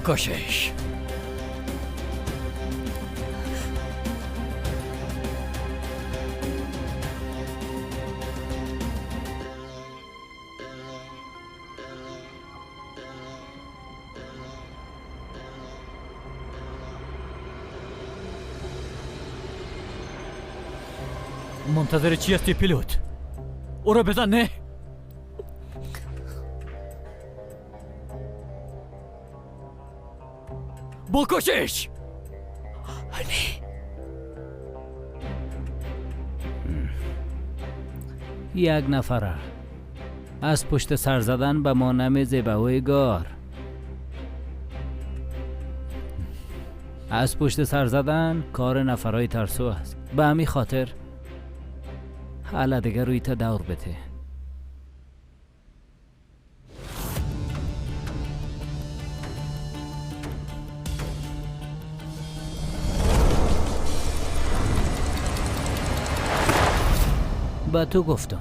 بکشش. منتظر چی هستی پیلوت؟ او را بزن. نه، بکشش. یک نفره از پشت سر زدن به ما نمیزیبه ویگار. از پشت سر زدن کار نفرهای ترسو است. به همین خاطر حالا دیگه روی تا دور بده. به تو گفتم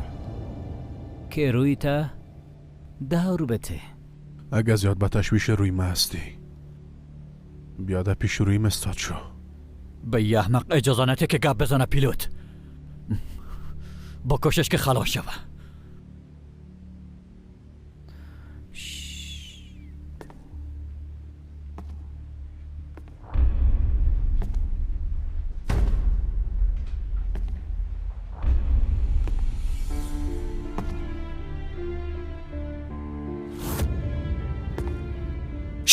که روی تا دور بده. اگه زیاد به تشویش روی ما هستی، بیاده پیش روی مستاد شو. به یه احمق اجازه نده که گپ بزنه پیلوت. با کوشش که خلاص شوه.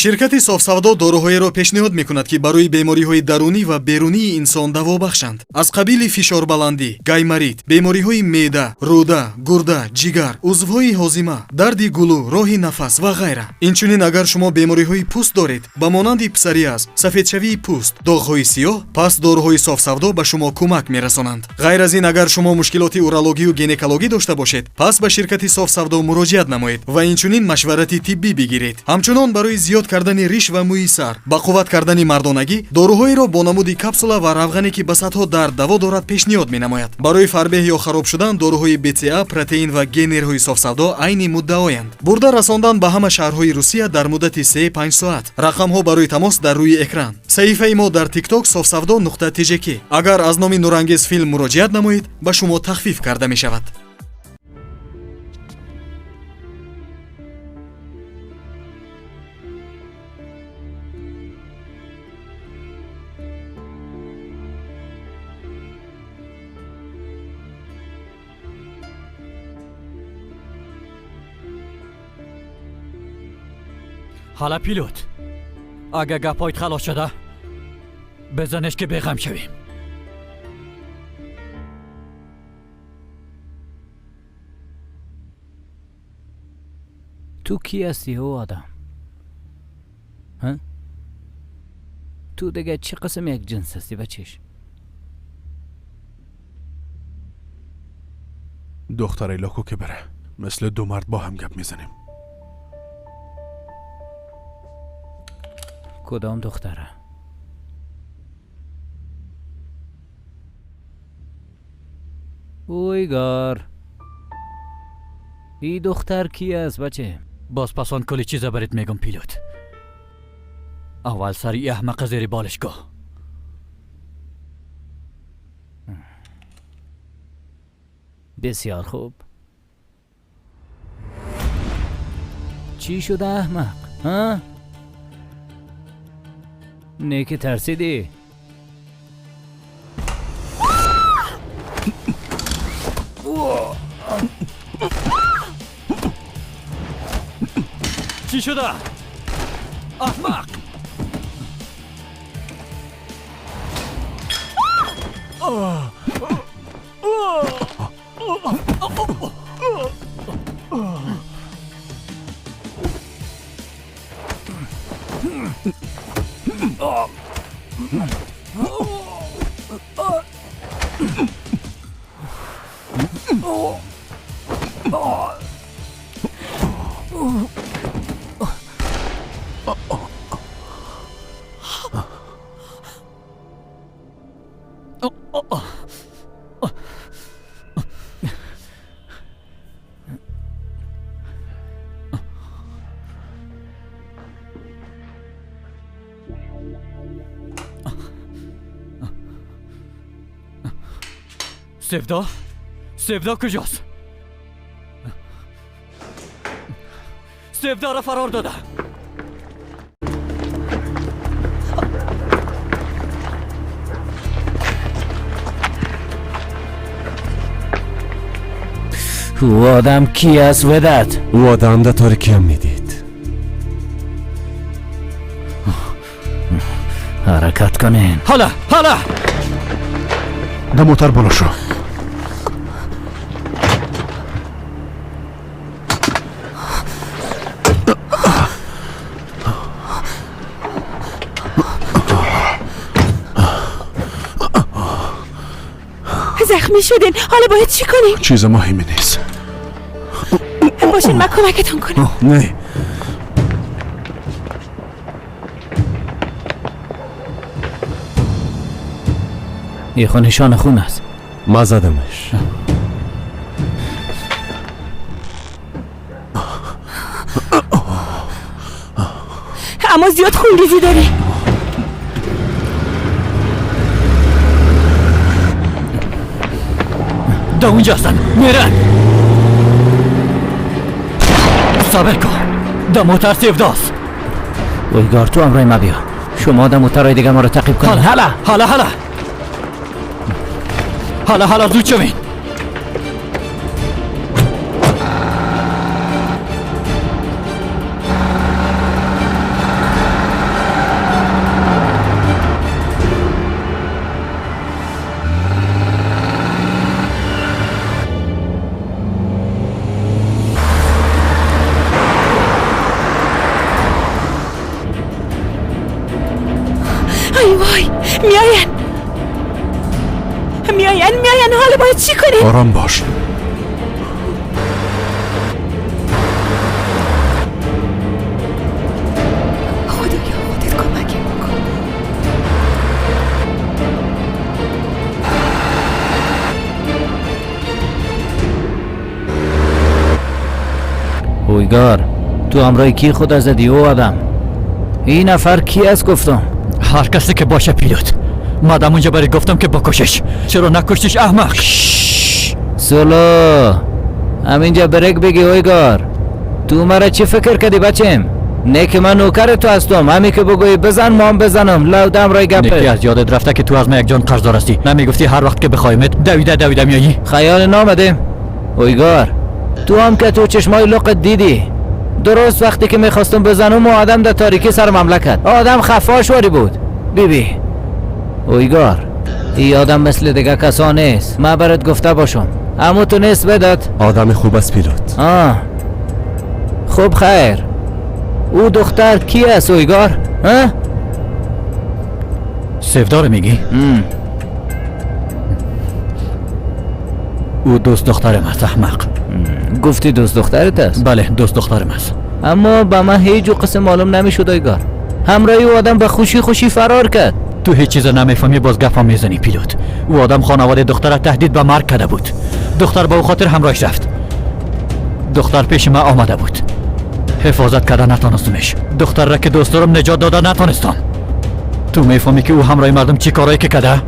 Ширкати Софсавдо доруҳоеро пешниҳод мекунад, ки барои бемориҳои дарунӣ ва берунии инсон даво бахшанд. Аз қабили фишорбаландӣ, гайморит, бемориҳои меъда, рӯда, гурда, ҷигар, узвҳои ҳозима, дарди гулӯ, роҳи нафас ва ғайра. Инчунин агар шумо бемориҳои пӯст доред, ба монанди псориаз, сафедшавии пӯст, доғҳои сиёҳ, пас доруҳои Софсавдо ба шумо кӯмак мерасонанд. Ғайр аз ин, агар шумо мушкилоти урологию гинекологӣ дошта бошед, пас ба ширкати Софсавдо муроҷиат намоед ва инчунин машварати тиббӣ бигиред. Ҳамчунон барои зиёд кардани риш ва мӯи сар, ба қувват кардани мардонагӣ, доруҳоеро бо намуди капсула ва равғане, ки ба садҳо дард даво дорад, пешниҳод менамояд. Барои фарбеҳ ё хароб шудан доруҳои БЦА, протеин ва генерҳои Софсавдо айни муддаоянд. Бурда расондан ба ҳама шаҳрҳои Русия дар муддати 3-5 соат. Рақамҳо барои тамос дар рӯи экран. Саҳифаи мо дар TikTok софсавдо нуқта тжк. Агар аз номи Нурангез филм муроҷиат намоед, ба шумо тахфиф карда мешавад. حالا پیلوت، اگه گپایت خلاص شده بزنش که بیغم شویم. تو کی هستی او آدم؟ ها؟ تو دیگه چه قسم یک جنس هستی بچش؟ دختر لاکو که بره، مثل دو مرد با هم گپ میزنیم. کدام دختره؟ اویگار، ای دختر کی است بچه؟ باز پسان کلی چیزا برات میگم پیلوت. اول سری احمق زیر بالشگاه. بسیار خوب. چی شده احمق؟ ها؟ نه که ترسیدی؟ چی شده؟ احمق! Севдо? Севдо куҷост? Севдоро фарор дода. Ӯ одам ки аст, Ведат? Ӯ одам да торикиам медид. Ҳаракат кунен. Ҳала, ҳала! Да мотар боло шо. زخمی شدین، حالا باید چی کنیم؟ چیز مهمی نیست. باشین من کمکتون کنم. نه. یه خو نشان خون است. ما زدمش. اما زیاد خونریزی داره. دا اونجا هستن، میرن. صبر کن، دا موتر سیفداست. اویگار تو امرای ما بیا. شما دا موترهای دیگه ما رو تعقیب کنین. حالا حالا حالا حالا حالا زود شوین. ای وای، میاین میاین میاین. حالا باید چی کنیم؟ آرام باش. خدایا خودت کمکم کن. اویگار تو همراه کی خود زدی او آدم؟ این نفر کی است گفتم؟ هر کسی که باشه پیلوت. مادام اونجا برای گفتم که بکشش، چرا نکشتیش احمق؟ سولو همینجا بریک بگی اویگار. تو مرا چی فکر کردی بچم؟ نه که من نوکر تو هستم، همی که بگویی بزن مام بزنم. لو دم رای نکی گپه. از یادت رفته که تو از من یک جان قرضدار هستی. نمیگفتی هر وقت که بخوایمت دویده دویده میایی؟ خیال نامده اویگار. تو هم که تو چشمای لقت دیدی، درست وقتی که میخواستم بزنم و آدم در تاریکی سر مملکت آدم خفاش واری بود. بیبی بی. اویگار ای آدم مثل دیگه کسا نیست، من برات گفته باشم. اما تو نیست بداد. آدم خوب است پیلوت. آه خوب خیر. او دختر کی است اویگار؟ ها؟ سیفدار میگی؟ او دوست دخترم است احمق. گفتی دوست دخترت است؟ بله دوست دخترم است. اما به من هیچ قسم معلوم نمیشد اویگار. همراهی او آدم به خوشی خوشی فرار کرد. تو هیچ چیز نمیفهمی، باز گپم میزنی پیلوت. او آدم خانواده دختر تهدید به مرگ کرده بود. دختر به او خاطر همراهش رفت. دختر پیش من آمده بود، حفاظت کرده نتانستمش. دختر را که دوست دارم نجات داده نتانستم. تو میفهمی که او همراه مردم چی کارایی که کرده؟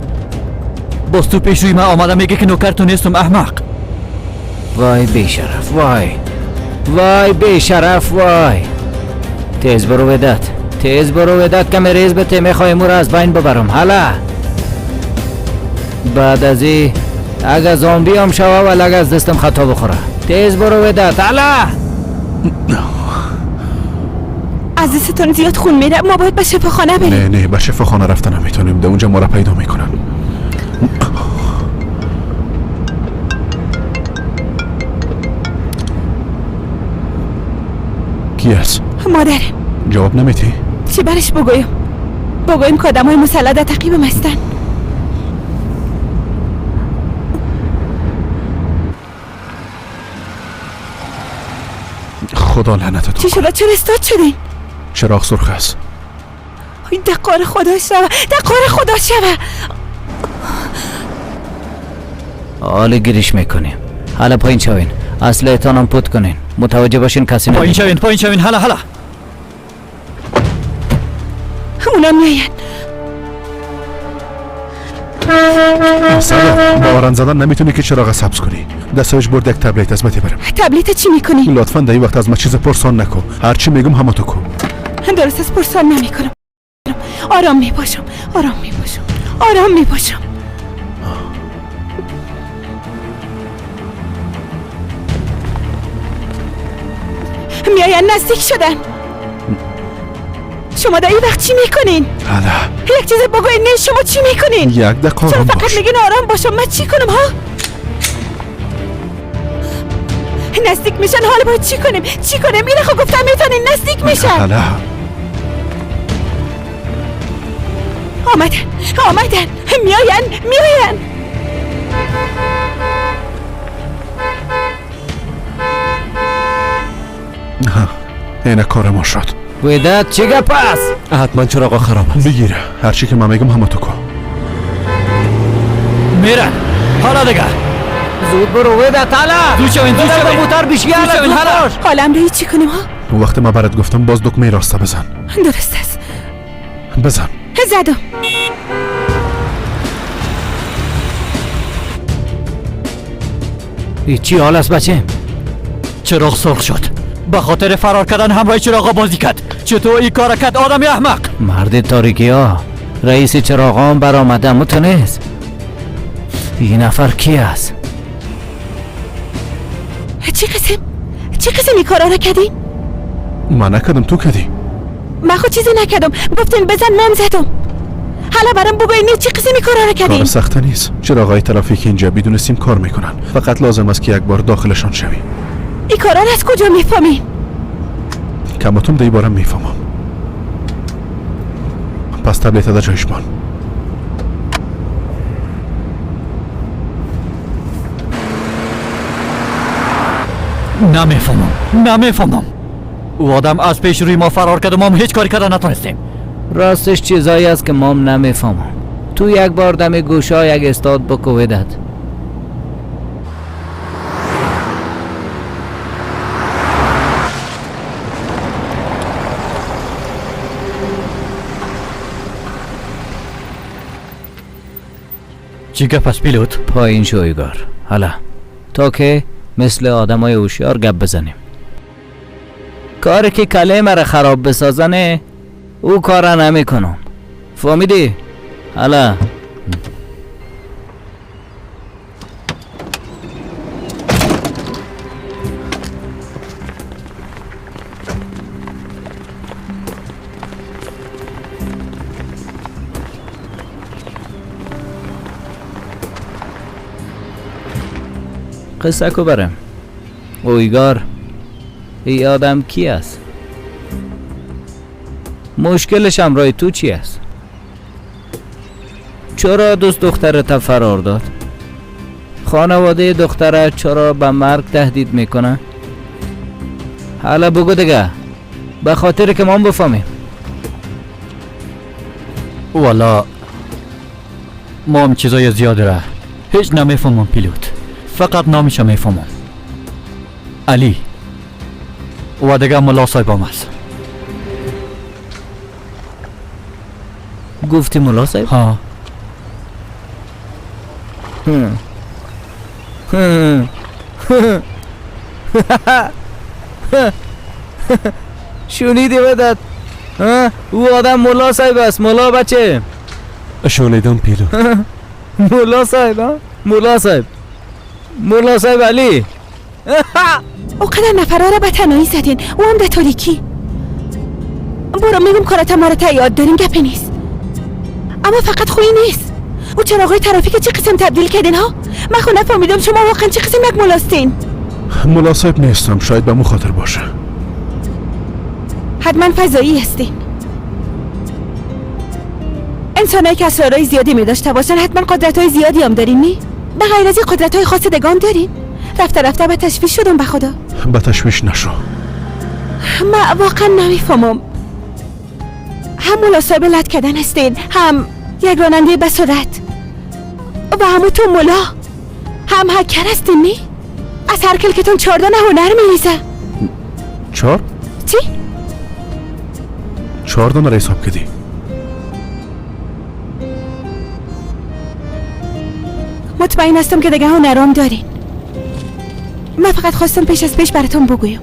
باز تو پیش روی من آمده میگه که نوکر تو نیستم احمق. وای بیشرف، وای وای بیشرف، وای. تیز برو وداد، تیز برو وداد که ریز به تی میخوایم او را از بین ببرم. حالا بعد از ای اگه زامبی هم شوه ولی اگه از دستم خطا بخوره. تیز برو وداد. حالا از دستتون زیاد خون میره، ما باید به شفاخانه بریم. نه نه به شفاخانه رفتن نمیتونیم، در اونجا ما را پیدا میکنن. کی است؟ مادرم. جواب نمیتی؟ چی برش بگویم؟ بگویم که آدم های مسلح در تعقیبم هستن. خدا لعنتتون. چی شده؟ چرا استاد شدین؟ چراغ سرخ است. این دقار خدا شوه، دقار خدا شوه. حالا گیریش میکنیم. حالا پایین شوین، اسلحه‌تان هم پوت کنین. متوجه باشین کسی پایین نبینه. شوین، پایین شوین. حالا حالا اونا میاین. سلام با آرن زدن نمیتونی که چراغ سبز کنی. دستش برد یک تبلت از متی برم. تبلت چی میکنی؟ لطفا در این وقت از ما چیز پرسان نکن. هرچی میگم همه تو کن. درست از پرسان نمیکنم. آرام میباشم، آرام میباشم، آرام میباشم. میاین نزدیک شدن. شما در این وقت چی میکنین؟ حالا یک چیز بگوین. نه شما چی میکنین؟ یک دقیقه آرام فقط باش. میگین آرام باشم. من چی کنم ها؟ نزدیک میشن. حالا باید چی کنیم؟ چی کنیم؟ اینه خب گفتم میتونین نزدیک میشن. حالا آمدن، آمدن، میاین، میاین. اینه کار ما شد. وداد چی گپ است؟ حتما چراغ خراب است. بگیره هرچی که من میگم همه تو کن. میرن حالا دیگه. زود برو وداد. حالا زود شوین، زود شوین. موتور بشی. زود شوین، حالا. حالا امروز چی کنیم ها؟ وقتی من برات گفتم باز دکمه راسته بزن. درست است. بزن. زدم. چی حال است بچه؟ چراغ سرخ شد. به خاطر فرار کردن همراه چراغ بازی کرد. چطور این کار کرد آدم احمق؟ مرد تاریکی ها، رئیس چراغان برآمده متونست. این نفر کی است؟ چی قسم؟ چی قسم این کارا را کردین؟ من نکردم، تو کردی. من خود چیزی نکردم. گفتین بزن، من زدم. حالا برام بگوین چی قسم این کارا را کردین؟ کار سخت نیست. چراغای ترافیک اینجا بدون سیم کار میکنن. فقط لازم است که یک بار داخلشان شوی. این کارا را از کجا میفهمی؟ کماتون دی بارم میفهمم. پس تبلت در جایش بان. نمیفهمم، نمیفهمم. او آدم از پیش روی ما فرار کرد و ما هم هیچ کاری کرده نتونستیم. راستش چیزایی است که ما هم نمیفهمم. تو یک بار دم گوشا یک استاد بکو وداد. چی گپ است پیلوت؟ پایین شو ایگار. حالا تا که مثل آدمای هوشیار گپ بزنیم. کاری که کله مرا خراب بسازنه او کارا نمیکنم. فهمیدی؟ حالا قصه کو برم. اویگار ای آدم کی است؟ مشکلش همراه تو چی است؟ چرا دوست دخترت فرار داد؟ خانواده دخترت چرا به مرگ تهدید میکنه؟ حالا بگو دیگه، به خاطر که ما بفهمیم. والا ما هم چیزای زیاد را هیچ نمیفهمم پیلوت. فقط نامش میفهمم، علی و دیگه ملا صاحبم است. گفتی ملا صاحب؟ ها. شنیدی وداد؟ او آدم ملا صاحب است. ملا بچه. شنیدم پیلوت. ملا صاحب، ملا صاحب، ملا صاحب علی. او قدر نفرها را به تنهایی زدین، او هم در تاریکی. برو میگم کارات ما را یاد داریم، گپی نیست. اما فقط خویی نیست. او چراغای ترافیک چه قسم تبدیل کردین ها؟ من خود نفهمیدم شما واقعا چه قسم یک ملاستین. ملا صاحب نیستم، شاید به مو خاطر باشه. حتما فضایی هستین. انسانایی که اسرارای زیادی می داشته باشن حتما قدرت‌های زیادی هم دارین، نی؟ به غیر از این قدرت‌های خاص دیگه هم دارین؟ رفته رفته به تشویش شدم. به خدا به تشویش نشو. من واقعا نمیفهمم. هم ملا صاحب لط کردن هستین، هم یک راننده به سرعت، و همو تو ملا، هم هکر هستین، نی؟ از هر کلکتون 4 دانه هنر میریزه. 4؟ چی؟ 4 دانه را حساب کردی. مطمئن هستم که دیگه هنرام دارین. من فقط خواستم پیش از پیش براتون بگویم.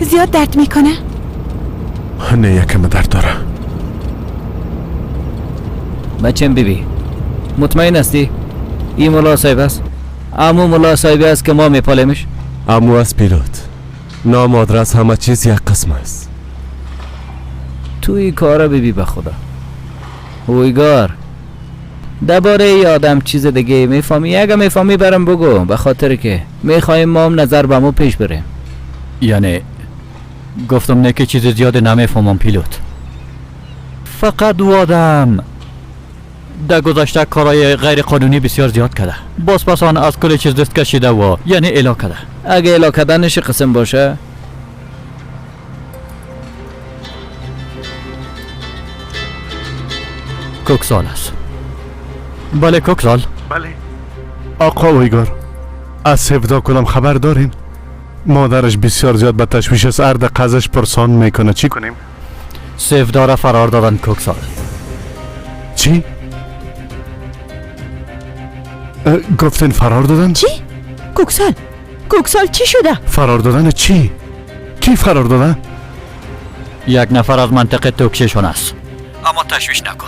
زیاد درد میکنه؟ نه، یکم درد داره. بچم بیبی، مطمئن هستی؟ این ملا صاحب است؟ امو ملا صاحب است که ما میپالیمش؟ امو است پیلوت. نام، آدرس، همه چیز یک قسم است. توی کارا بیبی به خدا. اویگار درباره ای آدم چیز دیگه میفهمی؟ اگه میفهمی برام بگو، به خاطر که میخوایم ما هم نظر به مو پیش بریم. یعنی گفتم نه که چیز زیاد نمیفهمم پیلوت. فقط او آدم در گذشته کارهای غیر قانونی بسیار زیاد کرده، باز پس آن از کل چیز دست کشیده و یعنی اعلا کرده. اگه اعلا کردنش قسم باشه؟ کوکسال است. بله کوکسال. بله آقا اویگار، از سفدا کدام خبر دارین؟ مادرش بسیار زیاد به تشویش است، ارد قزش پرسان میکنه. چی کنیم؟ سفدا را فرار دادن کوکسال. چی؟ گفتن فرار دادن؟ چی؟ کوکسال، کوکسال چی شده؟ فرار دادن چی؟ کی فرار دادن؟ یک نفر از منطقه توکششون است. اما تشویش نکن،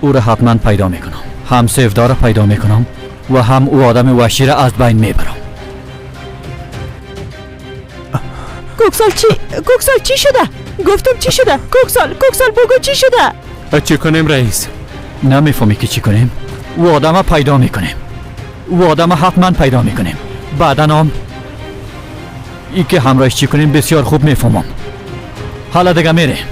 او را حتما پیدا میکنم. هم سفدا را پیدا میکنم و هم او آدم وحشی را از بین میبرم. کوکسال چی؟ کوکسال چی شده؟ گفتم چی شده؟ کوکسال، کوکسال بگو چی شده؟ چی کنیم رئیس؟ نمیفهمی که چی کنیم؟ او آدم را پیدا میکنیم، او آدم را حتما پیدا میکنیم. بعدا هم ای که همراهش چی کنیم بسیار خوب میفهمم. حالا دیگه میریم.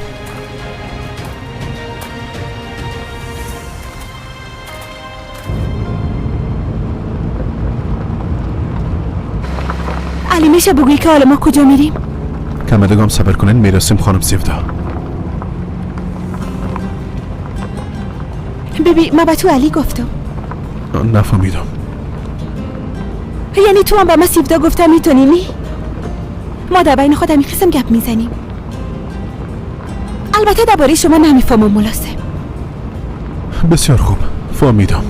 علی میشه بگویی که حالا ما کجا میریم؟ کم دیگه هم صبر کنین میرسیم خانم سیفدا. ببین من به تو علی گفتم. نفهمیدم. یعنی تو هم به ما سیفدا گفته میتونی نی؟ ما در بین خودم این قسم گپ میزنیم. البته درباره شما نمیفهمم ملاسم. بسیار خوب فهمیدم.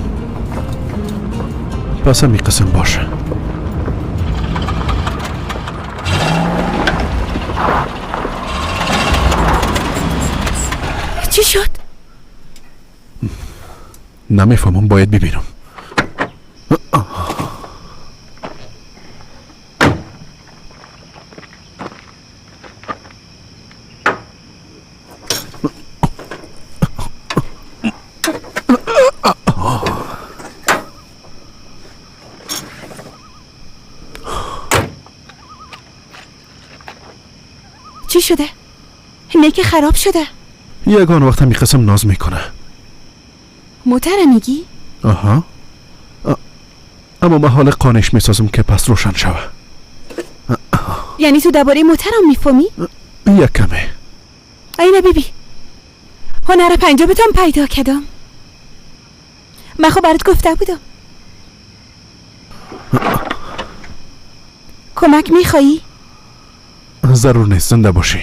پس هم این قسم باشه. چی شد؟ نمیفهمم، باید ببینم. چی شده؟ نیک خراب شده. یگان وقت هم قسم ناز میکنه. موتر میگی؟ آها. اما من حال قانش میسازم که پس روشن شوه. یعنی تو درباره موترم میفهمی؟ یک کمه. اینه بیبی، هنر پنجابتم پیدا کردم. من خب برات گفته بودم. کمک میخوایی؟ ضرور نیست، زنده باشی.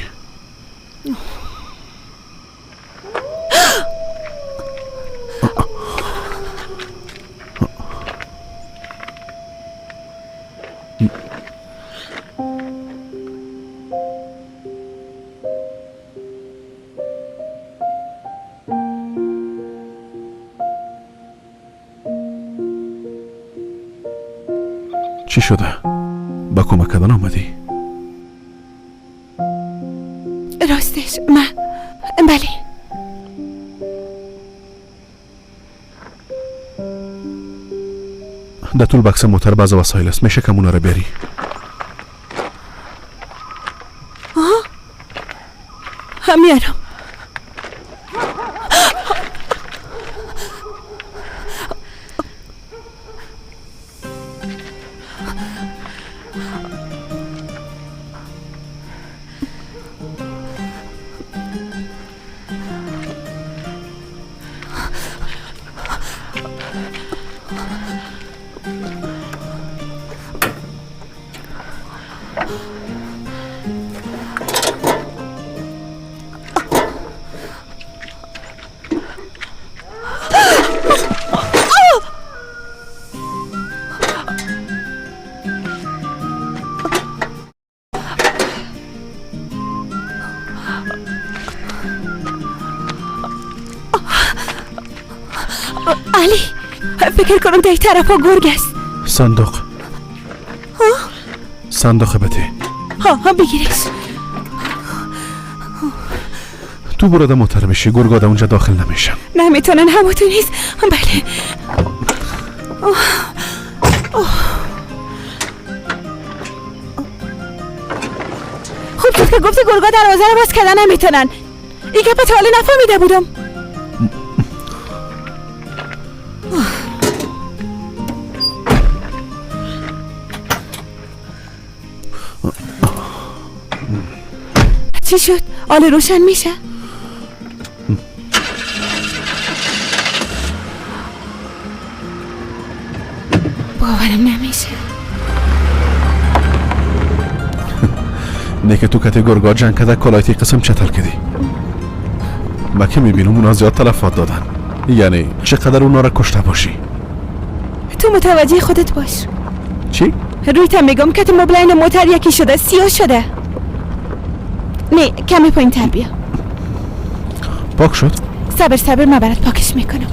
چی شده؟ با کمک کردن آمدی؟ راستش من بله. در طول بکس موتر بعض وسایل است، میشه که اونا رو بیاری؟ آها هم میارم. علی فکر کنم در این طرف ها گرگ است. صندوق صندوق بده. ها بگیرش. تو برو موتر میشی، گرگ اونجا داخل نمیشن. نمیتونن، همتون نیست. بله. خوب شد که گفتی گرگا دروازه رو باز کردن نمیتونن. این گپ تا حالا نفهمیده بودم. چی شد؟ آله روشن میشه؟ باورم نمیشه. نه که تو کتی گرگا جنگ کده کلایتی قسم چتل کدی. ما که میبینم اونا زیاد تلفات دادن، یعنی چقدر اونا را کشته باشی. تو متوجه خودت باش. چی؟ رویتم میگم که مبلین موتر یکی شده، سیاه شده. نه کمی پایین تر بیا. پاک شد؟ صبر من برات پاکش میکنم.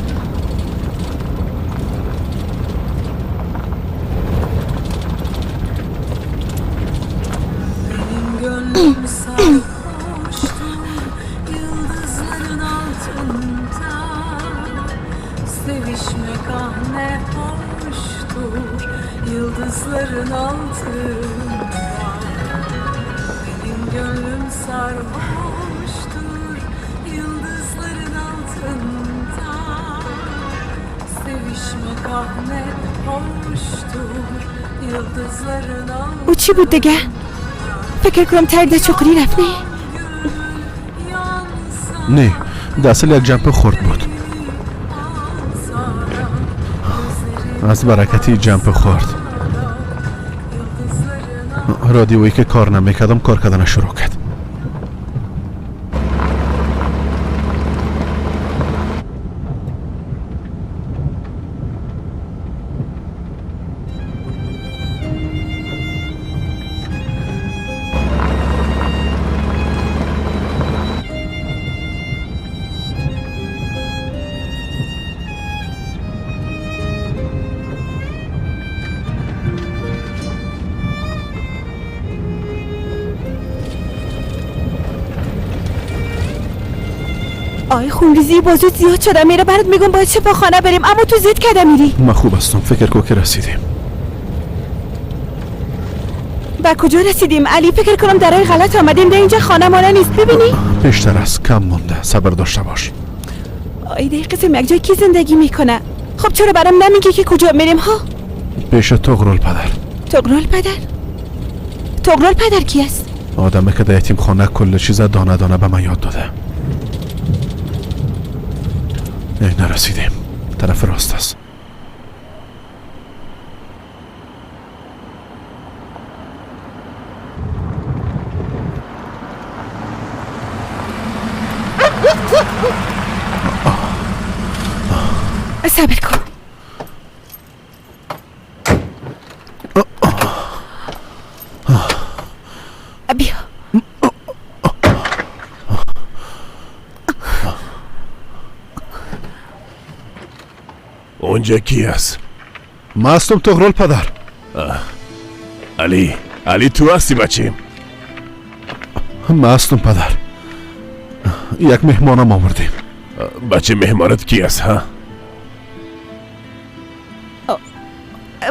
او چی بود دیگه؟ فکر کنم ترد چقری رفت. نه نه، در اصل یک جنپ خورد بود. از برکتی جنپ خورد رادیویی که کار نمیکردم کار کردن شروع کرد. آی خونریزی بازو زیاد شده. میره برات میگم باید شفاخانه بریم، اما تو زید کده میری. ما خوب هستم، فکر کو که رسیدیم. به کجا رسیدیم علی؟ فکر کنم درای غلط آمدیم. در اینجا خانه مالا نیست. ببینی پیشتر است، کم مونده، صبر داشته باش. آی ده قسم یک جای کی زندگی میکنه؟ خب چرا برام نمیگی که کجا میریم ها؟ پیش طغرل پدر. طغرل پدر؟ طغرل پدر کی است؟ آدمه که در یتیم خانه کل چیز دانه دانه به من یاد داده. نرسیدیم، طرف راست است. صبر کن. بیا. اونجا کی است؟ ما هستم طغرل پدر. علی، علی تو هستی بچیم؟ ما هستم پدر. یک مهمانم آوردیم. بچه مهمانت کی است ها؟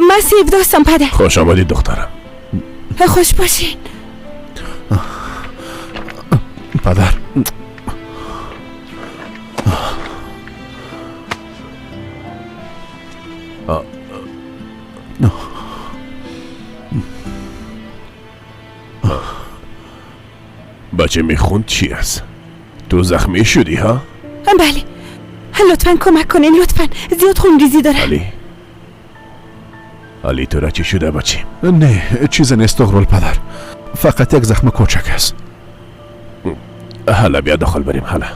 من سیف داستم پدر. خوش آمدید دخترم. خوش باشین پدر. بچه میخوند چی است؟ تو زخمی شدی ها؟ بله. لطفا کمک کنین، لطفا، زیاد خونریزی داره. علی، علی تو را چی شده بچه؟ نه چیز نیست طغرل پدر، فقط یک زخم کوچک است. حالا بیا داخل بریم. حالا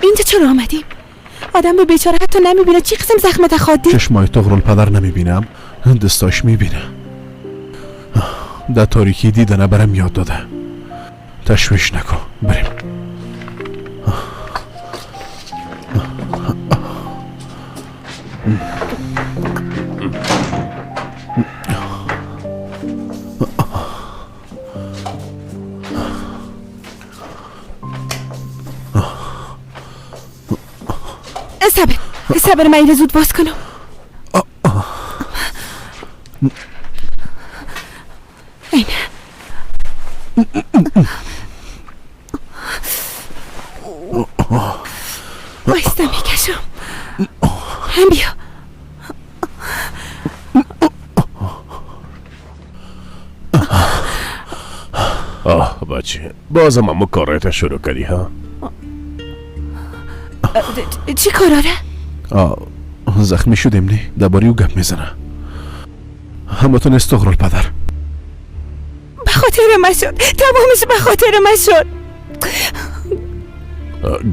اینجا چرا آمدیم؟ آدم به بیچاره حتی نمیبینه چی قسم زخمت خادی. چشمای طغرل پدر نمیبینم، دستاش میبینه. Дар торикӣ дидана барам ёд дода. Ташвиш накун, бирем. صبر صبر، من اینو زود باز کنم. اینه. بایستا میکشم. هم بیا. آه بچه، بازم همو کارایت شروع کردی ها؟ چی کاراره؟ زخمی شدیم نی، درباره او گپ میزنه. همتون استغرال پدر. به خاطر من شد، تمامش به خاطر من شد.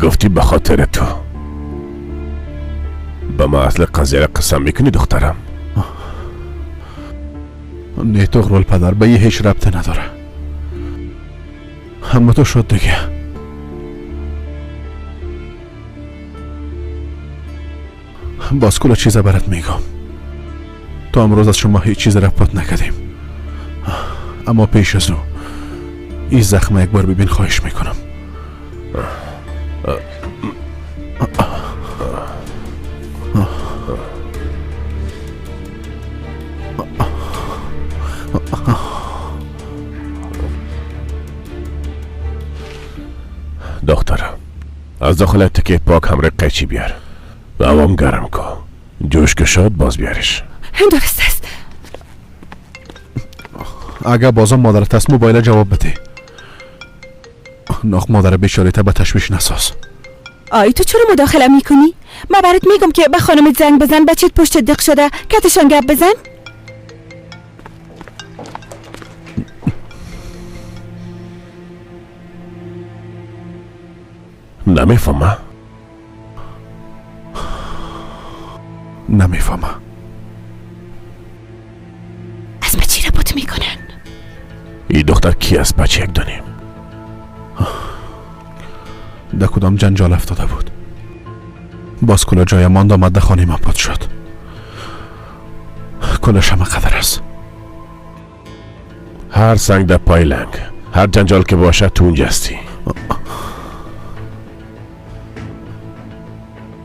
گفتی به خاطر تو. به ما اصل قضیه را قسم میکنی دخترم؟ نه تغرال پدر، به یه هیچ ربطه نداره. همه تو شد دیگه. باز کل چیزا برات میگم. تا امروز از شما هیچ چیز را پات نکردیم، اما پیش از او این زخم یک بار ببین، خواهش میکنم. دخترم از داخل تکه پاک همراه قیچی بیار و هوام گرم کن. جوش که شد باز بیارش. درست است. اگر بازم مادرت است موبایل جواب بده. ناخ مادر بیچاره تا به تشویش نساز. آی تو چرا مداخله میکنی؟ من برات میگم که به خانمت زنگ بزن، بچت پشت دق شده، کتشان گپ بزن. نمیفهمم. نمیفهمم. از ما چی ربط میکنن؟ این دختر کی است بچه یک دانیم؟ در کدام جنجال افتاده بود. باز کلا جای ماند آمد در خانه ما پاد شد. کلش همه قدر است. هر سنگ در پای لنگ، هر جنجال که باشد تو اونجا هستی.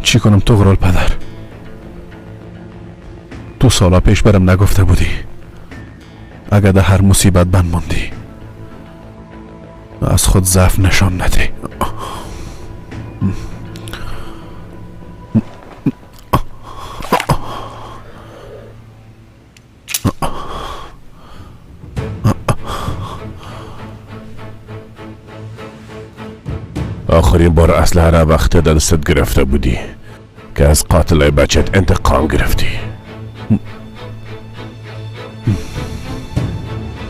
چی کنم تغرال پدر؟ تو سالا پیش برم نگفته بودی اگر در هر مصیبت بند ماندی از خود ضعف نشان ندی. آخرین بار اسلحه را وقت در دستت گرفته بودی که از قاتل بچت انتقام گرفتی.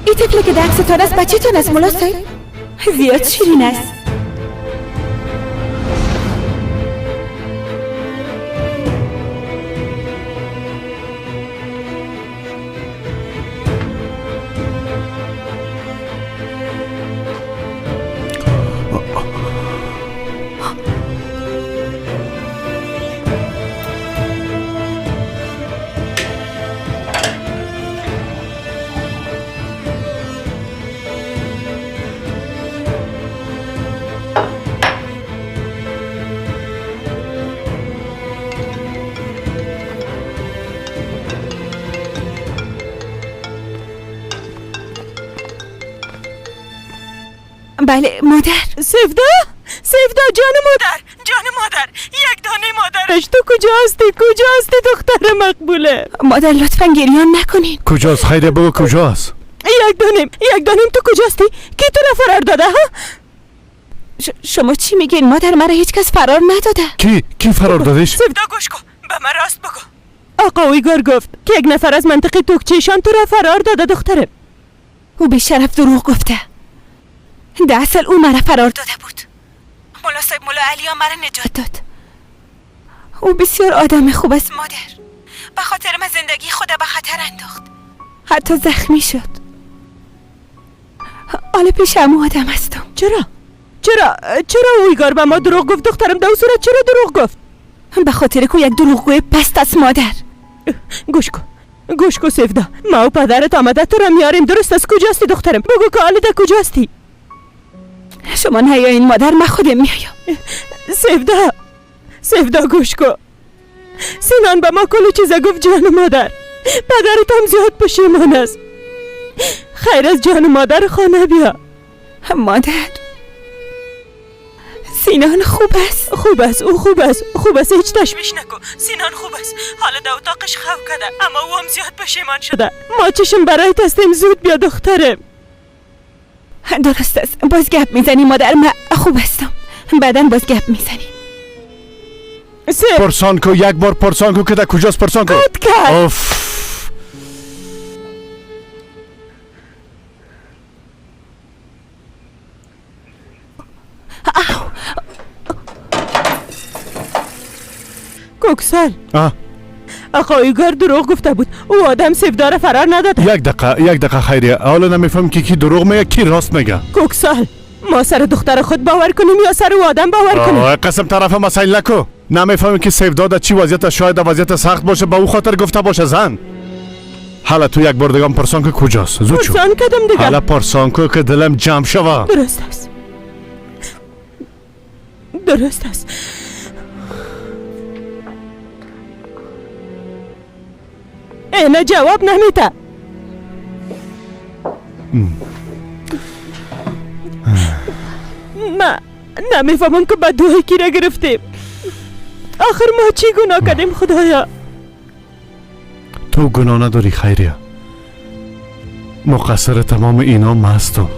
این طفل که در عکستان است بچه‌تان است ملا صاحب؟ زیاد شیرین است. بله مادر. سفدا، سفدا جان مادر، جان مادر، یک دانه مادرش تو کجا هستی؟ کجا هستی دختر مقبوله؟ مادر لطفا گریان نکنین. کجاست؟ خیره بگو کجاست؟ یک دانیم، یک دانیم تو کجاستی؟ کی تو را فرار داده ها؟ شما چی میگین مادر؟ مرا هیچ کس فرار نداده. کی فرار دادش؟ سفدا گوش کن، به من راست بگو. آقا اویگار گفت که یک نفر از منطقه توکچیشان تو را فرار داده دخترم. او به شرف دروغ گفته. در اصل او مرا فرار داده بود. ملا صاحب ملا علیا مرا نجات داد. او بسیار آدم خوب است مادر. به خاطر من زندگی خود به خطر انداخت. حتی زخمی شد. حالا پیش امو آدم هستم. چرا؟ چرا اویگار به ما دروغ گفت دخترم؟ در صورت چرا دروغ گفت؟ به خاطر که یک دروغگوی پست است مادر. گوش کو سیفدا، ما و پدرت آمده تو را میاریم، درست است؟ کجاستی دخترم؟ بگو که حالا در کجاستی؟ شما نیایین مادر، من خودم میایم. سیفدا گوش کو، سینان به ما کل چیز گفت جان مادر. پدرت هم زیاد پشیمان است. خیر از جان مادر خانه بیا. مادر سینان خوب است. خوب است، او خوب است، خوب است، هیچ تشویش نکن. سینان خوب است، حالا در اتاقش خواب کرده، اما او هم زیاد پشیمان شده. ما چشم برایت هستیم، زود بیا دخترم. درست است، باز گپ میزنی مادر، من خوب هستم، بعدا باز گپ میزنیم. پرسان کو، یک بار پرسان کو که در کجاست. پرسان کو. اوف. کوکسال، آقا ایگار دروغ گفته بود، او آدم سیفدار فرار نداده. یک دقیقه خیریه، حالا نمیفهم که کی دروغ میگه کی راست میگه. کوکسال، ما سر دختر خود باور کنیم یا سر او آدم باور کنیم؟ قسم طرف مسائل نکو. نمیفهمم که سیفداد چی وضعیت، شاید وضعیت سخت باشه، به او خاطر گفته باشه زن. حالا تو یک بار دیگه پرسان که کجاست. زود شو. پرسان کدم دیگه. حالا پرسان کو که دلم جمع شوه. درست است، درست است. نه جواب نمیده. ما نمیفهمم که بدوی کی را گرفتیم. آخر ما چی گناه کردیم خدایا؟ تو گناه نداری خیریه، مقصر تمام اینا ما هستم.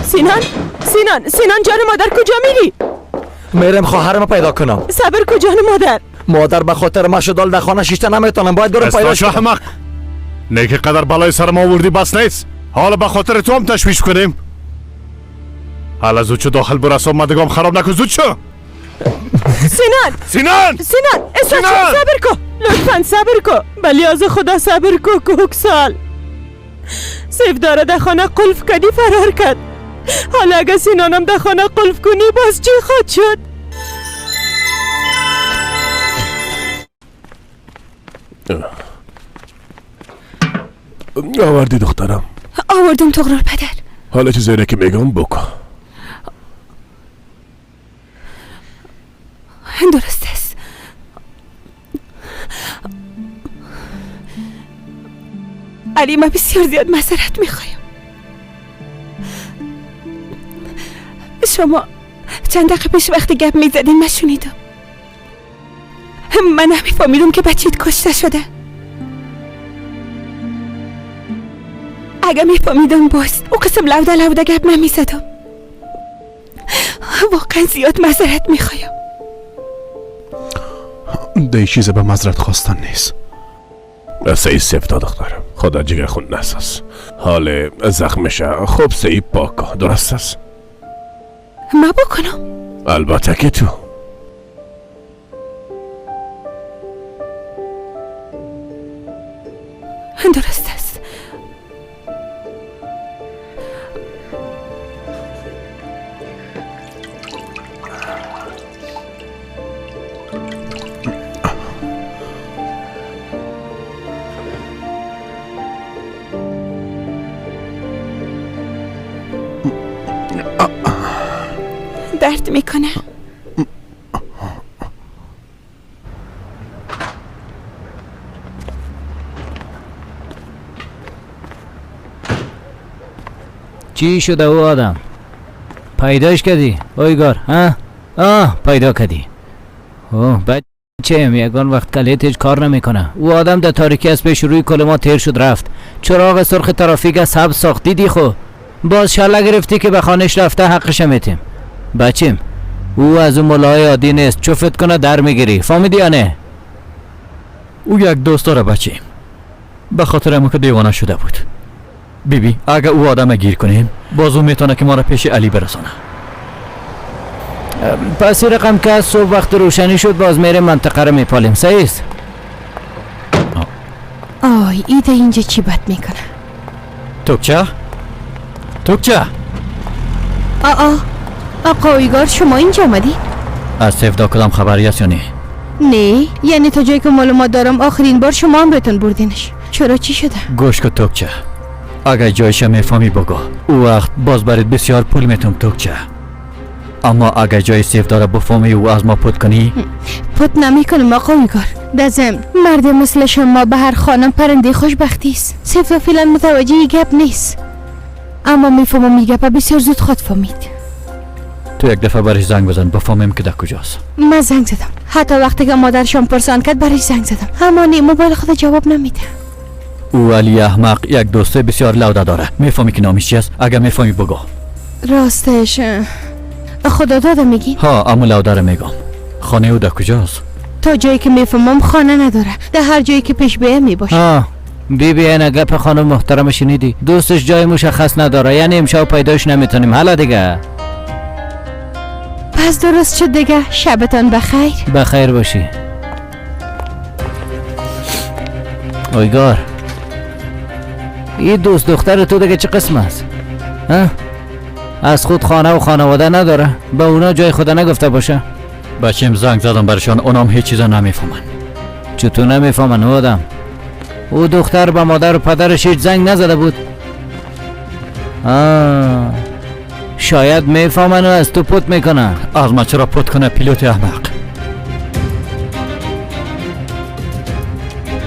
سینان، سینان، سینان جان مادر کجا میری؟ میرم خواهرم پیدا کنم. صبر کو جان مادر. مادر به خاطر ما شدال در خانه شیشته نمیتونم، باید برم پیدا کنم. احمق، نه که قدر بالای سر ما آوردی بس نیست، حالا به خاطر تو هم تشویش کنیم. حالا زود شو داخل برو، مدگام خراب نکن، زود شو. سینان، سینان، سینان، صبر کو لطفا، صبر کو، بلیاز خدا صبر کو. کوکسال سیف داره در خانه قلف کردی فرار کرد. حالا اگه سینانم در خانه قلف کنی باز چی خواهد شد؟ آوردی دخترم؟ آوردم طغرل پدر. حالا چیزی که میگم بکن. درست است. علی ما بسیار زیاد معذرت میخوایم. شما چند دقیقه پیش وقتی گپ میزدین من شنیدم. من نمیفهمیدم که بچیت کشته شده. اگه میفهمیدم باز او قسم لوده لوده گپ نمیزدم. واقعا زیاد معذرت میخوایم. ده چیز به معذرت خواستن نیست. سعی سفتا دخترم، خدا جگر خون نساز. حال زخمشه خوب سعی پاک، درست است؟ ما بکنم؟ البته که تو. درست است. درد میکنه. چی شده او آدم؟ پیداش کردی اویگار؟ ها؟ آه پیدا کردی. اوه بچه یگان وقت کلیت هیچ کار نمیکنه. او آدم در تاریکی از پیش روی کل ما تیر شد رفت. چراغ سرخ ترافیک از سبز ساخت، دیدی خو؟ باز شله گرفتی که به خانش رفته، حقش میتیم. بچیم او از اون ملای عادی نیست، چفت کنه در میگیری، فهمیدی یا نه؟ او یک دوست داره بچیم، به خاطر همون که دیوانه شده بود. بیبی اگه او آدم گیر کنیم باز او میتونه که ما را پیش علی برسانه. پس این رقم که از صبح وقت روشنی شد باز میریم منطقه رو میپالیم، صحیح است؟ آی وای ایده اینجا چی بد میکنه؟ توکچه؟ توکچه؟ آ آقا اویگار شما اینجا آمدی؟ از سفدا کدام خبری است یا نه؟ نه، یعنی تا جایی که معلومات دارم آخرین بار شما هم بهتون بردینش. چرا چی شده؟ گوش کن توکچه، اگر جایش میفهمی بگو، او وقت باز برات بسیار پول میتم توکچه. اما اگر جای سیفدا را بفهمی و از ما پوت کنی؟ پوت نمیکنم آقا اویگار. در ضمن مرد مثل شما به هر خانم پرنده خوشبختی است. سیفدا فعلا متوجه گپ نیست، اما میفهمم این گپ بسیار زود خود فهمید. تو یک دفعه برش زنگ بزن بفهمیم که در کجاست. من زنگ زدم، حتی وقتی که مادرشان پرسان کرد برش زنگ زدم، اما نه، موبایل خود جواب نمیده. او علی احمق یک دوست بسیار لوده داره. میفهمی که نامش چی است؟ اگر میفهمی بگو. راستش خدا داده میگی؟ ها، اما لوده رو میگم. خانه او در کجاست؟ تا جایی که میفهمم خانه نداره، در هر جایی که پیش بیه میباشه. بی بی اینا گپ خانم محترم شنیدی؟ دوستش جای مشخص نداره، یعنی امشب پیداش نمیتونیم. حالا دیگه پس درست شد دیگه. شبتان بخیر. بخیر باشی. اویگار، این دوست دختر تو دیگه چه قسم است؟ ها؟ از خود خانه و خانواده نداره؟ به اونا جای خدا نگفته باشه؟ بچیم زنگ زدم برشان، اونام هیچ چیزا نمیفهمن. چطور نمیفهمن آدم؟ او دختر به مادر و پدرش هیچ زنگ نزده بود. شاید میفهمن و از تو پوت میکنه. از ما چرا پوت کنه پیلوت احمق؟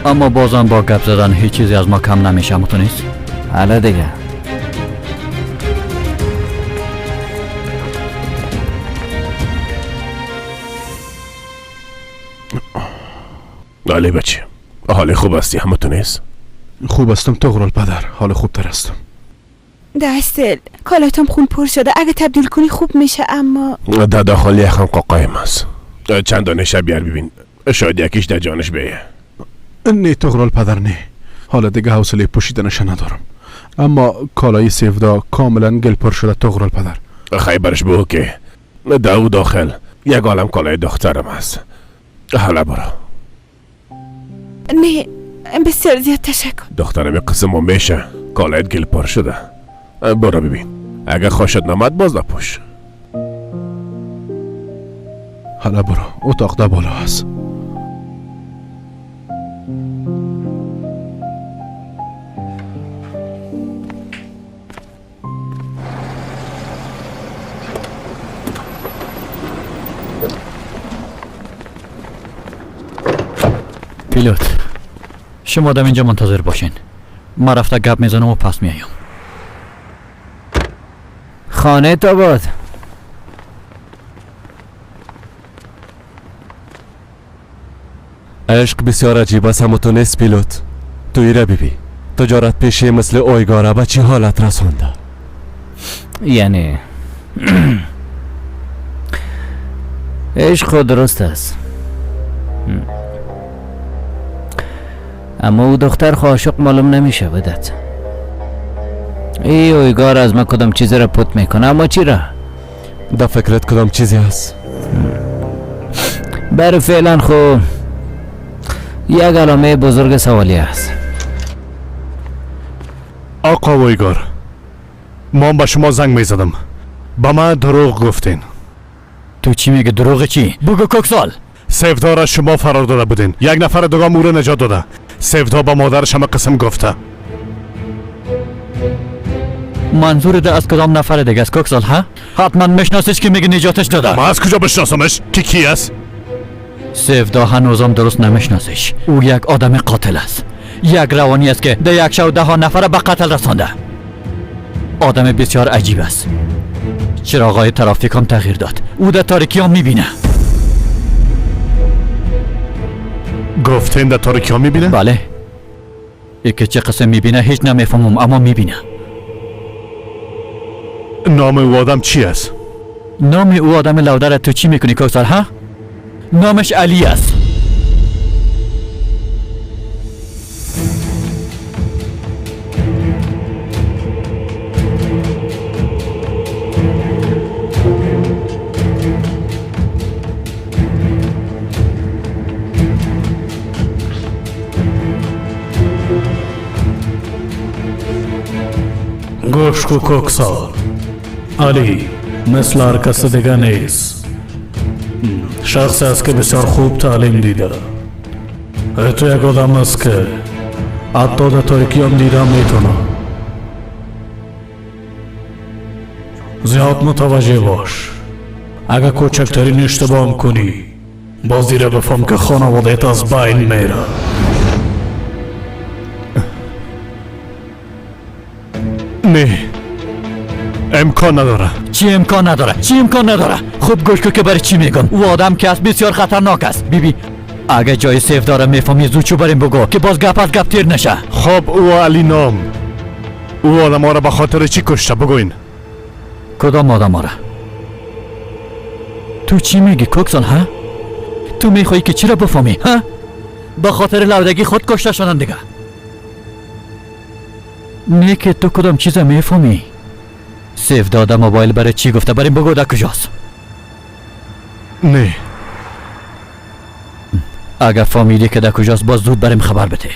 اما بازم با گپ زدن هیچ چیزی از ما کم نمیشه. متونیست؟ حالا دیگه علی بچه، حال خوب هستی؟ همه تو نیست؟ خوب هستم طغرل پدر، حال خوبتر هستم. دستل کالاتم خون پر شده، اگه تبدیل کنی خوب میشه. اما در داخل یخم قاقایم است. چند دانه شب بیار ببین، شاید یکیش در جانش بیه. نه طغرل پدر نه، حالا دیگه حوصله پوشیدنش ندارم. اما کالای سیفدا کاملا گل پر شده طغرل پدر. خیبرش بگو که در او داخل یک عالم کالای دخترم هست. حالا برو. نه بسیار زیاد تشکر. دخترم قسم میشه، کالایت گل پر شده. برو ببین، اگر خوشت نامد باز نپوش. حالا برو، اتاق ده بالا هست. پیلوت، شما دم اینجا منتظر باشین. ما رفته گپ میزنم و پس میایم. خانه تا باد. عشق بسیار عجیب است. اما تو نیست پیلوت. تو ایره ببین، تجارت پیشه مثل اویگاره به چه حالت رسانده. یعنی عشق خود درست است، اما او دختر عاشق معلوم نمیشه بدت. ای اویگار از ما کدام چیزی را پوت میکنه، اما چی را؟ در فکرت کدام چیزی هست؟ بر فعلا خو یک علامه بزرگ سوالی است. آقا اویگار، ما به شما زنگ میزدم، به من دروغ گفتین. تو چی میگه؟ دروغ چی؟ بگو کوکسال. سیفدا را شما فرار داده بودین، یک نفر دیگه او را نجات داده. سیفدا به مادرش همه قسم گفته. منظور ده از کدام نفر دیگه است کوکسال؟ ها؟ حتما میشناسیش که میگه نجاتش داده. ما از کجا بشناسمش؟ کی است؟ سیفدا هنوزم درست نمیشناسیش. او یک آدم قاتل است، یک روانی است که در یک شب 10 نفر به قتل رسانده. آدم بسیار عجیب است. چراغ‌های ترافیک هم تغییر داد. او در تاریکی هم میبینه. گفتین در تاریکی ها میبینه؟ بله. ای که چه قسم میبینه هیچ نمیفهمم، اما میبینه. نام او آدم چی است؟ نام او آدم لوده را تو چی میکنی کوکسال؟ ها؟ نامش علی است. Гӯш ку, Коксал, Алӣ мисли ҳар каси дига нест. Шахсе аст, ки бисёр хуб таълим дида. Ту як одам аст, ки ҳатто дар торикиам дида метавонад. Зиёд мутаваҷҷеҳ бош. Агар кӯчактарин иштибоҳам кунӣ, боз дира бифаҳм, ки хонаводаят аз байн мерад. Не, имкон надора. Чӣ имкон надора? Чӣ имкон надора? Хуб гӯш кун, ки барои чӣ мегӯм. Ӯ одам ки аст, бисёр хатарнок аст. Биби, агар ҷои сеф дора мефаҳмӣ, зуд чӯ барем бугӯ, ки боз гап аз гап тир наша. Хоб, ӯ Али ном, ӯ одаморо ба хотири чӣ кушта, бугӯин. Кудом одаморо? Ту чӣ мегӣ, Коксон? Ҳа, ту мехоҳӣ, ки чиро бифаҳмӣ? Ҳа, ба хотири лавдагӣ худ кушта шуданд дига? Не, ки ту кудом чиза мефаҳмӣ? Сеф дода мобайл барои чӣ гуфта? Барем бугӯ, дар куҷост. Не. Агар фаҳмидӣ, ки дар куҷост, боз зуд барем хабар бите.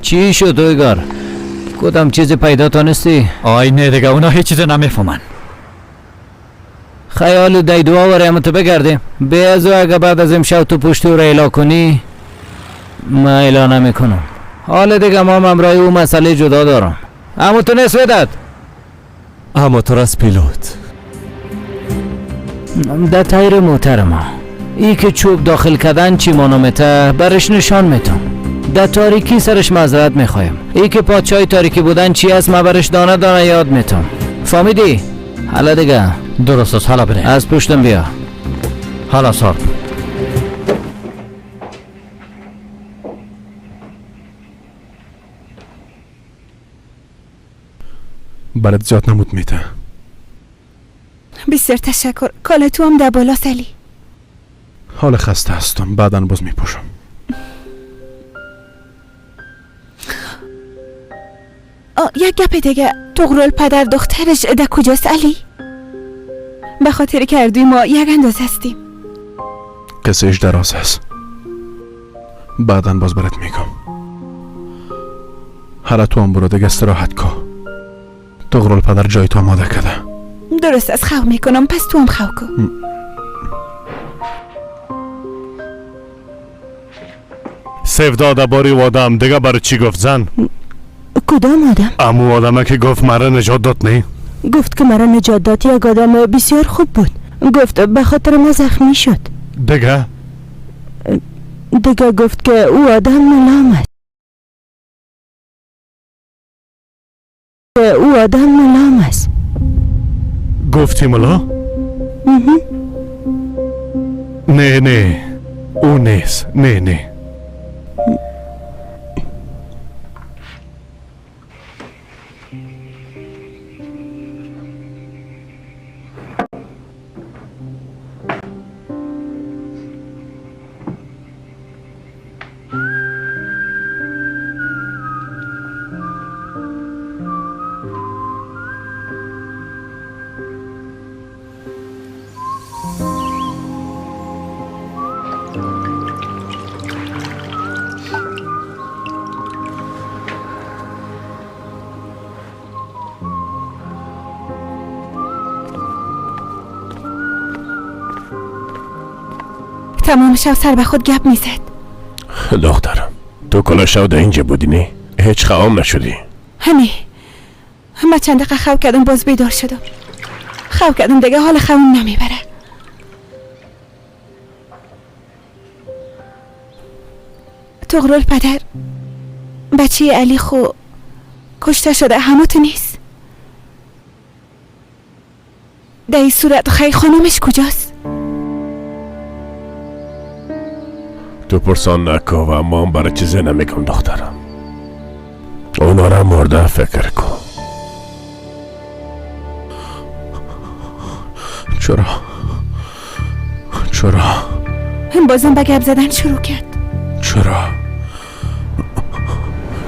Чӣ шуд, Уйгар? Кудам чизе пайдо тонистӣ? Ай, не, дига اونا ҳеҷ чизе намефаҳманд. Хаёли дайдуа варем ту бигардем. Беазу ага баъд аз имшаб ту пушти ӯро эъло кунӣ, ман эъло намекунам. Ҳоли дига мо ҳамроҳи ӯ масъалаи ҷудо дорам. Аммо ту нест, Ведат. Аммо ту раст, пилот. Дар тайри мӯтар ма ای که چوب داخل کردن چی مانومته برش نشان میتم. در تاریکی سرش معذرت میخوایم. ای که پادشاه تاریکی بودن چی است، ما برش دانه دانه یاد میتم. فهمیدی؟ حالا دیگه. درست است، حالا بره. از پشتم بیا. حالا صاحب. برات زیاد نمود میته. بسیار تشکر. کالا تو هم در بالا سلی. حال خسته هستم، بعدا باز میپوشم. یک گپ دیگه، طغرل پدر دخترش در کجاست علی؟ به خاطر که هر ما یک انداز هستیم. قصهش دراز است، بعدا باز برات میگم. حالا تو هم برو دیگه استراحت کن. طغرل پدر جای تو آماده کرده. درست از خو میکنم، پس تو هم خو کن. سفدا درباره آدم دیگه برای چی گفت زن؟ کدام آدم؟ امو آدمه که گفت مرا نجات داد. نه، گفت که مرا نجات داد یک آدم بسیار خوب بود. گفت به خاطر ما زخمی شد. دیگه؟ دیگه گفت که او آدم ملام است. او آدم ملام است. گفتی ملا؟ نه نه، او نیست. نه نه. تمام شب سر به خود گپ میزد. دخترم، تو کلا شب در اینجا بودی نه؟ هیچ خواهم نشدی؟ نه، من چند دقیقه خو کردم، باز بیدار شدم. خو کردم دیگه حال خوام نمیبره. طغرل پدر بچه علی خو کشته شده، همو تو نیست. در این صورت خیلی خانمش کجاست؟ تو پرسان نکن و ما هم برای چیزی نمیگم دخترم. اونا را مرده فکر کن. چرا؟ چرا؟ هم بازم به گپ زدن شروع کرد. چرا؟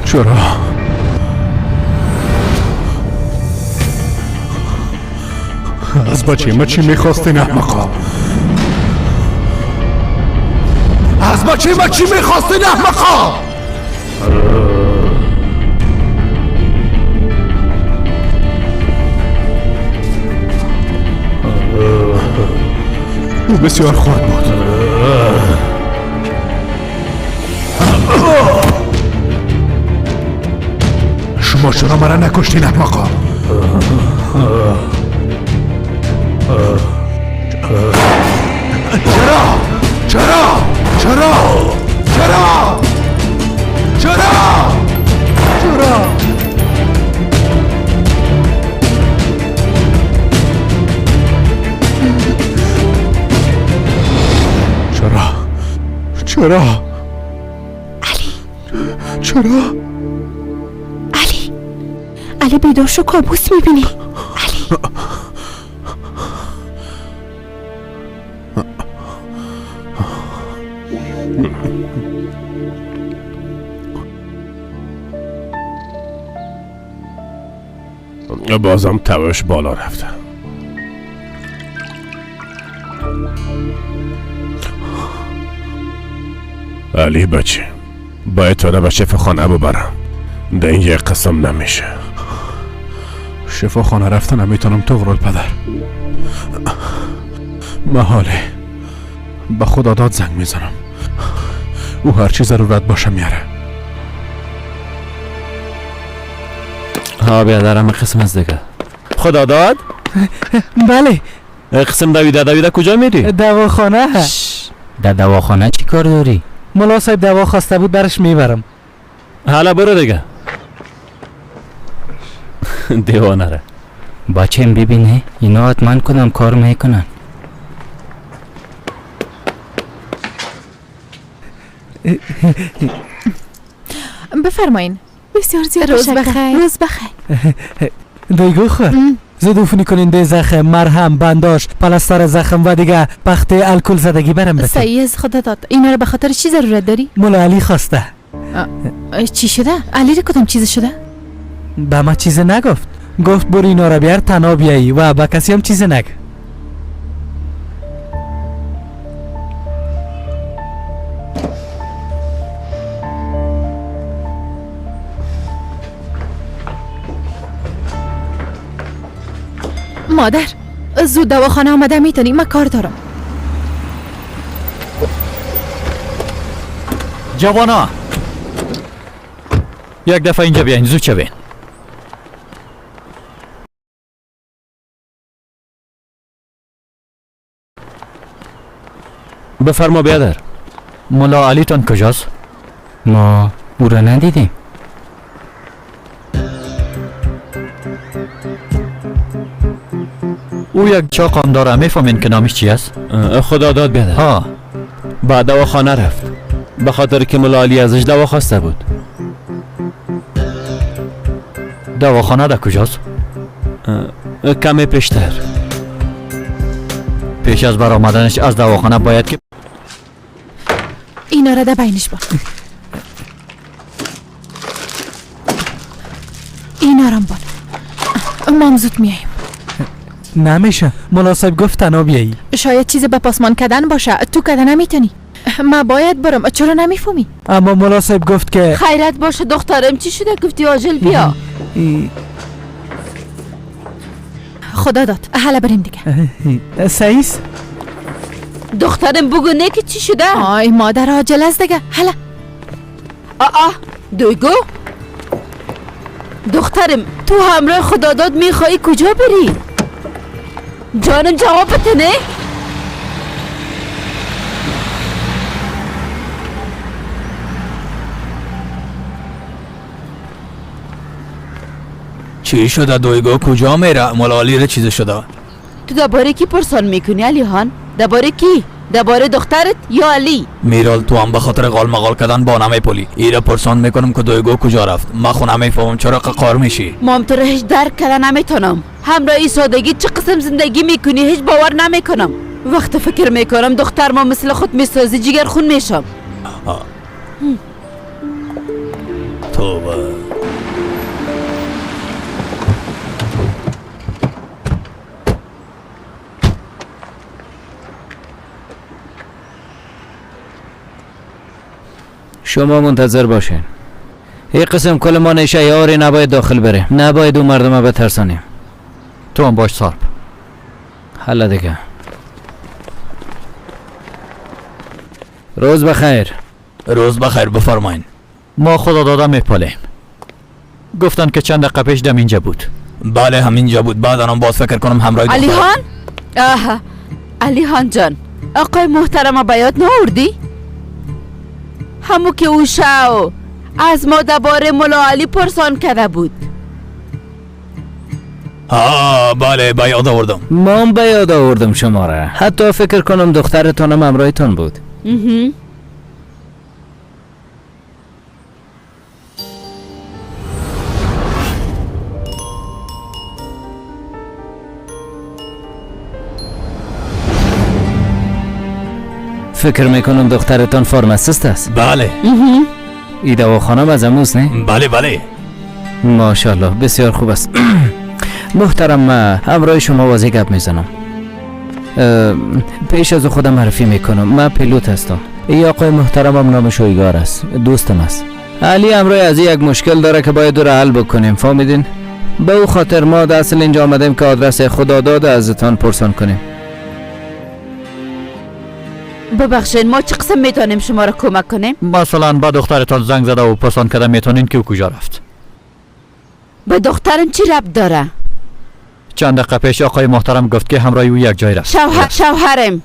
چرا؟ از بچه ما چی میخواستین احمقا؟ Аз бачаи ма чӣ мехостед, аҳмақо? Ӯ бисёр хурд буд. Шумо чаро мара накуштин, аҳмақо? Чаро? Чаро? Чаро? Чаро? Чаро? Чаро? Чаро? Чаро? Али. Чаро? Али. Али бедор шو، کابوس میبینی. علی. بازم تبش بالا رفته. علی بچه، باید تو را به شفاخانه ببرم. در این یک قسم نمیشه. شفاخانه رفتن نمیتونم طغرل پدر. محاله. به خدا داد زنگ میزنم. او هرچی ضرورت باشه میاره. ها بیادرم قسم از دیگه. خدا داد؟ بله. قسم دویده دویده کجا میری؟ دواخانه. در دواخانه چی کار داری؟ ملا صاحب دوا خواسته بود برش میبرم. حالا برو دیگه. دیوانه را. بچم ببینه اینا حتما کدام کار میکنن. بفرمایین. بسیار زیاد روز بخیر. روز بخیر. دیگو خور ضد عفونی کننده زخم، مرهم، بنداژ، پلستر زخم و دیگه پخت الکل زدگی برم بده. صحیح از خدا داد. اینا رو به خاطر چی ضرورت داری؟ ملا علی خواسته. چی شده؟ علی رو کدام چیز شده؟ به ما چیز نگفت. گفت برو اینا رو بیار تنها بیایی و به کسی هم چیز نگه. مادر زود دواخانه آمده میتونی، من کار دارم. جوانا یک دفعه اینجا بیاین، زود شوین. بفرما بیادر. ملا علی تان کجاست؟ ما او را ندیدیم. او یک چاقم داره، میفهمین که نامش چی است؟ خدا داد بیادر. ها بعد دواخانه رفت به خاطر که ملا علی ازش دوا خواسته بود. دواخانه در کجاست؟ کمی پیشتر. پیش از برآمدنش از دواخانه باید که اینا را در بینش با اینا را بان. ما هم زود میاییم. نمیشه، مناسب گفت تنها بیایی. شاید چیز به پاسمان کردن باشه، تو کده نمیتونی. ما باید برم، چرا نمیفهمی؟ اما مناسب گفت که خیرت باشه دخترم، چی شده گفتی عاجل بیا؟ خدا داد، حالا بریم دیگه. سعیس دخترم بگو نه که چی شده؟ آی مادر عاجل است دیگه، حالا. آ دویگو دخترم تو همراه خدا داد میخوایی کجا بری؟ جانم جواب بده نه؟ چی شده دویگو کجا میره؟ ملالی را چیز شده؟ تو درباره کی پرسان میکنی علی خان؟ درباره کی؟ درباره دخترت یا علی؟ میرال تو هم به خاطر غال مغال کردن با نمیپولی. ایره پرسان میکنم که دویگو کجا رفت. من خو نمیفهمم چرا قار میشی. مام تو را هیچ درک کرده نمیتونم. همراه سادگی چه قسم زندگی میکنی هیچ باور نمیکنم. وقت فکر میکنم دختر ما مثل خود میسازی جگر خون میشم. توبه. شما منتظر باشین. این قسم کل ما نیشه یاری نباید داخل بره، نباید اون مردم بترسانیم. تو هم باش سارب. حالا دیگه. روز بخیر. روز بخیر، بفرمایین. ما خدا داده میپالیم. گفتن که چند دقیقه پیش دم اینجا بود. بله همینجا بود. بعد آنم باز فکر کنم همراه علی خان. آها علی خان جان، آقای محترم به یاد نآوردی؟ همو که او شو از ما درباره ملا علی پرسان کرده بود. آه بله به یاد آوردم. من به یاد آوردم شما را. حتی فکر کنم دخترتانم همراهتان بود. فکر میکنم دخترتان فارماسیست است. بله. ای دواخانه از اموز نه؟ بله بله. ماشاءالله بسیار خوب است. محترم من همراه شما واضح گپ میزنم. پیش از خودم معرفی میکنم. من پیلوت هستم. ای آقای محترمم نامش اویگار است، دوستم است. علی همراه از یک مشکل داره که باید او را حل بکنیم، فهمیدین؟ به او خاطر ما در اصل اینجا آمدیم که آدرس خداداد ازتان پرسان کنیم. ببخشید ما چه قسم میتونیم شما را کمک کنیم؟ مثلا با دخترتان زنگ زده و پرسان کرده میتونین که او کجا رفت؟ به دخترم چی ربط داره؟ چند دقیقه پیش آقای محترم گفت که همراه او یک جای رفت. شوهرم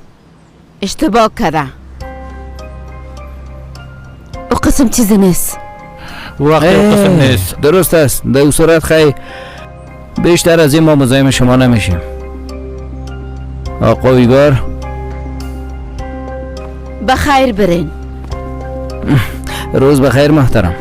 اشتباه کرده. او قسم چیزی نیست. وقتی او قسم نیست. درست است. در او صورت خیلی بیشتر از این ما مزاحم شما نمیشیم. آقا اویگار بخیر برین. روز بخیر محترم.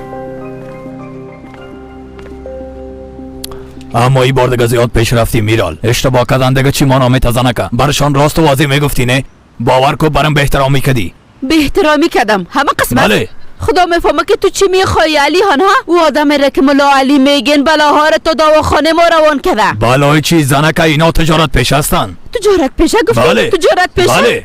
اما ای بار دیگه زیاد پیش رفتی میرال. اشتباه کردن دیگه چی مانا میتزنکه. برشان راست و واضح میگفتی نه؟ باور کو برم به احترامی کدی. به احترامی کردم همه قسمت. بله. خدا میفهمه که تو چی میخوای علی هان ها؟ او آدم را که ملا علی میگن بلاها را تو دواخانه ما روان کرده. بلای چی زنکه؟ اینا تجارت پیش هستن. تجارت پیشه گفتی؟ بله. تجارت پیشه؟ بله.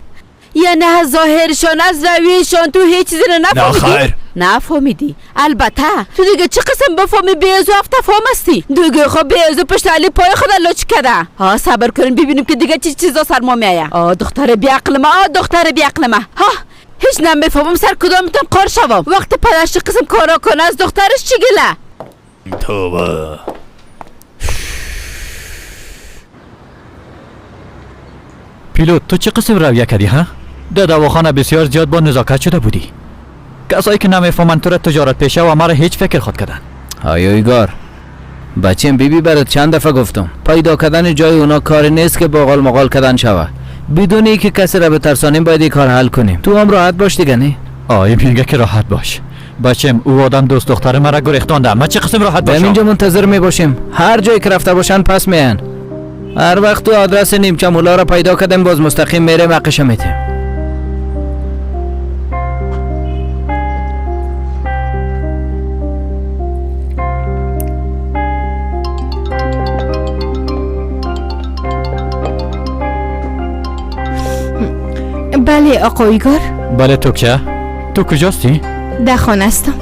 یعنی از ظاهرشان از رویشان تو هیچ چیزی رو نفهمیدی؟ نه خیر نفهمیدی. البته تو دیگه چه قسم بفهمی؟ به ازو افتفهم هستی دیگه. خب به ازو پشت علی پای خود لچ کرده. ها صبر کنین ببینیم که دیگه چی چیزا سر ما میایه. آ دختر بی عقل ما، آ دختر بی عقل ما. ها هیچ نمیفهمم سر کدامتون قار شوم. وقت پدرش قسم کارا کنه از دخترش چی گله؟ توبه. پیلوت تو چه قسم رویه کردی ها؟ در دواخانه بسیار زیاد با نزاکت شده بودی. کسایی که نمیفهمند تو را تجارت پیشه و مرا هیچ فکر خود کردن. آیا ایگار بچیم بیبی برات چند دفعه گفتم پیدا کردن جای اونا کار نیست که با مقال کردن شوه. بدون اینکه کسی را بترسانیم باید این کار حل کنیم. تو هم راحت باش دیگه نه؟ آی میگه که راحت باش بچم. او آدم دوست دختر مرا گریختانده. من چه قسم راحت باشم؟ اینجا منتظر میباشیم. هر جایی که رفته باشن پس میان. هر وقت تو آدرس نیمچه مولا را پیدا کردیم باز مستقیم میریم حقش میتیم. بله آقا ایگار. بله تو که؟ تو کجاستی؟ در خانه هستم.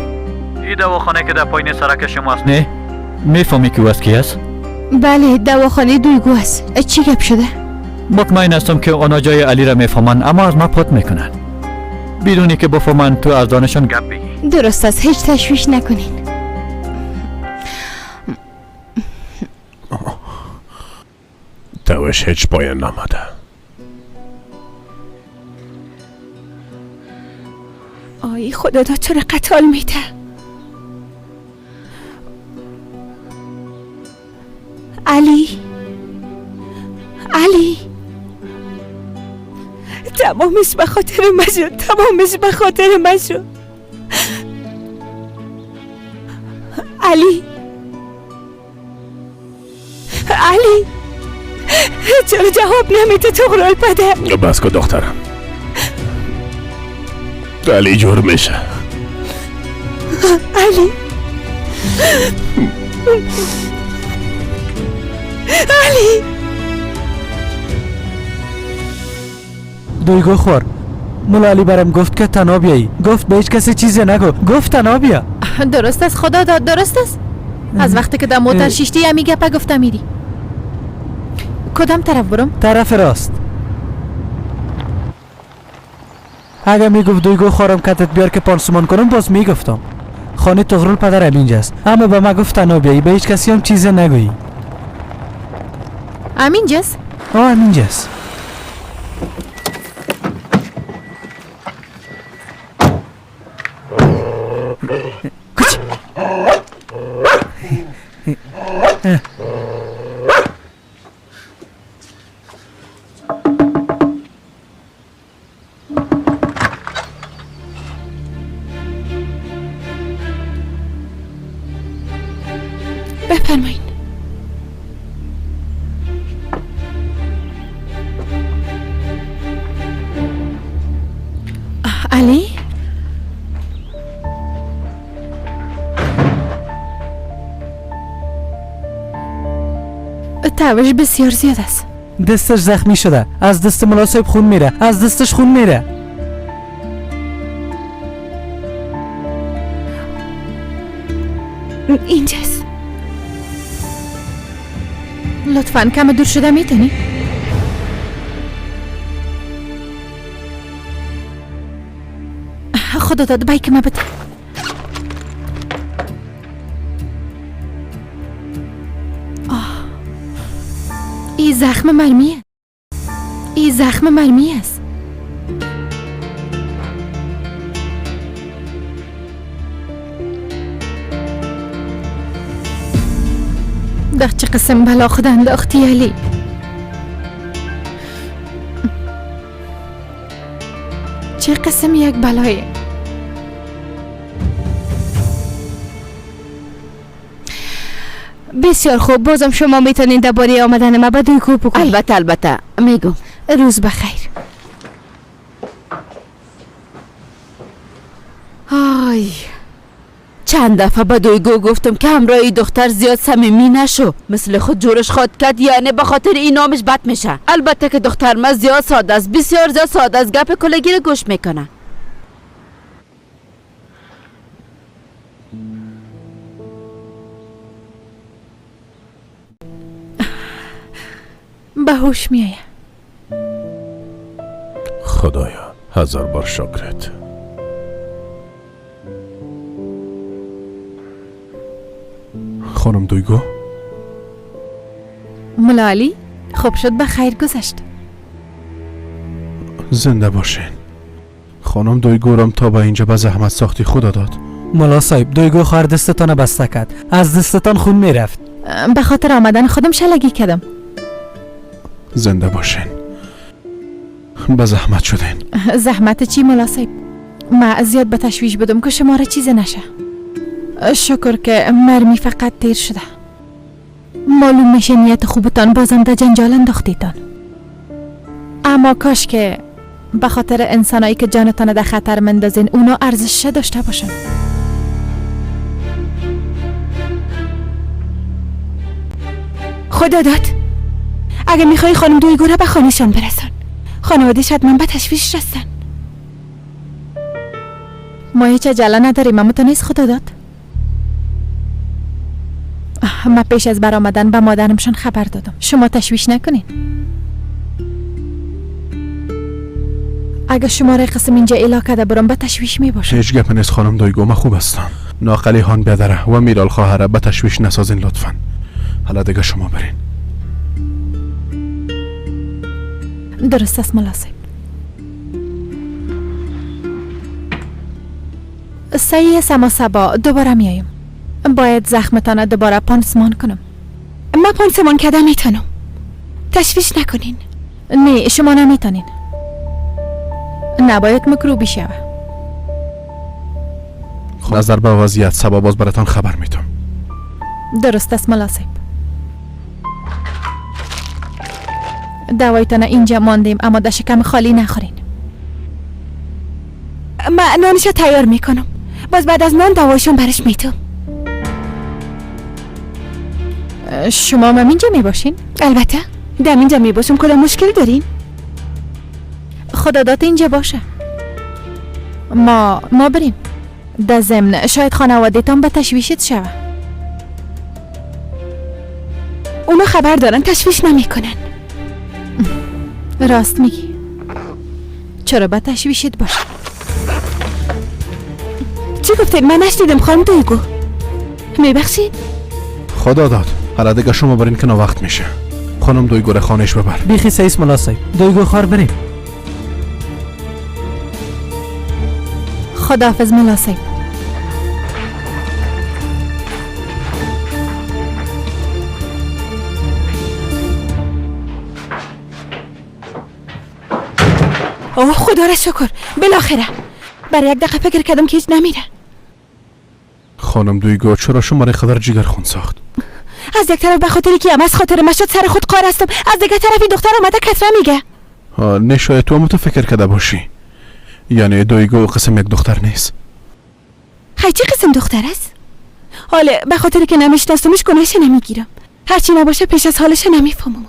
این دواخانه که در پایین سرک شماست نه؟ میفهمی که او از کی است؟ بله دواخانه دویگو است. چی گپ شده؟ مطمئن هستم که آنها جای علی را میفهمند اما از ما پات میکنن بدونی که بفهمند تو از دانشان گپ بگی. درست است، هیچ تشویش نکنین. توش هیچ پایان نامده. آی خدا دا چرا قتال میده؟ علی علی تمامش به خاطر من شد، تمامش به خاطر من شد. علی علی چرا جواب نمیده طغرل پدر؟ بس کن دخترم، علی جور میشه. علی علی دویگو خور، ملا علی برم گفت که تنها بیایی. گفت به هیچ کسی چیزی نگو. گفت تنها بیا. درست است خدا داد، درست است. از وقتی که در موتر شیشتی همی گپه گفته میری. کدام طرف برم؟ طرف راست. اگه میگفت دویگو خورم کتت بیار که پانسمان کنم باز میگفتم. خانه طغرل پدرم اینجاست، اما به ما گفت تنها بیایی، به هیچ کسی هم چیزی نگویی. همینجاست؟ آه همینجاست. بفرمایین. علی؟ تبش بسیار زیاد است. دستش زخمی شده، از دست ملا صاحب خون میره، از دستش خون میره. اینجاست. لطفاً کم دور شده میتونی؟ خدا داد بایک ما بده. این زخم مرمیه. این زخم مرمی است. در چه قسم بلا خود انداختی علی؟ چه قسم یک بلایه؟ بسیار خوب، بازم شما میتونین درباره آمدن ما به دویگو بگویید. البته البته میگم. روز بخیر. آی چند دفعه به دویگو گفتم که همراه دختر زیاد صمیمی نشو، مثل خود جورش خواد کرد، یعنی به خاطر این نامش بد میشه. البته که دختر ما زیاد ساده است، بسیار زیاد ساده است، گپ کلگی رو گوش میکنه. به هوش میآید. خدایا هزار بار شکرت. خانم دویگو؟ ملا علی خوب شد به خیر گذشت. زنده باشین خانم دویگو. تا به اینجا به زحمت ساختی خدا داد. ملا صاحب دویگو خواهر دستتان بسته کرد، از دستتان خون میرفت. به خاطر آمدن خودم شلگی کردم. زنده باشین، به زحمت شدین. زحمت چی ملا صاحب؟ ما زیاد به تشویش بودم که شما را چیز نشه. شکر که مرمی فقط تیر شده. معلوم میشه نیت خوبتان بازم در جنجال انداختیتان. اما کاش که به خاطر انسانایی که جانتان در خطر مندازین اونا ارزش داشته باشن. خدا داد اگه میخوای خانم دویگو را به خانهشان برسان. خانوادهش حتما به تشویش رسن. ما هیچ عجله نداریم اما تو نیست خدا داد. ما پیش از برآمدن به مادرمشان خبر دادم. شما تشویش نکنین. اگه شما را قسم اینجا اعلا کرده برام به تشویش می باشم. هیچ گپ نیست خانم دویگو، ما خوب هستم. ناقلی هان بیادره و میرال خواهره به تشویش نسازین لطفا. حالا دیگه شما برین. درست است ملا صاحب. صحیح است اما صبا دوباره میایم. باید زخمتان دوباره پانسمان کنم. من پانسمان کردم میتونم. تشویش نکنین. نه شما نمیتونین. نباید مکروبی شوه. نظر به وضعیت صبا باز براتان خبر میتم. درست است ملا صاحب. دوایتان اینجا ماندیم اما در شکم خالی نخورین. من نانش تیار میکنم. باز بعد از نان دوایشون برش میتم. شما هم اینجا میباشین؟ البته دم اینجا میباشم. کدام مشکل دارین؟ خدا داد اینجا باشه. ما بریم. در ضمن شاید خانواده‌تان به تشویشت شوه. اونا خبر دارن، تشویش نمیکنن. راست میگی. چرا به تشویشت باشه؟ چی گفتید؟ من نشنیدم خانم دویگو. میبخشید؟ خدا داد. حالا دیگه شما برین که وقت میشه. خانم دویگو را خانهش ببر. بیخی سیس ملا صاحب. دویگو خار بریم. خداحافظ ملا صاحب. اوه خدا را شکر، بالاخره. برای یک دقیقه فکر کردم که هیچ نمیره. خانم دویگو چرا شما را خبر جگر خون ساخت؟ از یک طرف به خاطری که هم از خاطر مشد سر خود قار هستم، از دیگه طرف این دختر آمده کتره میگه. نه شاید تو هم تو فکر کرده باشی. یعنی دویگو قسم یک دختر نیست. خیلی چه قسم دختر است؟ حالا به خاطری که نمیشناسمش گناهش نمیگیرم. هرچی نباشه پیش از حالش نمیفهمم.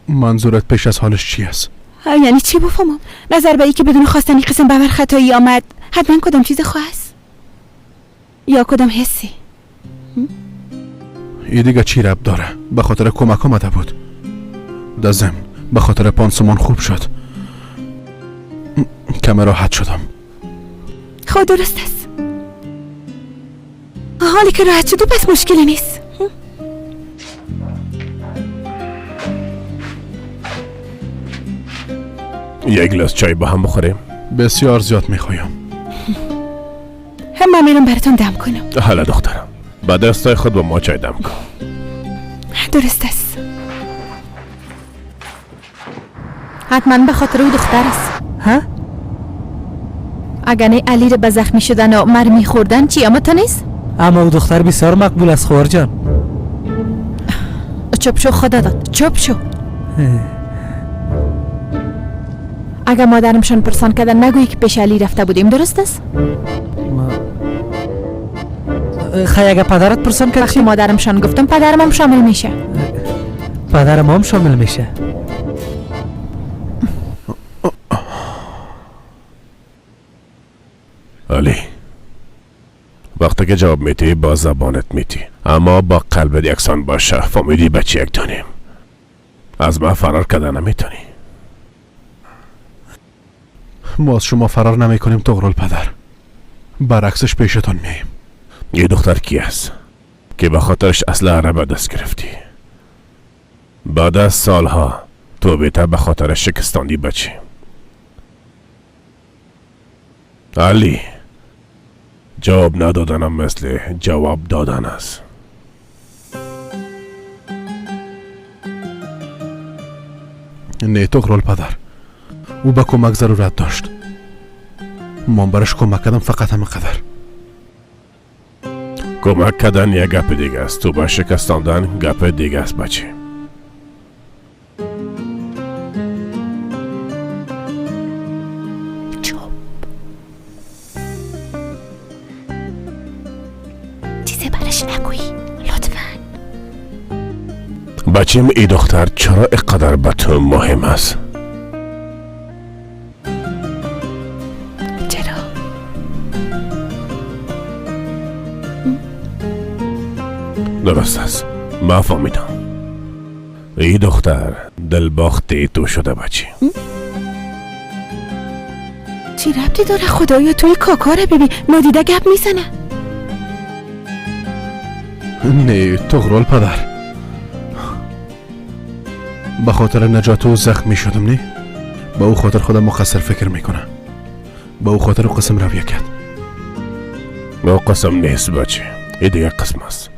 منظورت پیش از حالش چی است؟ یعنی چی بفهمم؟ نظر به ای که بدون خواستن قسم باور خطایی آمد، حتما کدام چیز خواست یا کدام حسی. ای دیگه چی رب داره؟ به خاطر کمک آمده بود. در ضمن به خاطر پانسمان خوب شد. کم راحت شدم. خب درست است. حالی که راحت شدی پس مشکلی نیست. یک گلاس چای با هم بخوریم؟ بسیار زیاد میخوایم. هم من میرم براتون دم کنم. حالا دخترم با دستای خود با ما چای دم کن. درست است. حتما به خاطر او دختر است. ها؟ اگر نه علی را به زخمی شدن و مرمی خوردن چی اما تو نیست؟ اما او دختر بسیار مقبول است خواهر جان. چپ شو خدا داد، چپ شو. اگر مادرمشان پرسان کردن نگویی که پیش علی رفته بودیم، درست است؟ خیلی اگر پدرت پرسان کرد وقتی مادرمشان گفتم پدرم هم شامل میشه. پدرم هم شامل میشه. علی وقتی که جواب میتی با زبانت میتی، اما با قلبت یکسان باشه. فهمیدی بچه یک دانیم. از ما فرار کردن نمیتونی. ما از شما فرار نمی کنیم طغرل پدر، برعکسش پیشتان میاییم. یه دختر کی است که به خاطرش اسلحه را به دست گرفتی؟ بعد از سالها تو بیتا به خاطر شکستاندی بچه. علی جواب ندادنم مثل جواب دادن است. نه طغرل پدر، او به کمک ضرورت داشت. من برش کمک کردم، فقط همین قدر. کمک کردن یک گپ دیگه است، تو با شکستاندن گپ دیگه است بچه. چوب چیزی برش نگویی لطفا. بچیم ای دختر چرا اینقدر به تو مهم است؟ چرا؟ درست است، من فهمیدم. ای دختر دلباخته تو شده بچه. چی ربطی داره خدایا؟ توی کاکا رو ببین، نادیده گپ میزنه. نه طغرل پدر، به خاطر نجات او زخمی شدم. نه به او خاطر خودم مقصر فکر میکنم. به او خاطر قسم رویه کرد. او قسم نیست بچه، این دیگه قسم است.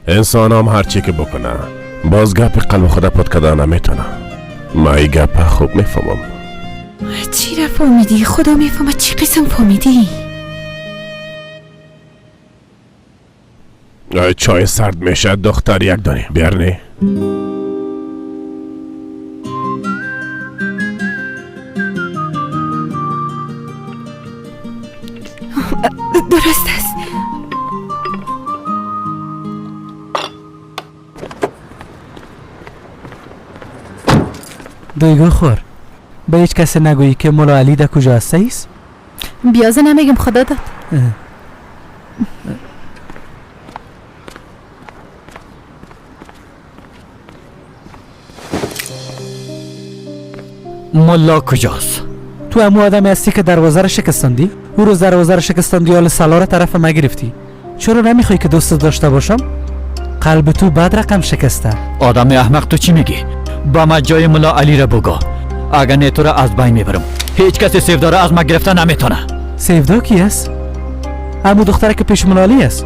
انسان هم هرچی که بکنه باز گپ قلب خود پد کردن نمیتونه. ما این گپ خوب میفهمم. چی را فهمیدی؟ خدا میفهمه چی قسم فهمیدی؟ چای سرد میشه دختر یک دانه بیار. درست است. دویگو خور، به هیچ کسی نگویی که ملا علی در کجا است؟ بیازه نمیگم خدا داد. ملا کجاست؟ تو امو آدمی هستی که دروازه را شکستاندی؟ او روز دروازه را شکستاندی، حال سلار طرف ما گرفتی. چرا نمیخوای که دوست داشته باشم؟ قلب تو بد رقم شکسته. آدم احمق، تو چی میگی؟ با ما جای ملا علی را بگو، اگر نه تو را از بین میبرم. هیچ کسی سیفدارا از ما گرفته نمیتونه. سیفدا کی است؟ امو دختره که پیش ملالی است.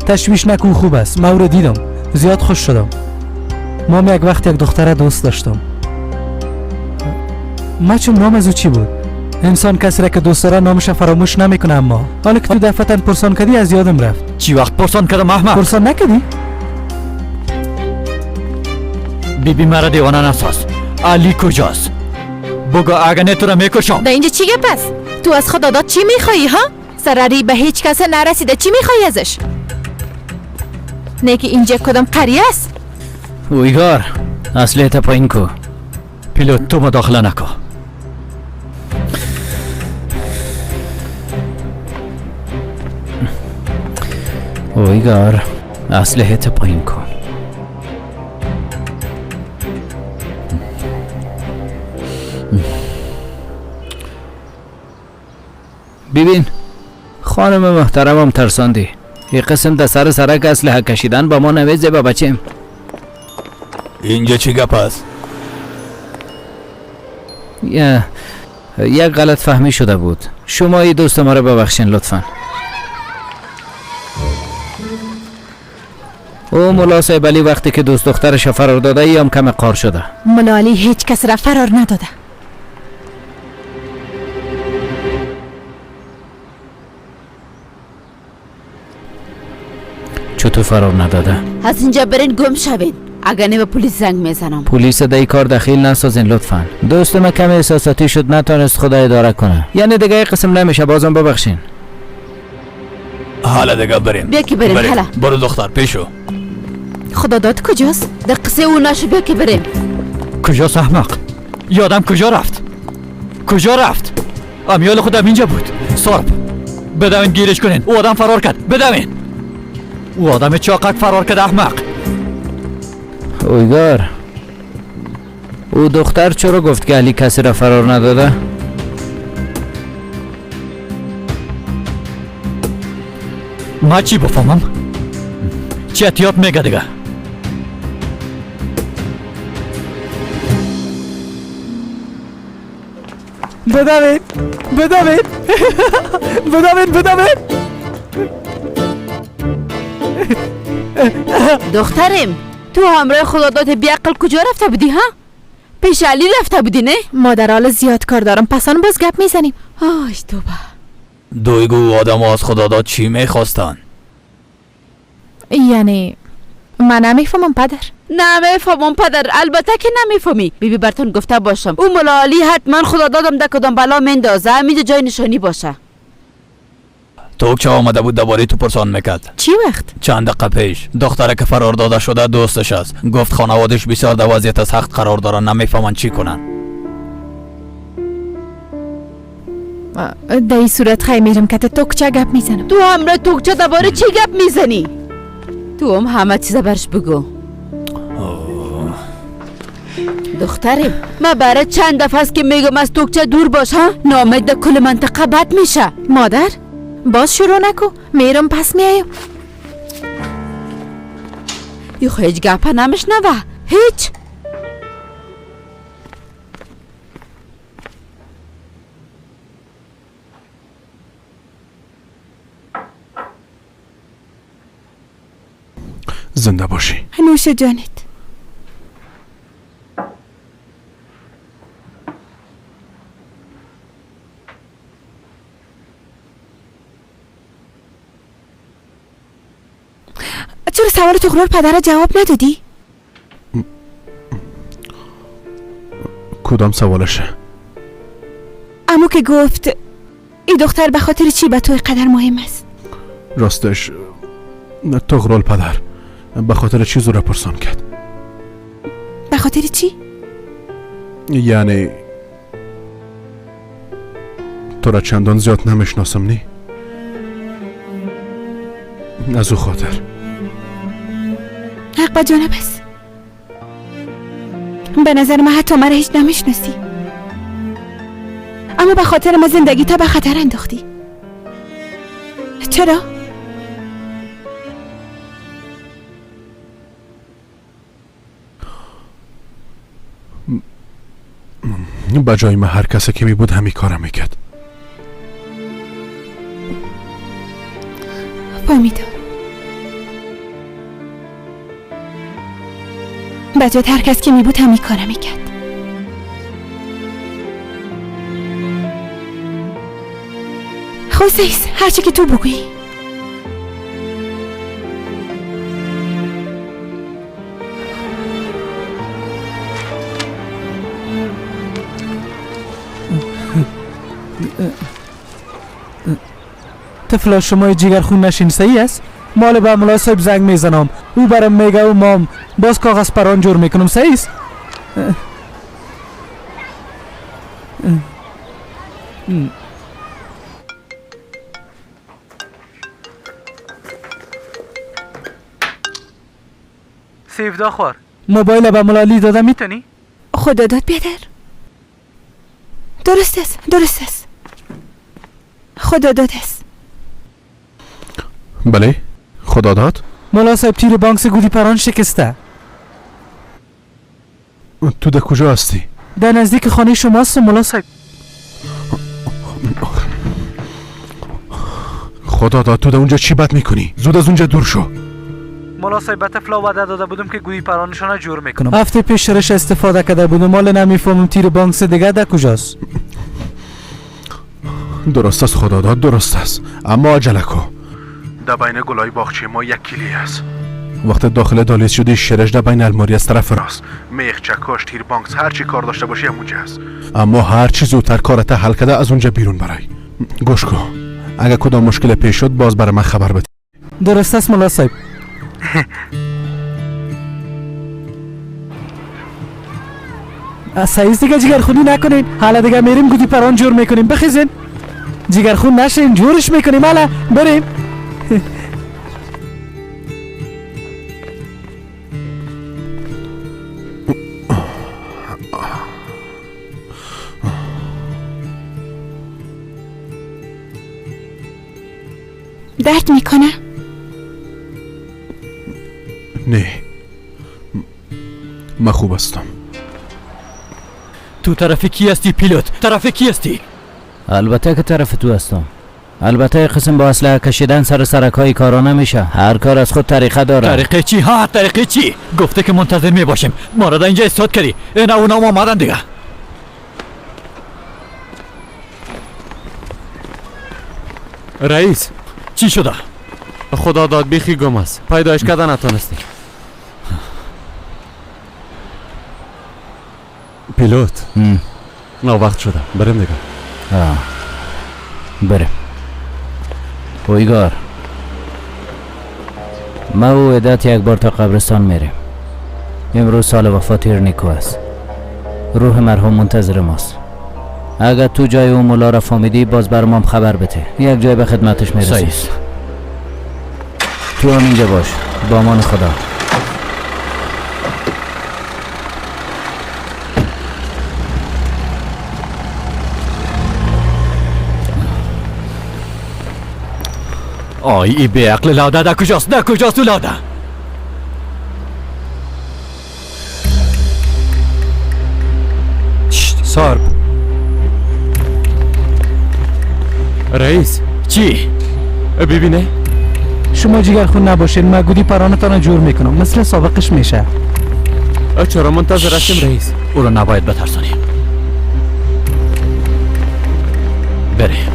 تشویش نکن، خوب است. من او را دیدم، زیاد خوش شدم. ما یک وقت یک دختره دوست داشتم. ما چون نام از او چی بود؟ انسان کسی را که دوست داره نامش فراموش نمیکنه، اما حالا که تو دفعتا پرسان کردی از یادم رفت. چی وقت پرسان کردم احمق؟ پرسان نکردی؟ بیبی مرا دیوانه نساز. علی کجاست؟ بگو اگه نه تو را میکشم. در اینجا چی گپ است؟ تو از خدا داد چی میخوایی ها؟ ضرری به هیچ کس نرسیده، چی میخوایی ازش؟ نه که اینجا کدام قریه است؟ اویگار اصلیت پایین کو. پیلوت تو مداخله نکن. اویگار اسلحه پایین کن. ببین خانم محترمم ترساندی. یه قسم در سر سرک اسلحه کشیدن با ما نویزه با بچیم. اینجا چی گپ است؟ یک غلط فهمی شده بود. شما ای دوست ما رو ببخشین لطفا. او ملا صاحب علی وقتی که دوست دخترش فرار داده ای هم کم قار شده. ملا علی هیچ کس را فرار نداده. چطور فرار نداده؟ از اینجا برین گم شوین، اگر نه به پلیس زنگ میزنم. پلیس در این کار دخیل نسازین لطفا. دوست ما کم احساساتی شد، نتونست خدا اداره کنه. یعنی دیگه قسم نمیشه، بازم ببخشین. حالا دیگه بریم. بیا که بریم. حالا برو دختر پیشو. خدا داد کجاست؟ در قصه او نشو، بیا که بریم. کجاست احمق؟ یادم کجا رفت؟ کجا رفت؟ امیال خودم اینجا بود. سارب بدوین گیرش کنین، او آدم فرار کرد. بدوین، او آدم چاقک فرار کرد احمق. اویگار او دختر چرا گفت که علی کسی را فرار نداده؟ ما چی بفهمم؟ چی احتیاط میگه دیگه؟ بدوین بدوین بدوین بدوین. دخترم تو همراه خداداد بیعقل کجا رفته بودی ها؟ پیش علی رفته بودی نه؟ مادر حال زیاد کار دارم، پسان باز گپ میزنیم. آی توبه. دویگو آدم از خداداد چی میخواستن؟ یعنی من نمیفهمم پدر. نمیفهمم پدر، البته که نمیفهمی. بیبی براتون گفته باشم او ملا علی حتما خدادادم در کدام بلا میندازه، همینجا جای نشانی باشه. تو چه آمده بود درباره تو پرسان میکرد؟ چی وقت؟ چند دقیقه پیش. دختره که فرار داده شده دوستش است. گفت خانوادش بسیار در وضعیت سخت قرار دارن، نمیفهمن چی کنن. در این صورت خیلی میرم که توکچه گپ میزنم. تو همراه توکچه درباره چی گپ میزنی؟ تو هم همه چیز برش بگو. دخترم ما برای چند دفعه است که میگم از توکچه دور باش ها، نامت در کل منطقه بد میشه. مادر باز شروع نکو، میرم پس میایم. یخ هیچ گپه نمیشنوه هیچ. زنده باشی. نوش جانت. چرا سوال تغرل پدر جواب ندادی؟ کدام سوالشه؟ عمو که گفت این دختر به خاطر چی به تو قدر مهم است؟ راستش تغرل پدر به خاطر چیزو را پرسان کرد. به خاطر چی؟ یعنی тура чандон зиёд намешиносам, не? Аз ӯ хотир. حق با جانب است. به نظر من حتی مرا هیچ نمیشناسی، اما به خاطر ما زندگی تا به خطر انداختی. چرا؟ به جای من هر کسی که می بود همین کارم میکرد. فهمیدم. به جای هر کس که می بود همین کارم میکرد. خوزیس، هرچی که تو بگویی. طفلا شما جیگرخون نشین، صحیح است؟ مال به ملا صاحب زنگ میزنم، او برام میگه و مام باز کاغذ پران جور میکنم، صحیح است؟ سیفدا خور موبایل به ملالی داده میتونی؟ خدا داد بیادر. درست است، درست است. خدا داد است. بله خدا داد. ملا صاحب تیر بانک گودی پران شکسته. تو در کجا هستی؟ در نزدیک خانه شما هستم ملا صاحب. خدا داد تو در اونجا چی بد میکنی؟ زود از اونجا دور شو. ملا صاحب به طفلا وعده داده بودم که گودی پرانشان جور میکنم. هفته پیش رش استفاده کرده بودم، مال نمیفهمم تیر بانک دیگه در کجاست. درست است خدا داد، درست است، اما عجله کو. در بین گلای باغچه ما یک کلی است. وقتی داخل دالیز شدی شرش در بین الماری از طرف راست، میخ، چکش، تیر بانک، هر چی کار داشته باشی همونجا است. اما هر چی زودتر کارت حل کرده از اونجا بیرون برای. گوش کن، اگر کدام مشکل پیش شد باز برای من خبر بده. درست است ملا صاحب. سعیز دیگه جگرخونی نکنین، حالا دیگه میریم گودی پران جور میکنیم. بخیزین جگرخون نشین، جورش میکنیم. حالا بریم. درد میکنه؟ نه من خوب هستم. تو طرف کی هستی پیلوت؟ طرف کی هستی؟ البته که طرف تو هستم. البته قسم با اسلحه کشیدن سر سرک های کارا نمیشه. هر کار از خود طریقه داره. طریقه چی؟ ها طریقه چی؟ گفته که منتظر می باشیم، ما را در اینجا استاد کردی. اینا اونا آمدن دیگه. رئیس چی شده؟ خدا داد بیخی گم است، پیدایش کردن نتونستی. پیلوت نه وقت شده، بریم دیگه. بریم. اویگار ما و عدت یک بار تا قبرستان میریم. امروز سال وفات ارنیکو است. روح مرحوم منتظر ماست. اگر تو جای اون ملا را فهمیدی باز بر مام خبر بده. یک جای به خدمتش میرسیم. تو هم اینجا باش. با امان خدا. آی ای بی عقل لاده در کجاست؟ در کجاست لاده؟ سارب. رئیس چی؟ ببینه شما جگرخون نباشین، من گودی پرانتان جور میکنم، مثل سابقش میشه. چرا منتظر هستیم رئیس؟ او را نباید بترسانیم. بریم.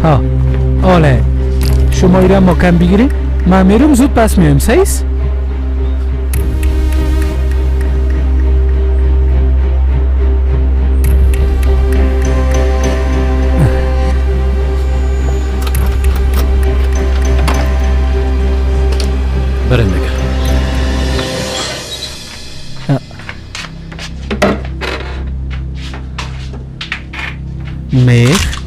ها آله شما ایره مکم بگیریم، من میرم زود پس میایم. سیس؟ برین دیگه. میخ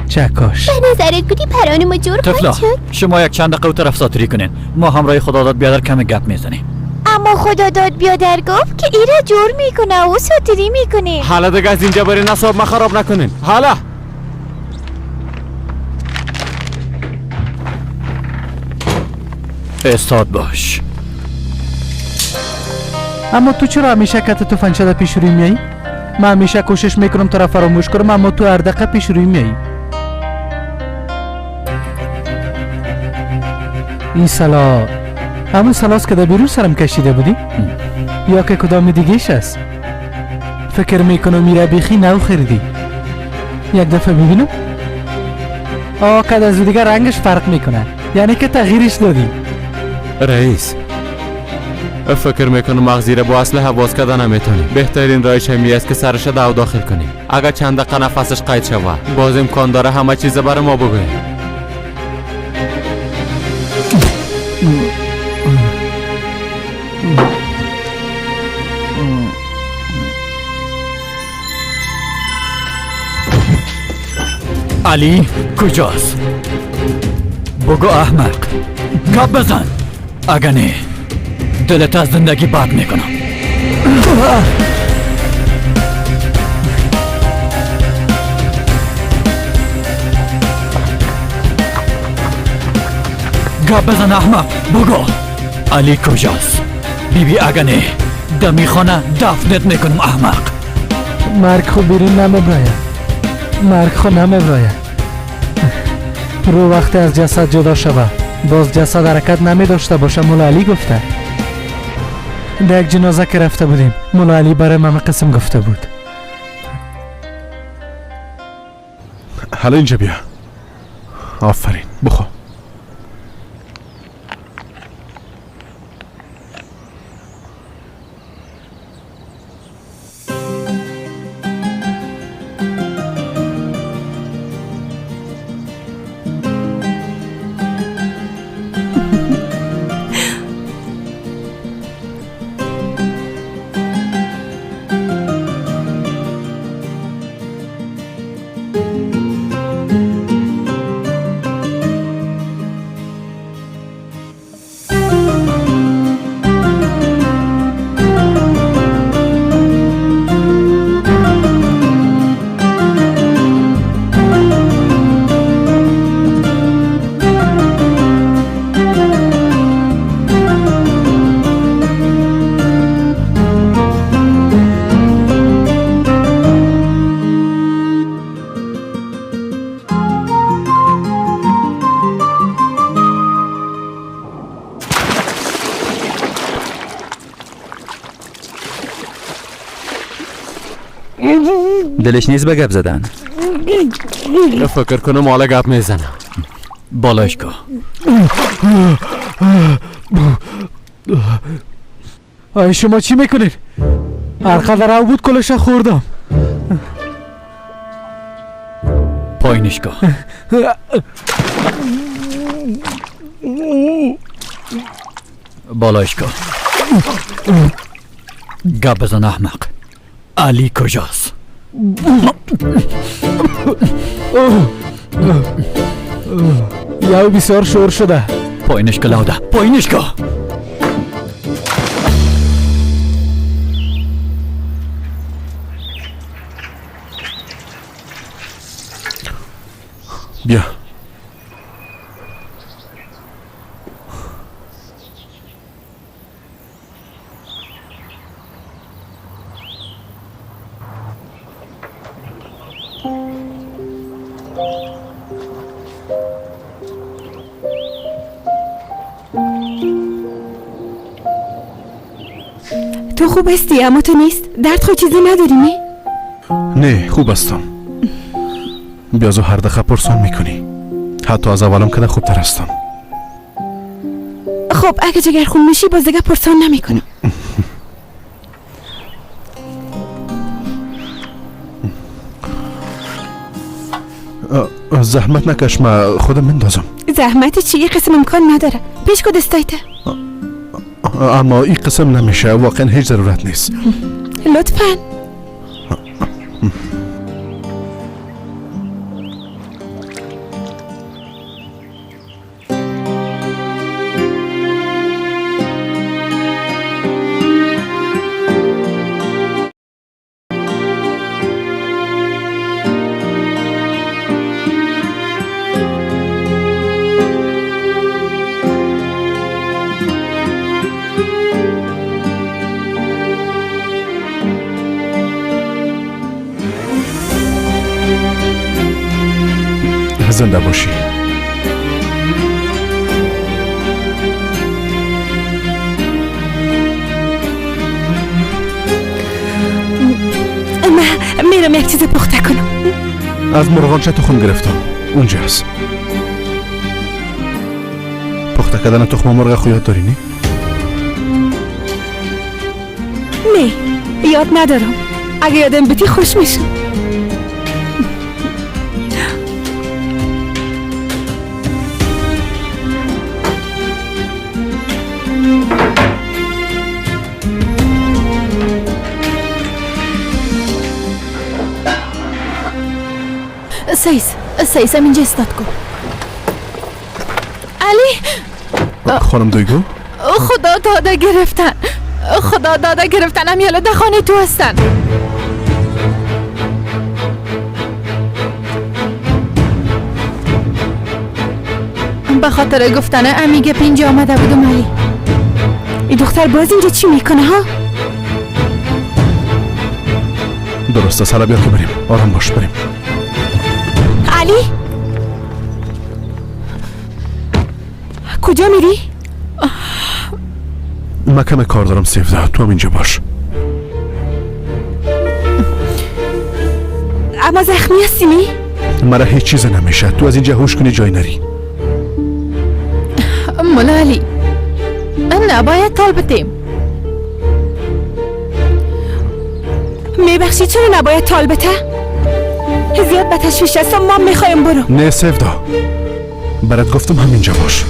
چکش. به نظر گودی پران ما جور طفلا خواهد شد. شما یک چند دقیقه طرف ساتری کنین، ما همراه خداداد بیادر کم گپ میزنیم. اما خداداد بیادر گفت که ایره جور میکنه و ساتری میکنه. حالا دیگه از اینجا برین، اعصاب ما خراب نکنین. حالا استاد باش. اما تو چرا همیشه کت تفنگچه در پیش روی میایی؟ من همیشه کوشش میکنم تو را فراموش کنم، اما تو هر دقیقه پیش روی میایی. این سلا همون سلاست که در بیرون سرم کشیده بودی؟ یا که کدام دیگهش است؟ فکر میکنم میره بیخی نو خریدی. یک دفعه ببینم. آه کد از او دیگه رنگش فرق میکنه، یعنی که تغییرش دادی. رئیس فکر میکنم مغزی را با اسلحه باز کردن نمیتونیم. بهترین راهش همی است که سرش دو داخل کنیم. اگر چند دقیقه نفسش قید شود باز امکان داره همه چیز برای ما بگوید. علی کجاست؟ بگو احمق، گپ بزن، اگه نه دلت از زندگی بد میکنم. گپ بزن احمق، بگو علی کجاست؟ بی بی اگه نه دمی خانه دفنت میکنم احمق. مرگ خو بیرون نمیبراید، مرگ خو نمیبراید. رو وقتی از جسد جدا شود باز جسد حرکت نمی داشته باشه. مولا علی گفته. در یک جنازه که رفته بودیم مولا علی برای من قسم گفته بود. حالا اینجا بیا. آفرین، بخور. دلش نیست به گپ زدن. فکر کنم حالا گپ میزنم. بالایش کو. آی شما چی میکنید؟ هر قدر او بود کلش خوردم. پایینش کو. بالایش کو. گپ بزن احمق. علی کجاست؟ یو بسیار شور شده. پایینش که لاوده، پایینش که. بیا. تو خوب هستی اما تو نیست. درد خود چیزی نداری نه؟ نه خوب هستم. بیازو هر دقیقه پرسان میکنی. حتی از اولم که خوبتر هستم. خب اگه جگر خون میشی باز دیگه پرسان نمیکنم. زحمت نکش، من خودم مندازم. زحمت چی؟ این قسم امکان نداره. پیش کو دستایته. اما این قسم نمیشه، واقعا هیچ ضرورت نیست. لطفا. زنده باشی. من میرم یک چیز پخته کنم. از مرغانچه تخم گرفتم، اونجاست. پخته کردن تخم مرغ خو یاد داری نی؟ نه یاد ندارم. اگه یادم بتی خوش میشم. سیس سیس اینجا استاد کن. علی خانم دویگو، خدا داده گرفتن، خدا داده گرفتن. امیالا در خانه تو هستن. به خاطر گفتن امیگه پینجا آمده بودم. علی این دختر باز اینجا چی میکنه ها؟ درسته، سر بیا که بریم. آرام باش، بریم. علی کجا میری؟ من کم کار دارم سیفده، تو هم اینجا باش. اما زخمی هستی می؟ مرا هیچ چیز نمیشه، تو از اینجا هوش کنی جای نری. مولا علی نباید تال بتیم. میبخشی چرا نباید تال بته؟ زیاد به تشویش هستم، ما میخوایم برو. نه سیفدا، برات گفتم همینجا باش.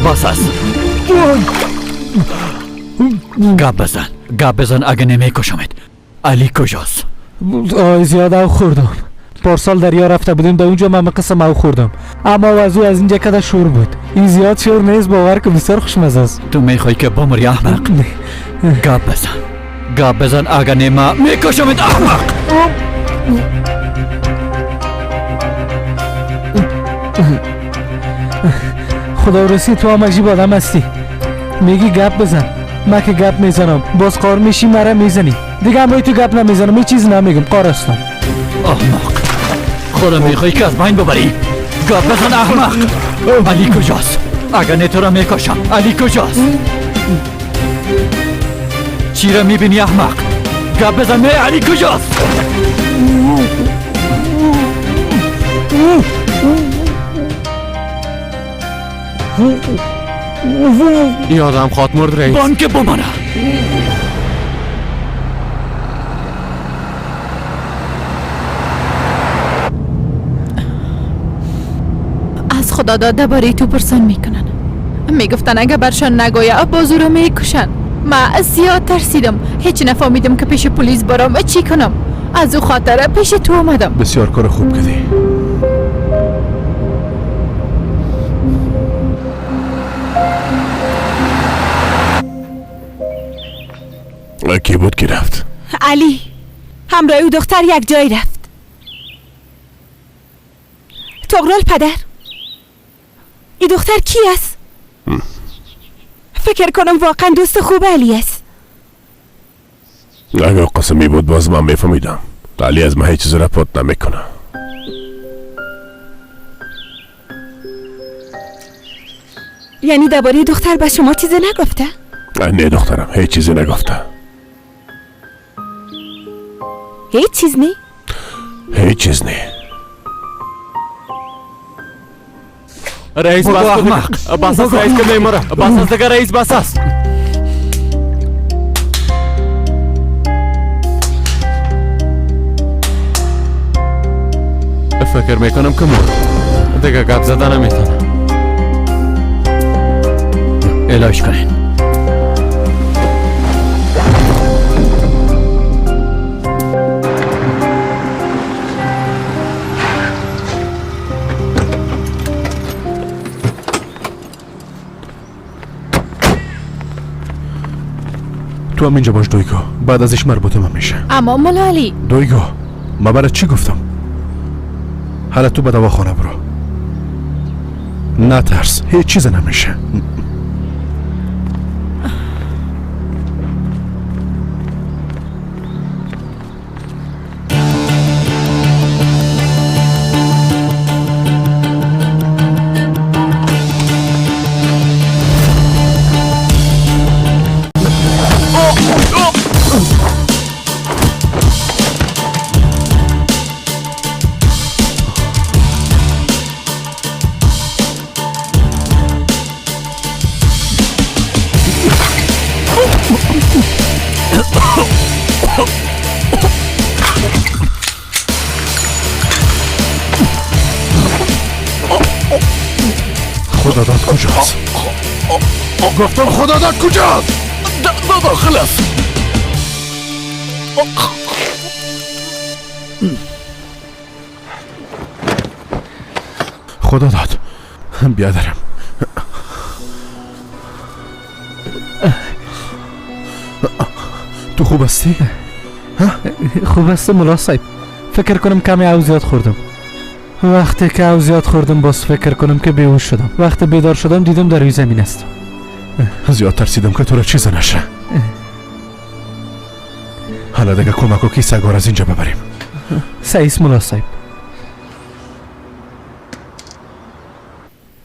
بس است. گپ بزن، گپ بزن، اگه نمیکشمت. علی کجاست؟ آی زیاد او خوردم. پارسال دریا رفته بودیم، در اونجا من قسم او خوردم. اما وضو از اینجا کده شور بود. این زیاد شور نیست، باور که بسیار خوشمزه است. تو میخوای که بمری احمق؟ گپ بزن، گپ بزن، اگه نما میکشمت احمق. خدا رسی تو هم عجیب آدم هستی. میگی گپ بزن، من که گپ میزنم باز قار میشی مرا میزنی. دیگه هم تو گپ نمیزنم، هیچ چیز نمیگم، قار هستم. احمق، خدا میخوای که از بین ببری. گپ بزن احمق. علی کجاست؟ اگه نه تو را میکشم. علی کجاست؟ چی را میبینی احمق؟ گپ بزن. نه علی کجاست؟ یادم خواد مرد رئیس. بانک بمانه. از خدا داده برای تو پرسان میکنن. میگفتن اگه برشان نگویه بازو رو میکشن. من زیاد ترسیدم، هیچ نفهمیدم که پیش پلیس برام چی کنم. از او خاطر پیش تو آمدم. بسیار کار خوب کردی. کی بود که رفت؟ علی همراه او دختر یک جای رفت. طغرل پدر، این دختر کی است؟ فکر کنم واقعا دوست خوب علی است. اگر قسمی بود باز من میفهمیدم. علی از من هیچ چیز را پات نمیکنه. یعنی درباره دختر به شما چیزی نگفته؟ Не духтарам, ҳеҷ чизе нагуфта. Ҳеҷ чиз не? Ҳеҷ чиз не. Раис, бас аҳмақ. Бас аст, раис, ки мемурам. Бас аст дигар, раис, бас аст. Фикр мекунам ки мурд. Дигар гап зада наметавонам. Илоҷ кунед. تو هم اینجا باش دویگو، بعد ازش مربوطه من میشه. اما مولا علی. دویگو، ما برات چی گفتم؟ حالا تو به دواخانه برو. نترس، هیچ چیز نمیشه. خداداد کجاست؟ گفتم خداداد کجاست؟ داخل است. خداداد بیادرم. تو خوب هستی؟ خوب هستم ملا صاحب. فکر کنم کمی او زیاد خوردم. وقتی که او زیاد خوردم باز فکر کنم که بیهوش شدم. وقتی بیدار شدم دیدم در روی زمین است. زیاد ترسیدم که تو را چیز نشه. حالا دیگه کمک و کیسه از اینجا ببریم. سعیس ملا صاحب.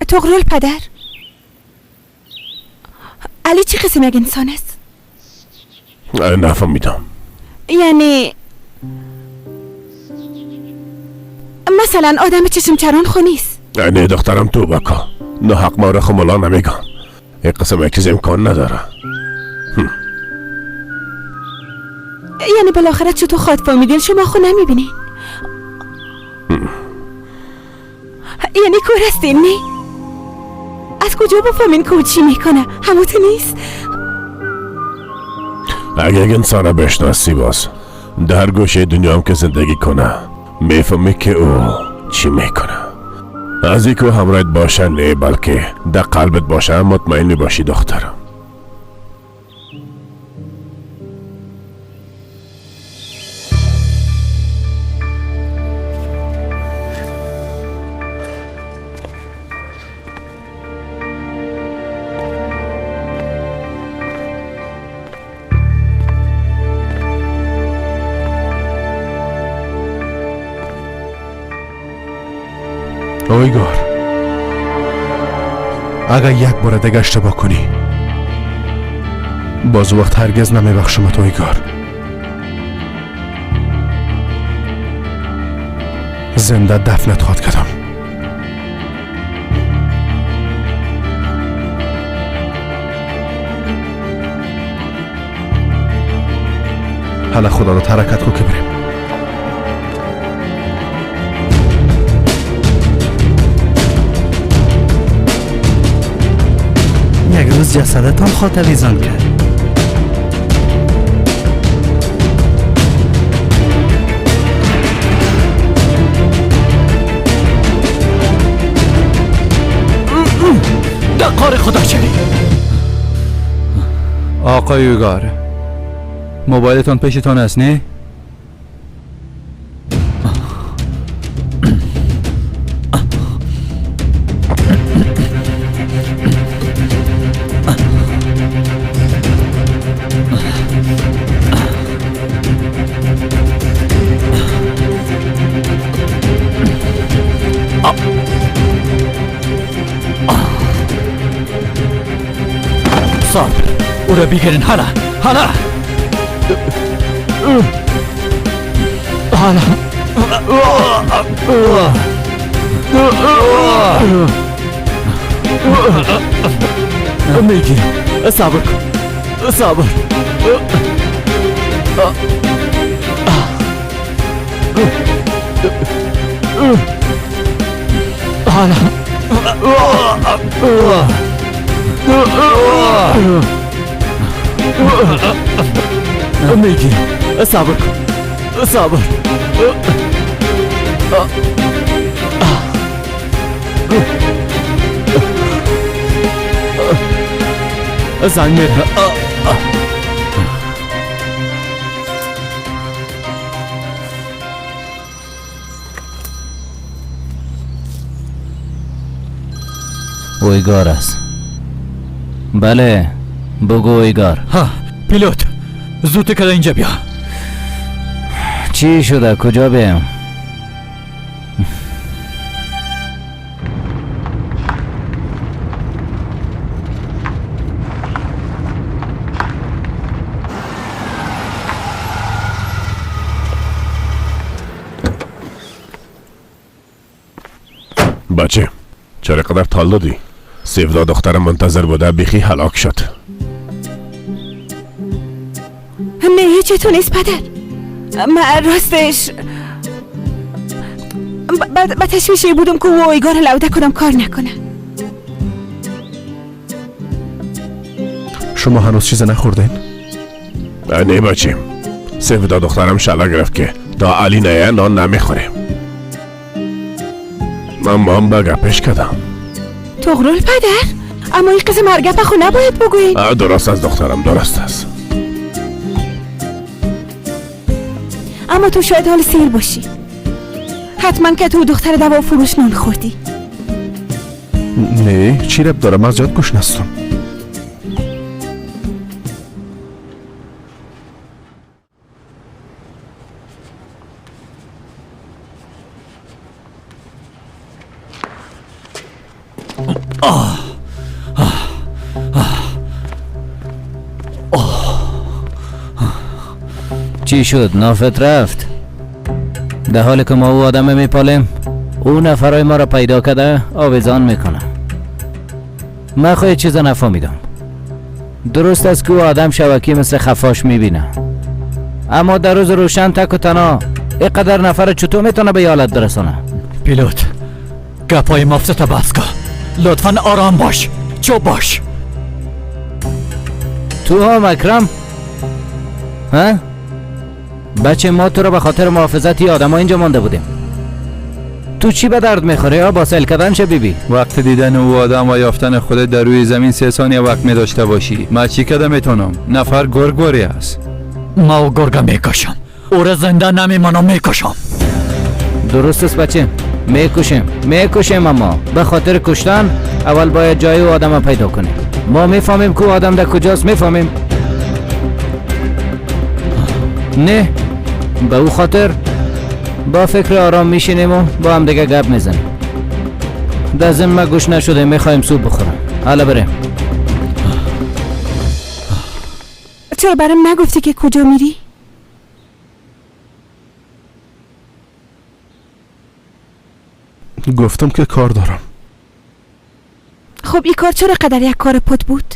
تغرل پدر، علی چه قسم یک انسان است؟ نفهمیدم. یعنی مثلا آدم چشم چران خو نیست. نه دخترم تو بکا، نه حق ما را خمالا نمیگم. این قسم یک چیز امکان نداره. یعنی بالاخره چطور خواد فهمیدین شما خو نمیبینین؟ یعنی کور هستین نه؟ از کجا بفهمین که او چی میکنه؟ هموتو نیست؟ اگه یک انسان بشناسی باز در گوشه دنیا هم که زندگی کنه میفهمی که او چی میکنه. از اینکه او همراهت باشه نه، بلکه در قلبت باشه مطمئن باشی دخترم. اویگار، اگر یک بار دیگه اشتباه کنی باز وقت هرگز نمیبخشمت اویگار. زنده دفنت خواد کردم. حالا خدا رو حرکت کو که بریم. یک روز جسدتان خاطر کرد. دقار خدا چری. آقای یوگار، موبایلتان پیشتان است نه؟ صبر. او را بگیرین. حالا حالا حالا. میگیرم، صبر کن، صبر. حالا. میگیرم، صبر کن، صبر. زنگ میره. اویگار است. بله بگو اویگار. ها پیلوت، زود کده اینجا بیا. چی شده؟ کجا بیم؟ بچه چرا قدر تال دادی؟ سیودا دخترم منتظر بوده، بیخی هلاک شد. نه هیچ نیست پدر. من راستش به تشویشی بودم که او ایگار لوده کنم کار نکنه. شما هنوز چیز نخوردین؟ نه بچه، سیودا دخترم شلا گرفت که تا علی نیه نان نمیخوریم. من با هم به گپش کردم. تغرل پدر، اما این قسم هر گپ خو نباید بگویی. درست است دخترم، درست است. اما تو شاید حال سیر باشی. حتما که تو دختر دوا فروش نان خوردی. نه چی رب دارم، از زیاد گوش نستم. چی شد؟ نافت رفت. در حالی که ما او آدم میپالیم، او نفرای ما را پیدا کرده آویزان میکنه. من خواهی چیز نفهمیدم. درست است که او آدم شبکی مثل خفاش میبینه، اما در روز روشن تک و تنها اینقدر نفر چطور میتونه به حالت برسانه؟ پیلوت، گپای مفت بس کن. لطفا آرام باش، چوب باش. تو هم اکرم؟ ها؟ بچه ما تو رو به خاطر محافظت آدم ها اینجا مانده بودیم. تو چی به درد میخوری؟ ها با سیل کردن چه بیبی؟ وقت دیدن او آدم و یافتن خودت در روی زمین 3 ثانیه وقت می داشته باشی. ما چی کده میتونم؟ نفر گرگوری است. ما گرگ میکشم. او را زنده نمیمانم، میکشم. درست است بچه، میکشیم میکشیم، اما به خاطر کشتن اول باید جای او آدم پیدا کنیم. ما میفهمیم که او آدم در کجاست، میفهمیم. نه به او خاطر با فکر آرام میشینیم و با هم دیگه گپ میزنیم. در ضمن ما گوش نشده، میخوایم سوپ بخورم. حالا بریم. چرا برام نگفتی که کجا میری؟ گفتم که کار دارم. خب این کار چرا قدر یک کار پت بود؟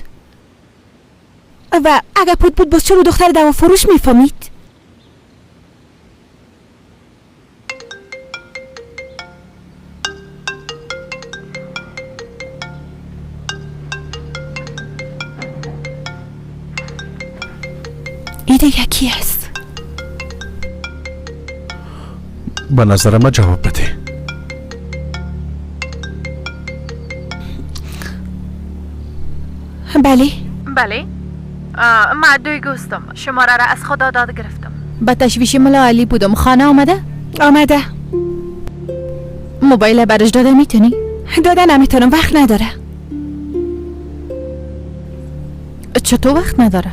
و اگر پت بود باز چرا دختر دوا فروش میفهمید؟ ایده یکی است. به نظر من جواب بده. بله بله، من دوی گوستم. شماره را از خدا داد گرفتم. به تشویش ملا علی بودم. خانه آمده؟ آمده. موبایل برش داده میتونی؟ داده نمیتونم، وقت نداره. چطور وقت نداره؟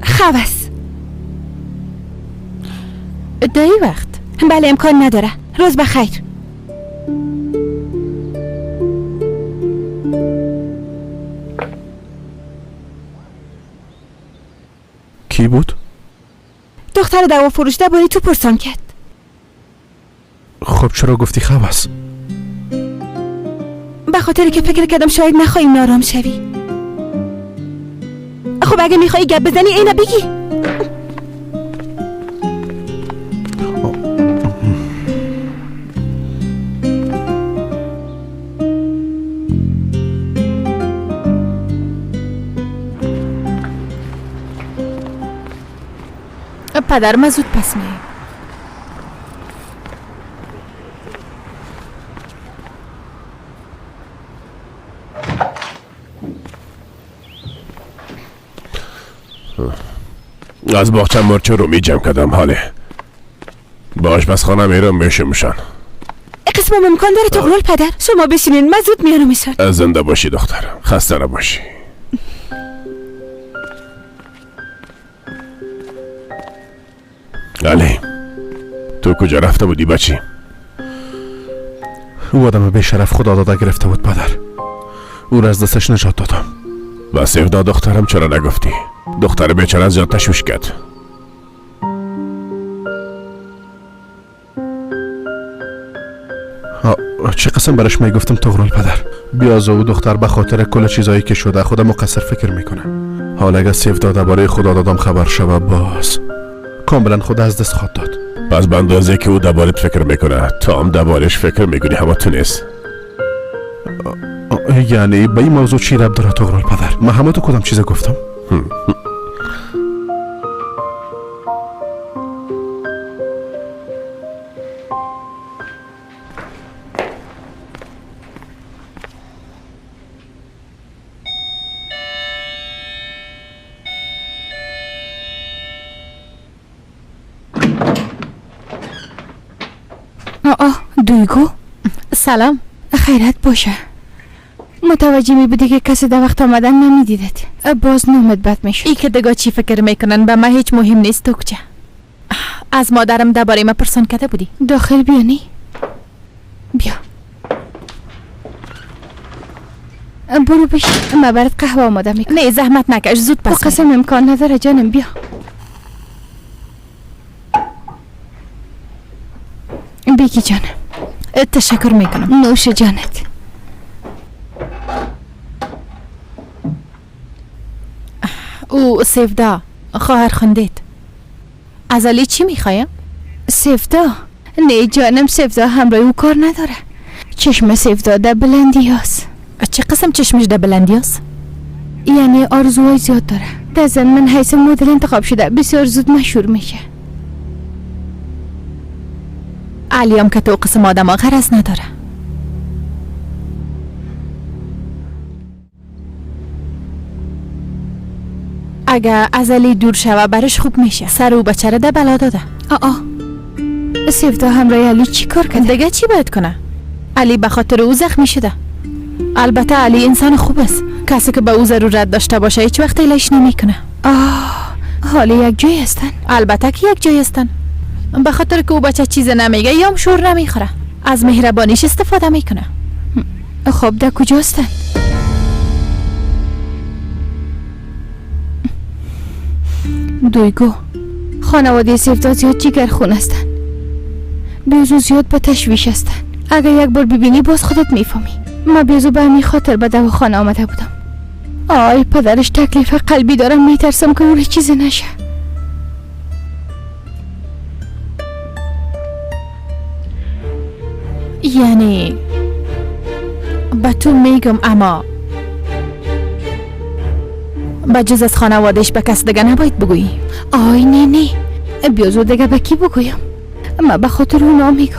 خواست دایی وقت؟ بله امکان نداره. روز بخیر. کی بود؟ دختر دوا فروش درباره تو پرسان کرد. خب چرا گفتی خواب است؟ به خاطر که فکر کردم شاید نخواهی نارام شوی. خب اگه میخوای گپ بزنی اینا بگی. پدرم زود پس میه. از باغچه مرچ رومی جمع کردم. حاله با آشپزخانه میرم میشمشان. قسم امکان داره تغرل پدر. شما بشینین من زود میانمشان. زنده باشی دخترم، خسته نباشی. علی تو کجا رفته بودی بچی؟ او آدم به شرف خدا داده گرفته بود پدر. او را از دستش نجات دادم. و سفدا دخترم چرا نگفتی؟ دختر بیچاره زیاد تشویش کرد. چه قسم برش میگفتم تغرل پدر؟ بیاز او دختر به خاطر کل چیزایی که شده خودم مقصر فکر میکنه. حالا اگه سفدا درباره خدا دادم خبر شوه باز کاملا خود از دست خواهد داد. پس به اندازه که او دربارت فکر میکنه تو هم دربارش فکر میکنی. همه تو نیست. یعنی به این موضوع چی ربط داره تغرل پدر؟ من همه تو کدام چیز گفتم؟ دویگو سلام. خیرت باشه. متوجه می بودی که کسی در وقت آمدن نمیدیدت. باز نومت بد میشد. ای که دگا چی فکر میکنن به من هیچ مهم نیست. توکچه از مادرم درباره ما پرسان کرده بودی. داخل بیا. نی بیا برو بشین، من برات قهوه آماده میکنم. نه زحمت نکش، زود پس. قسم امکان نداره جانم، بیا. بگی جانم. تشکر میکنم. نوش جانت. او سفدا خواهر خندید. از علی چی میخوایم؟ سفدا؟ نه جانم، سفدا همراه او کار نداره. چشم سفدا در بلندی هست. چه قسم چشمش در بلندی هست؟ یعنی آرزوهای زیاد داره. در زن من حیث مدل انتخاب شده، بسیار زود مشهور میشه. علی هم که تو قسم آدم ها غرض نداره. اگه از علی دور شوه برش خوب میشه. سر او بچه را ده بلا داده. آه سفدا همراه علی چی کار کرده؟ دیگه چی باید کنه؟ علی به خاطر او زخمی شده. البته علی انسان خوب است. کسی که به او ضرورت داشته باشه هیچ وقت ایلش نمیکنه. آه حالا یک جای هستن؟ البته که یک جای هستن. به خاطر که او بچه چیز نمیگه یا شور نمیخوره. از مهربانیش استفاده میکنه. خب در کجا هستن؟ دویگو خانواده سفدا زیاد جگرخون هستن. بیزو زیاد به تشویش هستن. اگر یک بار ببینی باز خودت میفهمی. من بیزو به همین خاطر به دواخانه آمده بودم. آی پدرش تکلیف قلبی دارم، میترسم که او چیزی نشه. یعنی به تو میگم اما به جز از خانوادهش به کس دیگه نباید بگویی. آی نه نه، بیازو دیگه به کی بگویم؟ من به خاطر اونا میگم.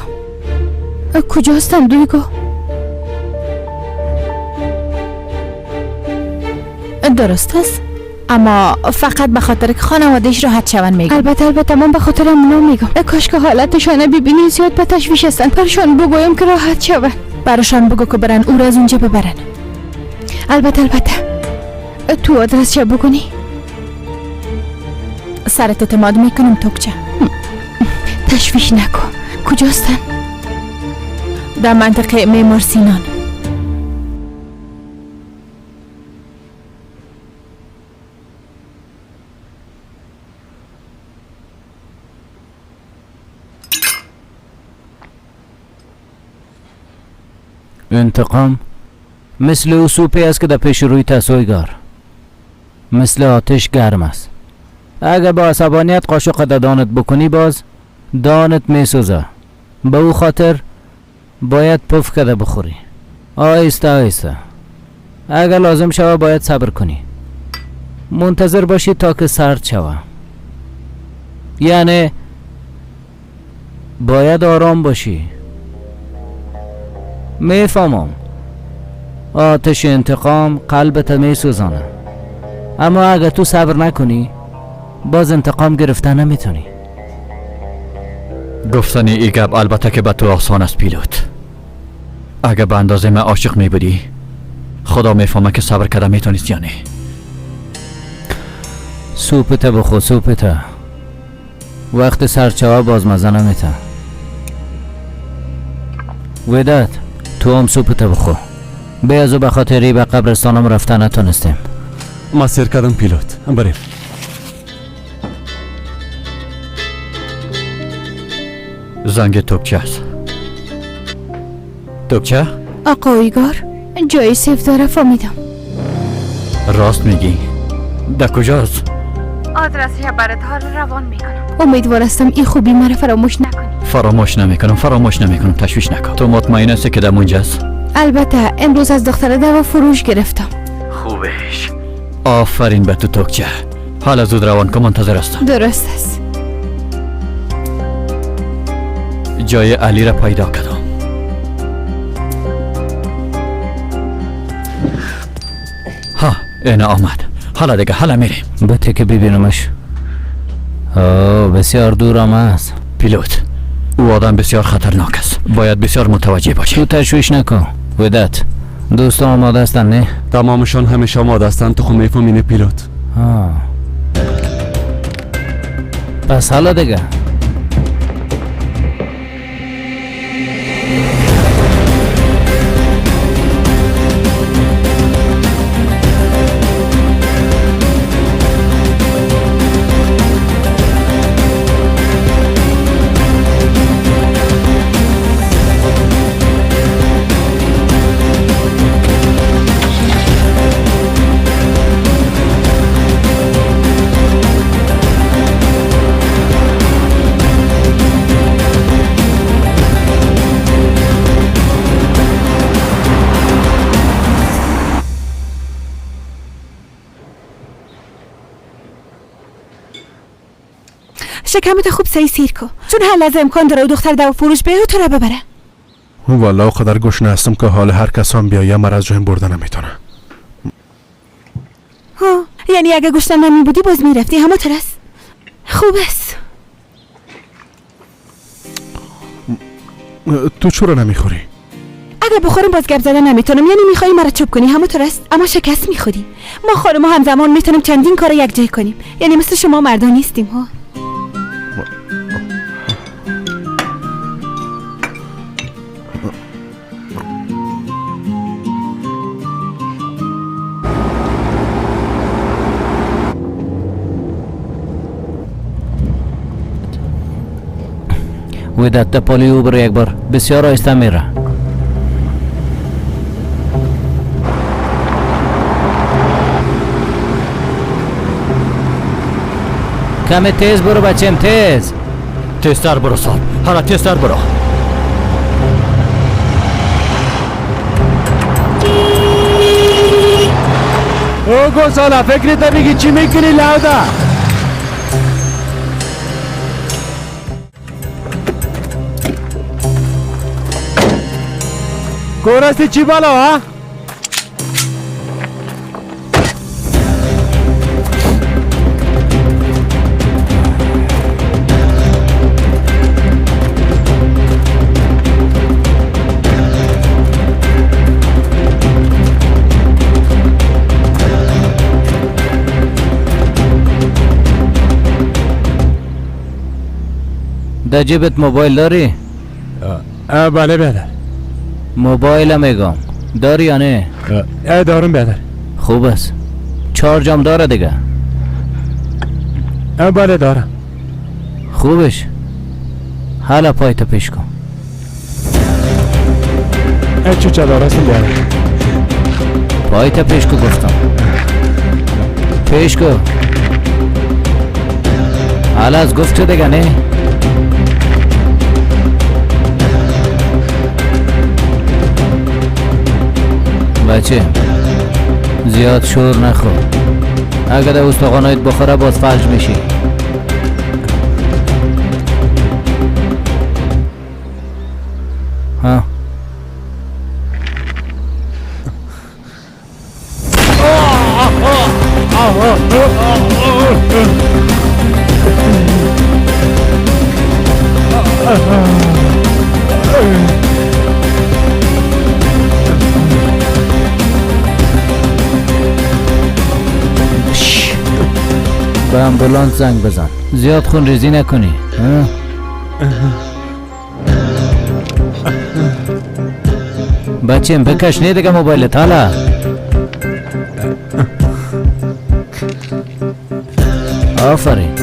کجا هستن دویگو؟ درست است، اما فقط به خاطر که خانوادهش راحت شون میگم. البته البته من به خاطر اونا میگم. کاش که حالتشان ببینی زیاد به تشویش هستن. برشان بگویم که راحت شون. براشان بگو که برن او را از اونجا ببرن. البته البته. تو آدرس چه بکنی؟ سرت اعتماد میکنم توکچه. تشویش نکن. کجاستن؟ در منطقه معمار سینان. انتقام مثل او سوپی است که در پیش روی تسویگار مثل آتش گرم است. اگر با عصبانیت قاشق در دانت بکنی باز دانت میسوزه. به او خاطر باید پف کرده بخوری، آهسته آهسته. اگر لازم شوه باید صبر کنی، منتظر باشی تا که سرد شوه. یعنی باید آرام باشی. میفهمم آتش انتقام قلبت میسوزانه، اما اگر تو صبر نکنی باز انتقام گرفته نمیتونی. گفتن ای گپ البته که به تو آسان است پیلوت. اگر به اندازه من عاشق می بودی خدا میفهمه که صبر کرده میتونیست یا نه. سوپت بخو، سوپت. وقت سرچوا باز مزه نمیته. وداد تو هم سوپت بخو. به از او به خاطری به قبرستانم رفته نتونستیم. ما سیر کردم پیلوت، بریم. زنگ توپچه است. توپچه؟ آقا ایگار جای سیف داره فهمیدم. راست میگی؟ در کجاست؟ آدرس برات حال روان میکنم. امیدوار هستم این خوبی مرا فراموش نکنی. فراموش نمیکنم، فراموش نمیکنم، تشویش نکن. تو مطمئن هستی که در اونجاست؟ البته امروز از دختر دوا فروش گرفتم. خوبش. آفرین به تو توکچه. حالا زود روان کن، منتظر هستم. درست است. جای علی را پیدا کردم. ها اینا آمد. حالا دیگه حالا میریم. بته که ببینمش. اوه بسیار دورم است. پیلوت او آدم بسیار خطرناک است، باید بسیار متوجه باشی. تو تشویش نکن ودت، دوستان آماده هستن نه؟ تمامشان همیشه آماده هستند. تو خو میفهمی پیلوت. پس حالا دیگه شکمت خوب سعی سیر کن، چون هر لحظه امکان داره و دختر دوا فروش بیاد و تو را ببره. والا قدر گشنه هستم که حال هر کس هم بیایه مرا از جایم برده نمیتونه. ها یعنی اگه گشنه نمی بودی باز میرفتی؟ همه ترس. خوب است. تو چرا نمیخوری؟ اگه بخورم باز گپ زدن نمیتونم. یعنی میخوای مرا چوب کنی؟ همه ترس. اما شکست میخوری. ما خانم‌ها همزمان میتونیم چندین کار یک جای کنیم، یعنی مثل شما مردان نیستیم. ها ودت پالی او برو یک بار، بسیار آهسته میره. کمی تیز برو بچم، تیز. تیزتر برو صاحب، حالا تیزتر برو. او گوساله فکرت میگی چی میکنی لاودا؟ کورستی چی بالا ها؟ در جیبت موبایل داری؟ بله بله. موبایل میگم داری یا نه؟ دارم بیادر. خوب است. چارج هم داره دیگه؟ بله دارم. خوبش. حالا پایتو پیش کن. Чучадор ҳастам биёр. Пойта пеш ку гуфтам. Пеш ку. Алаз гуфт чу дига не? Баче, зиёд шӯр нахӯр. Агар устухонҳоят бихӯра боз фалҷ мешӣ. Ҳа. به امبولانس زنگ بزن. زیاد خون ریزی نکنی. بچیم بکش نه دیگه موبایلت حالا. آفرین.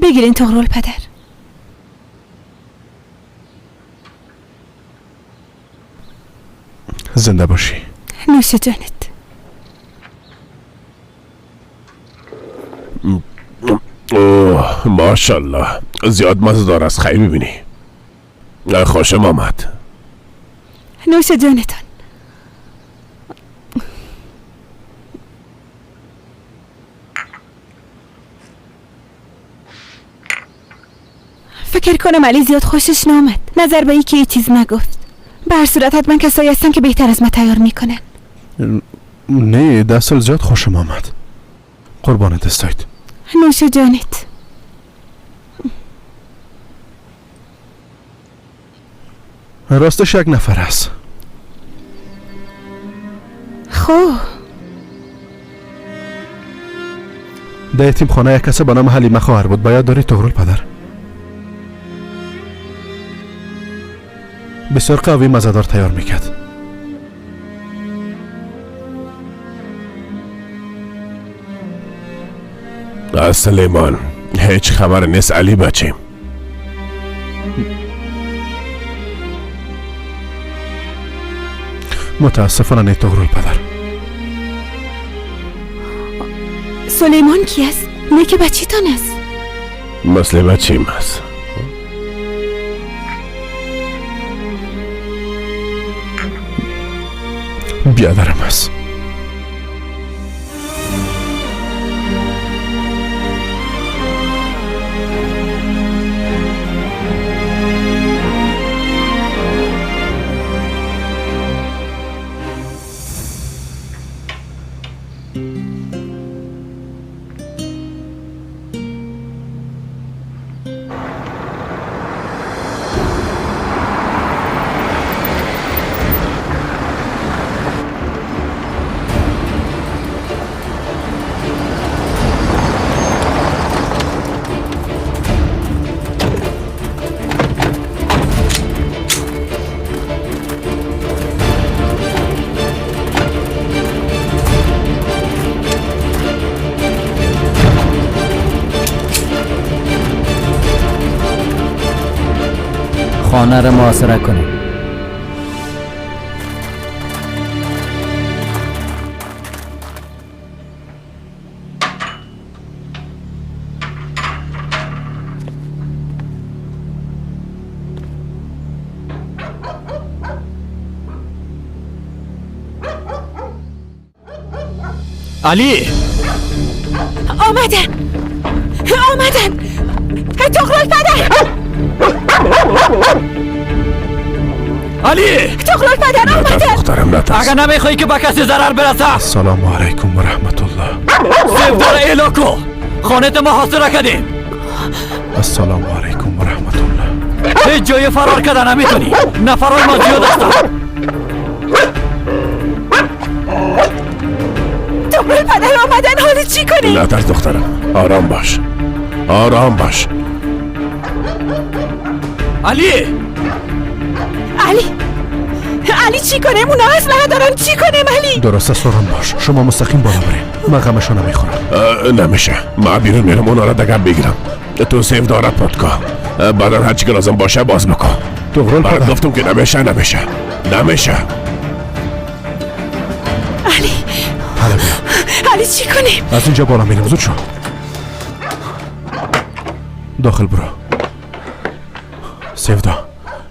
بگیرین طغرل پدر. زنده باشی. نوش جانت. اوه ماشاءالله زیاد مزه‌دار است. خیلی میبینی خوشم آمد. نوش جانتان. فکر کنم علی زیاد خوشش نامد. نظر به ای که چیز نگفت. به هر صورت حتما کسایی هستن که بهتر از ما تیار میکنن. نه ده سال زیاد خوشم آمد. قربان دستایت. نوش جانت. راستش یک نفر است. خب در یتیم خانه یک کس به نام حلیمه خواهر بود. باید داری طغرل پدر. بسیار قوی مزه‌دار تیار میکرد. از سلیمان هیچ خبر نیست علی بچیم. متاسفانه نه طغرل پدر. سلیمان کی است؟ نه که بچیتان است. مثل بچیم است. بیادرم است. خانه را محاصره کنیم. علی آمدن آمدن. طغرل پدر. علی طغرل پدر آمدن. دخترم نترس. اگر نمیخوایی که به کسی ضرر برسه. السلام علیکم و رحمت الله. سیفدار ایلاکو خانه ت محاصره کردیم. السلام علیکم و رحمت الله. هیچ جای فرار کردن نمیتونی. نفرای ما زیاد هستن. تغرل پدر آمدن، حالا چی کنیم؟ نترس دخترم، آرام باش، آرام باش. علی، علی، علی چی کنیم؟ اونا اسلحه دارن، چی کنیم علی؟ درست است، آرام باش. شما مستقیم بالا برین، من غمشو نمیخورم. نمیشه، من بیرون میرم اونا را دگم بگیرم. تو سیف داره پادکا، بعدا هرچی که لازم باشه باز بکن. تغرل برات پدر. گفتم که نمیشه، نمیشه، نمیشه. علی، حالا بیا. علی چی کنیم؟ از اینجا بالا میریم، زود شو. داخل برو. سیفدا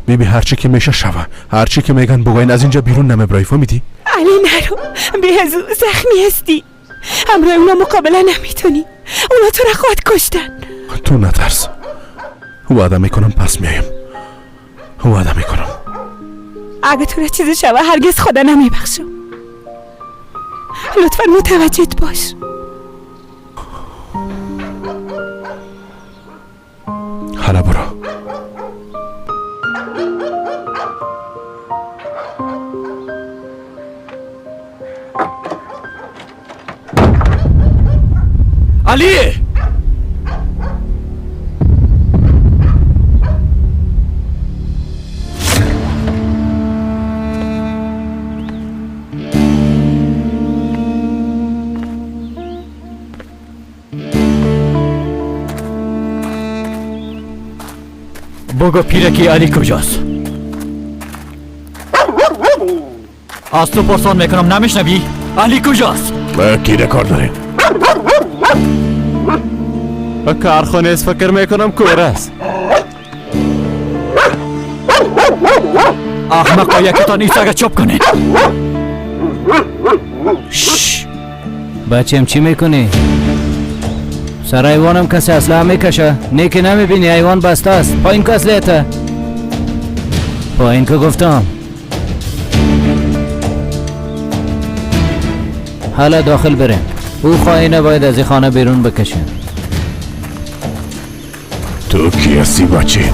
بیبی، هرچی که میشه شوه، هرچی که میگن بگوین، از اینجا بیرون نمیبرای، فهمیدی؟ علی نرو، به از زخمی هستی، همراه اونا مقابله نمیتونی، اونا تو را خواهد کشتن. تو نترس، وعده میکنم پس میایم، وعده میکنم. اگه تو را چیزی شوه هرگز خدا نمیبخشم. لطفا متوجهت باش. حالا برو. علی، بگو پیرکی علی کجاست؟ از تو پرسان میکنم، نمیشنوی؟ علی کجاست؟ کی کار داریم؟ کارخانه است، فکر میکنم کور است. احمقا یکتان این سگه چپ کنین. بچم چی میکنی؟ سر ایوانم کسی اسلحه میکشه؟ نه که نمیبینی ایوان بسته است. پایین که اسلحه، پایین که گفتم. حالا داخل بریم. او خائنه باید از این خانه بیرون بکشه. تو کی هستی بچه؟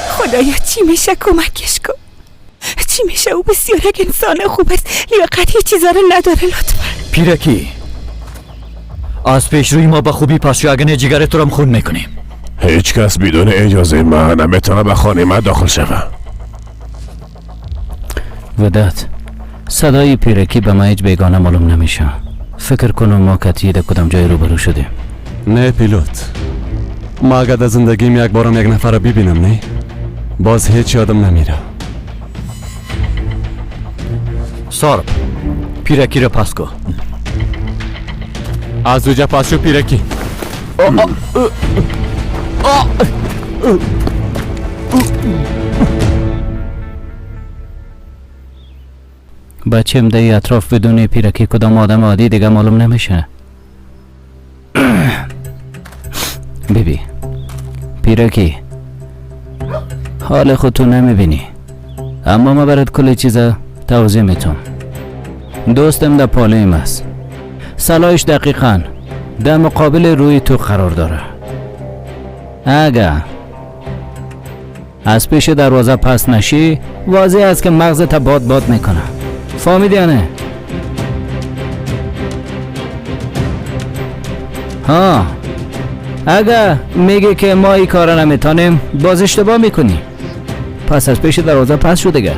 خدایا چی میشه کمکش کن. چی میشه؟ او بسیار یک انسان خوب است، لیاقت هیچ چیزا رو نداره. لطفا پیرکی از پیش روی ما به خوبی پس شو، اگه نه جگر تو رو خون میکنیم. هیچ کس بدون اجازه من نمیتونه به خانه من داخل شوه. وداد، صدای پیرکی به من هیچ بیگانه معلوم نمیشه. فکر کنم ما کتی در کدام جای روبرو شدیم. نه پیلوت، ما اگر در زندگیم یک بارم یک نفر رو ببینم نه باز هیچ یادم نمیره. سارب پیرکی رو پس کن. از اوجا پس شو پیرکی. بچم در اطراف بدون پیرکی کدام آدم عادی دیگه معلوم نمیشه. بیبی پیرکی حال خودتو نمیبینی، اما ما برات کل چیزا توضیح میتم. دوستم در پالیم است، سلاحش دقیقا در مقابل روی تو قرار داره. اگه از پیش دروازه پس نشی واضح است که مغزت باد باد میکنه. فهمیدی یا نه؟ ها اگه میگه که ما این کارا نمیتونیم باز اشتباه میکنی. پس از پیش دروازه پس شو دیگه.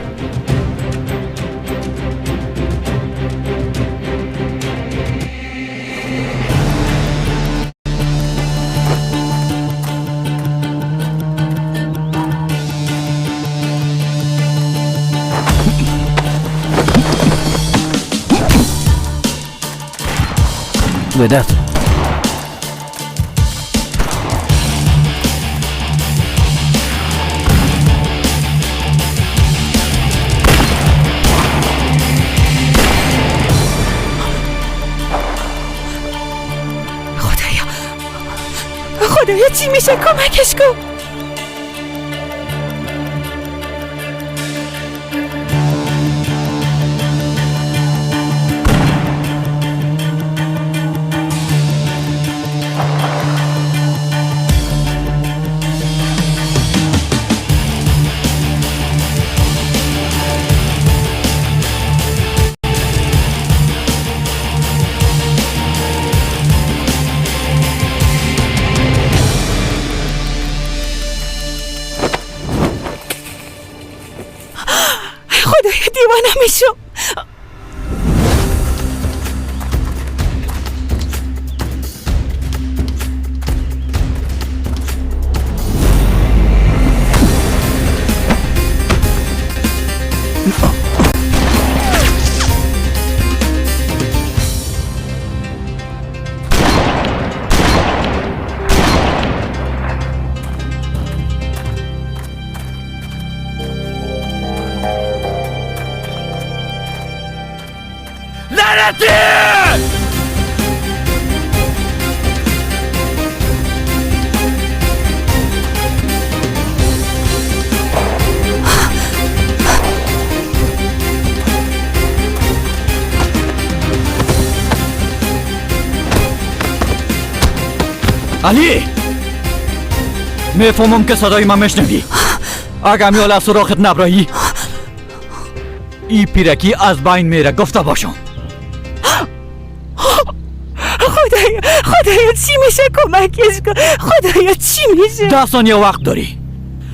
وداد خدایا چی میشه؟ کمکش کن. دیوانه میشم. علی، میفهمم که صدای من میشنوی. اگه میاله سراخت نبرایی ای پیرکی از بین میره، گفته باشم. خدایا، خدایا چی میشه؟ کمکش کن. خدایا چی میشه؟ 10 ثانیه وقت داری.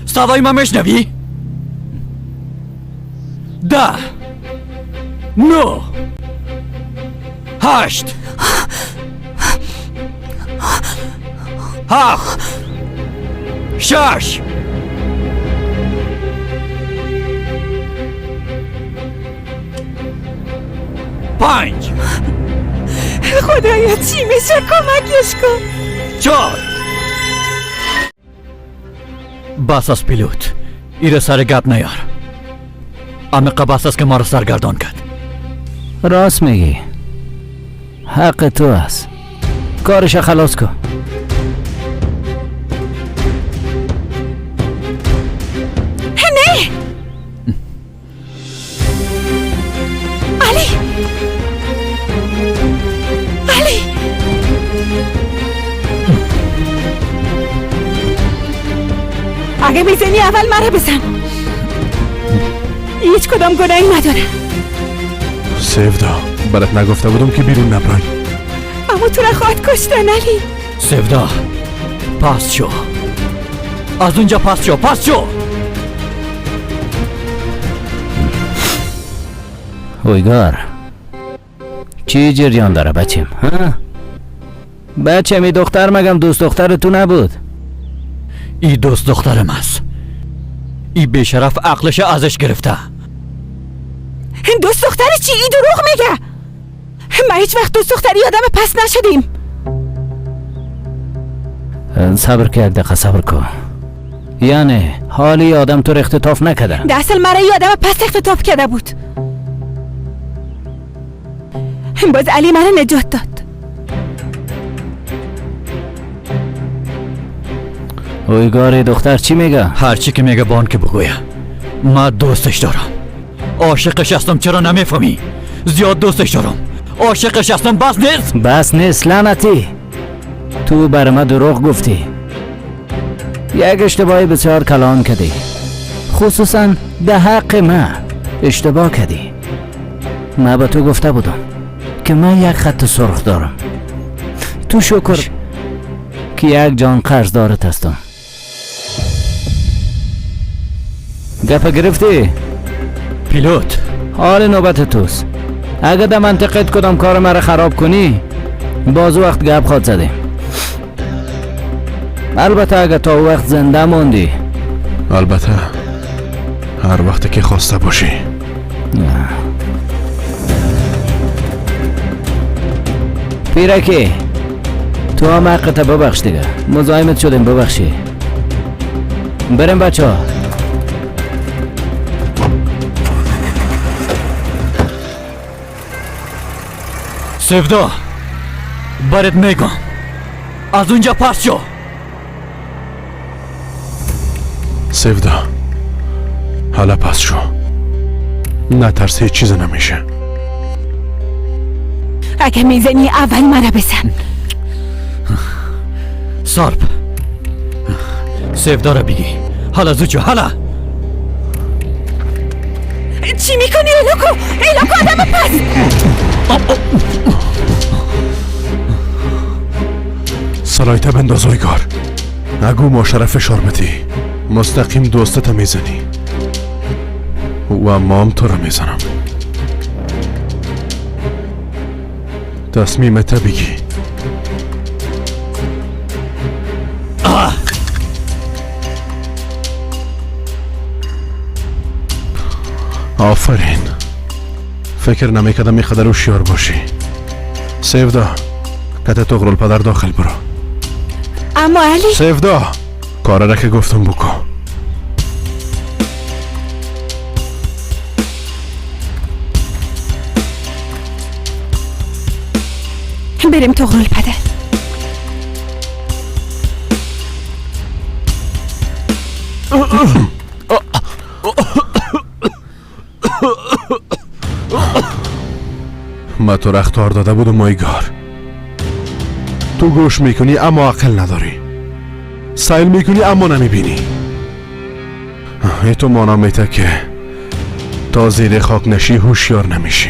صدای من میشنوی؟ 10 9 8 7 6 5. خدایا چی میشه؟ کمکش کن. 4. بس از پیلوت، ایره سر گپ نیار. عمیقه بس است که ما رو سرگردان کرد. راست میگی، حق تو است. کارش خلاص کن. نه علی، علی، اگه میزنی اول مرا بزن. هیچ کدام گناهی نداره. سیودا، برات نگفته بودم که بیرون نبرای. اما تو را خواهد کشتن علی. سیودا، پس شو از اونجا، پس شو، پس شو. اویگار، چی جریان داره بچم؟ ها؟ بچم ای دختر مگم دوست دختر تو نبود؟ ای دوست دخترم است. ای بیشرف عقلش ازش گرفته. دوست دختر چی؟ ای دروغ میگه. ما هیچ وقت دوست دختری آدم پس نشدیم. صبر که یک دقیقه صبر کن. یعنی حالی آدم تو رو اختطاف نکرده؟ در اصل مرا ای آدم پس اختطاف کرده بود. باز علی مرا نجات داد. اویگار دختر چی میگه؟ هرچی که میگه بان که بگویه. من دوستش دارم، عاشقش هستم. چرا نمیفهمی؟ زیاد دوستش دارم، عاشقش هستم. بس نیست؟ بس نیست لعنتی. تو بر من دروغ گفتی. یک اشتباهی بسیار کلان کردی، خصوصا در حق من اشتباه کردی. من به تو گفته بودم که من یک خط سرخ دارم. تو شکر که یک جان قرض دارت هستم. گپ گرفتی؟ پیلوت، حال نوبت توست. اگه در منطقت کدام کار مرا خراب کنی باز وقت گپ خواد زدیم. البته اگه تا وقت زنده موندی. البته هر وقت که خواسته باشی. پیرکی، تو هم حقت ببخش دیگه، مزاحمت شدیم، ببخشی. بریم بچه ها. سیودا، برات میگم از اونجا پس شو. Севда, ҳала пас шо. натарс, ҳеҷ чизе намеша. اگه میزنی اول مرا بزن. سارپ، سیفدا را بگی. حالا زود شو، حالا. چی میکنی؟ الوکو، الوکو، آدم پس. سلایته بنداز اویگار. نگو ما شرف فشار بدی، مستقیم دوستت میزنی و مام تو را میزنم. تصمیمت بگی. آفرین، فکر نمیکردم اینقدر هوشیار باشی. سیفدا، کت طغرل پدر داخل برو. اما علی. سیفدا، کار را که گفتم بکن. بریم طغرل پدر. ما تو را اخطار داده بودم اویگار. تو گوش میکنی اما عقل نداری، سیل میکنی اما نمیبینی. ای تو مانا میته که تا زیر خاک نشی هوشیار نمیشی.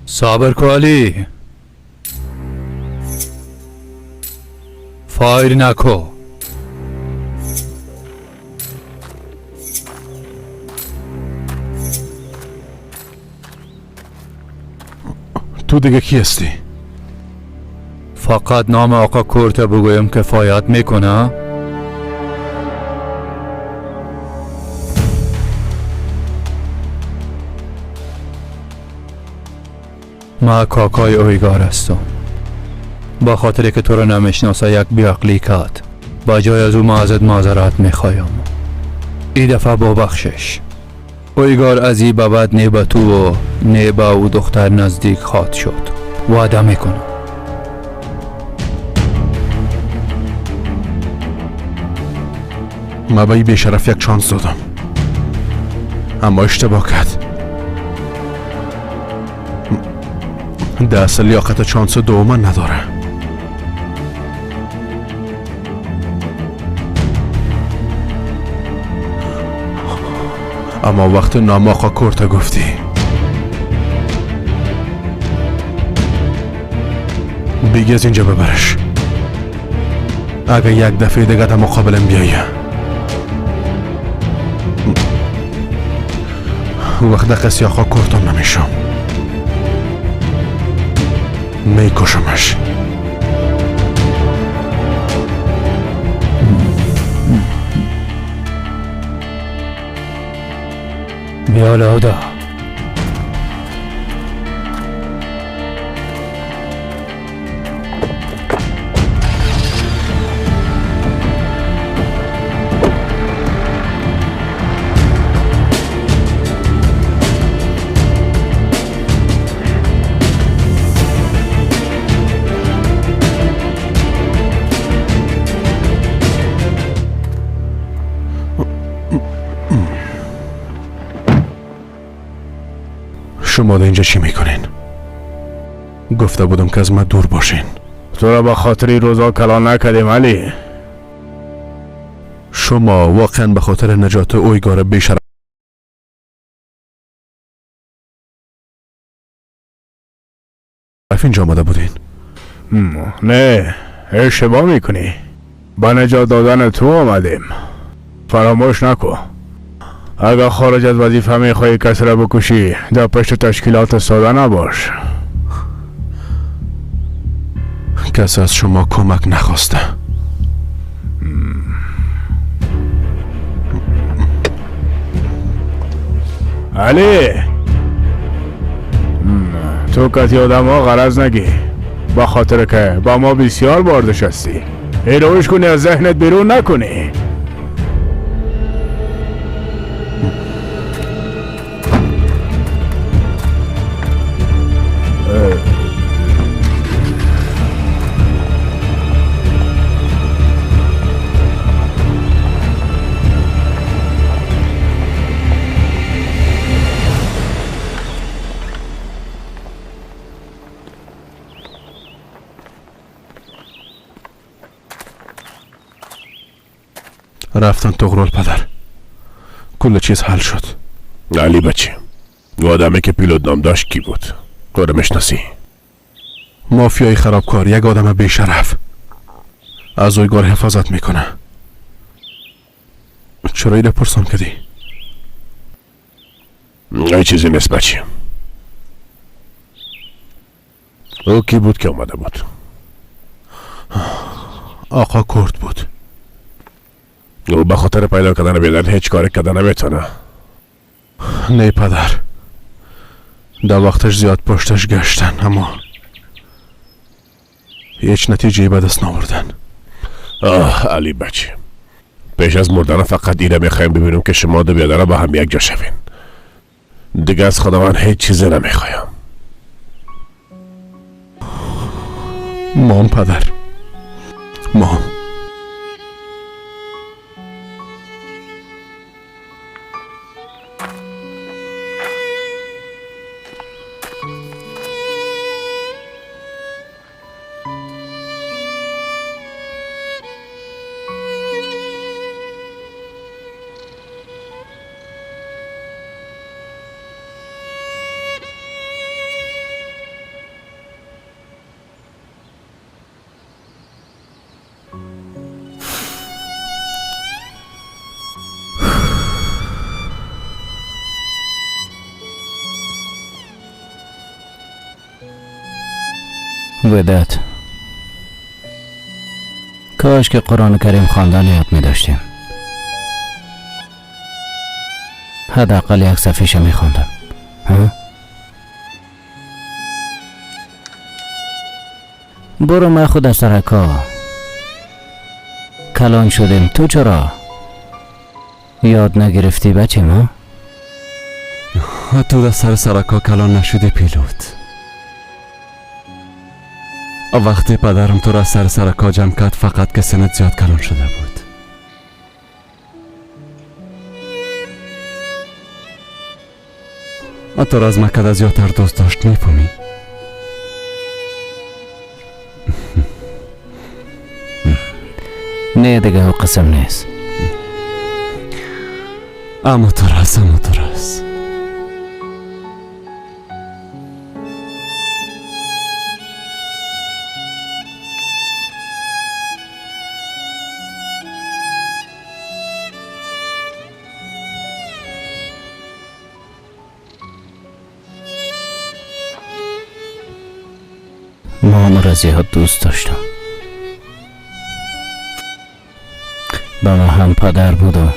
صبر کو علی، فایر نکو. تو دیگه کی هستی؟ فقط نام آقا کورت بگویم کفایت میکنه؟ ما کاکای اویگار هستم. با خاطر که تو رو نمیشناسه یک بیعقلی کرد. با جای از او ما ازت معذرت میخوایم. ای دفعه با بخشش. اویگار از ای به بعد نه به تو و نه به او دختر نزدیک خواهد شد. وعده میکنم. ما به ای بیشرف یک چانس دادم، اما اشتباه کرد. ده اصل لیاقت چانس دوم نداره. اما وقت نام آقا کورتا گفتی، بیگی از اینجا ببرش. اگه یک دفعه دیگه در مقابلم بیایی، وقت قصی آقا کورتم نمیشم، میکشمش. بیا لاودا. شما در اینجا چی میکنین؟ گفته بودم که از من دور باشین. تو را به خاطر روزا کلان نکردیم علی. شما واقعا به خاطر نجات اویگار بیشرف اینجا آمده بودین؟ نه، اشتباه میکنی. با نجات دادن تو آمدیم. فراموش نکن، اگر خارج از وظیفه میخوای کسی را بکشی، در پشت تشکیلات ساده نباش. کسی از شما کمک نخواسته. علی، تو کتی آدم ها غرض نگی، با خاطر که با ما بسیار باردش هستی. ایروش کنی از ذهنت بیرون نکنی. رفتن تغرل پدر، کل چیز حل شد. علی بچه، آدمی که پیلوت نام داشت کی بود؟ تو رو میشناسی؟ مافیای خرابکار، یک آدم بیشرف. از اویگار حفاظت میکنه. چرا ایره پرسان کردی؟ ای چیزی نیست بچه. او کی بود که آمده بود؟ آقا کرد بود. او به خاطر پیدا کردن بیدر هیچ کاری کردن نمیتونه. نه پدر، در وقتش زیاد پشتش گشتن اما هیچ نتیجه به دست نآوردن. آه علی بچه، پیش از مردن فقط اینه میخوایم ببینیم که شما دو بیادر با هم یک جا شوین. دیگه از خداوند هیچ چیزی نمیخوایم. مام پدر، مام. ودت، کاش که قرآن کریم خواندن یاد می داشتیم. حداقل یک صفحه می خواندم. برو ما خود از سرکا کلان شدیم، تو چرا یاد نگرفتی بچه ما؟ تو در سر سرکا کلان نشدی پیلوت. وقتی پدرم تو را سر سرکا جمع کرد فقط که سنت زیاد کلان شده بود. تو را از مکه زیادتر دوست داشت، میفهمی؟ نه دیگه او قسم نیست. اما تو راست، اما تو راست. ما را زیاد دوست داشتم. به ما هم پدر بود و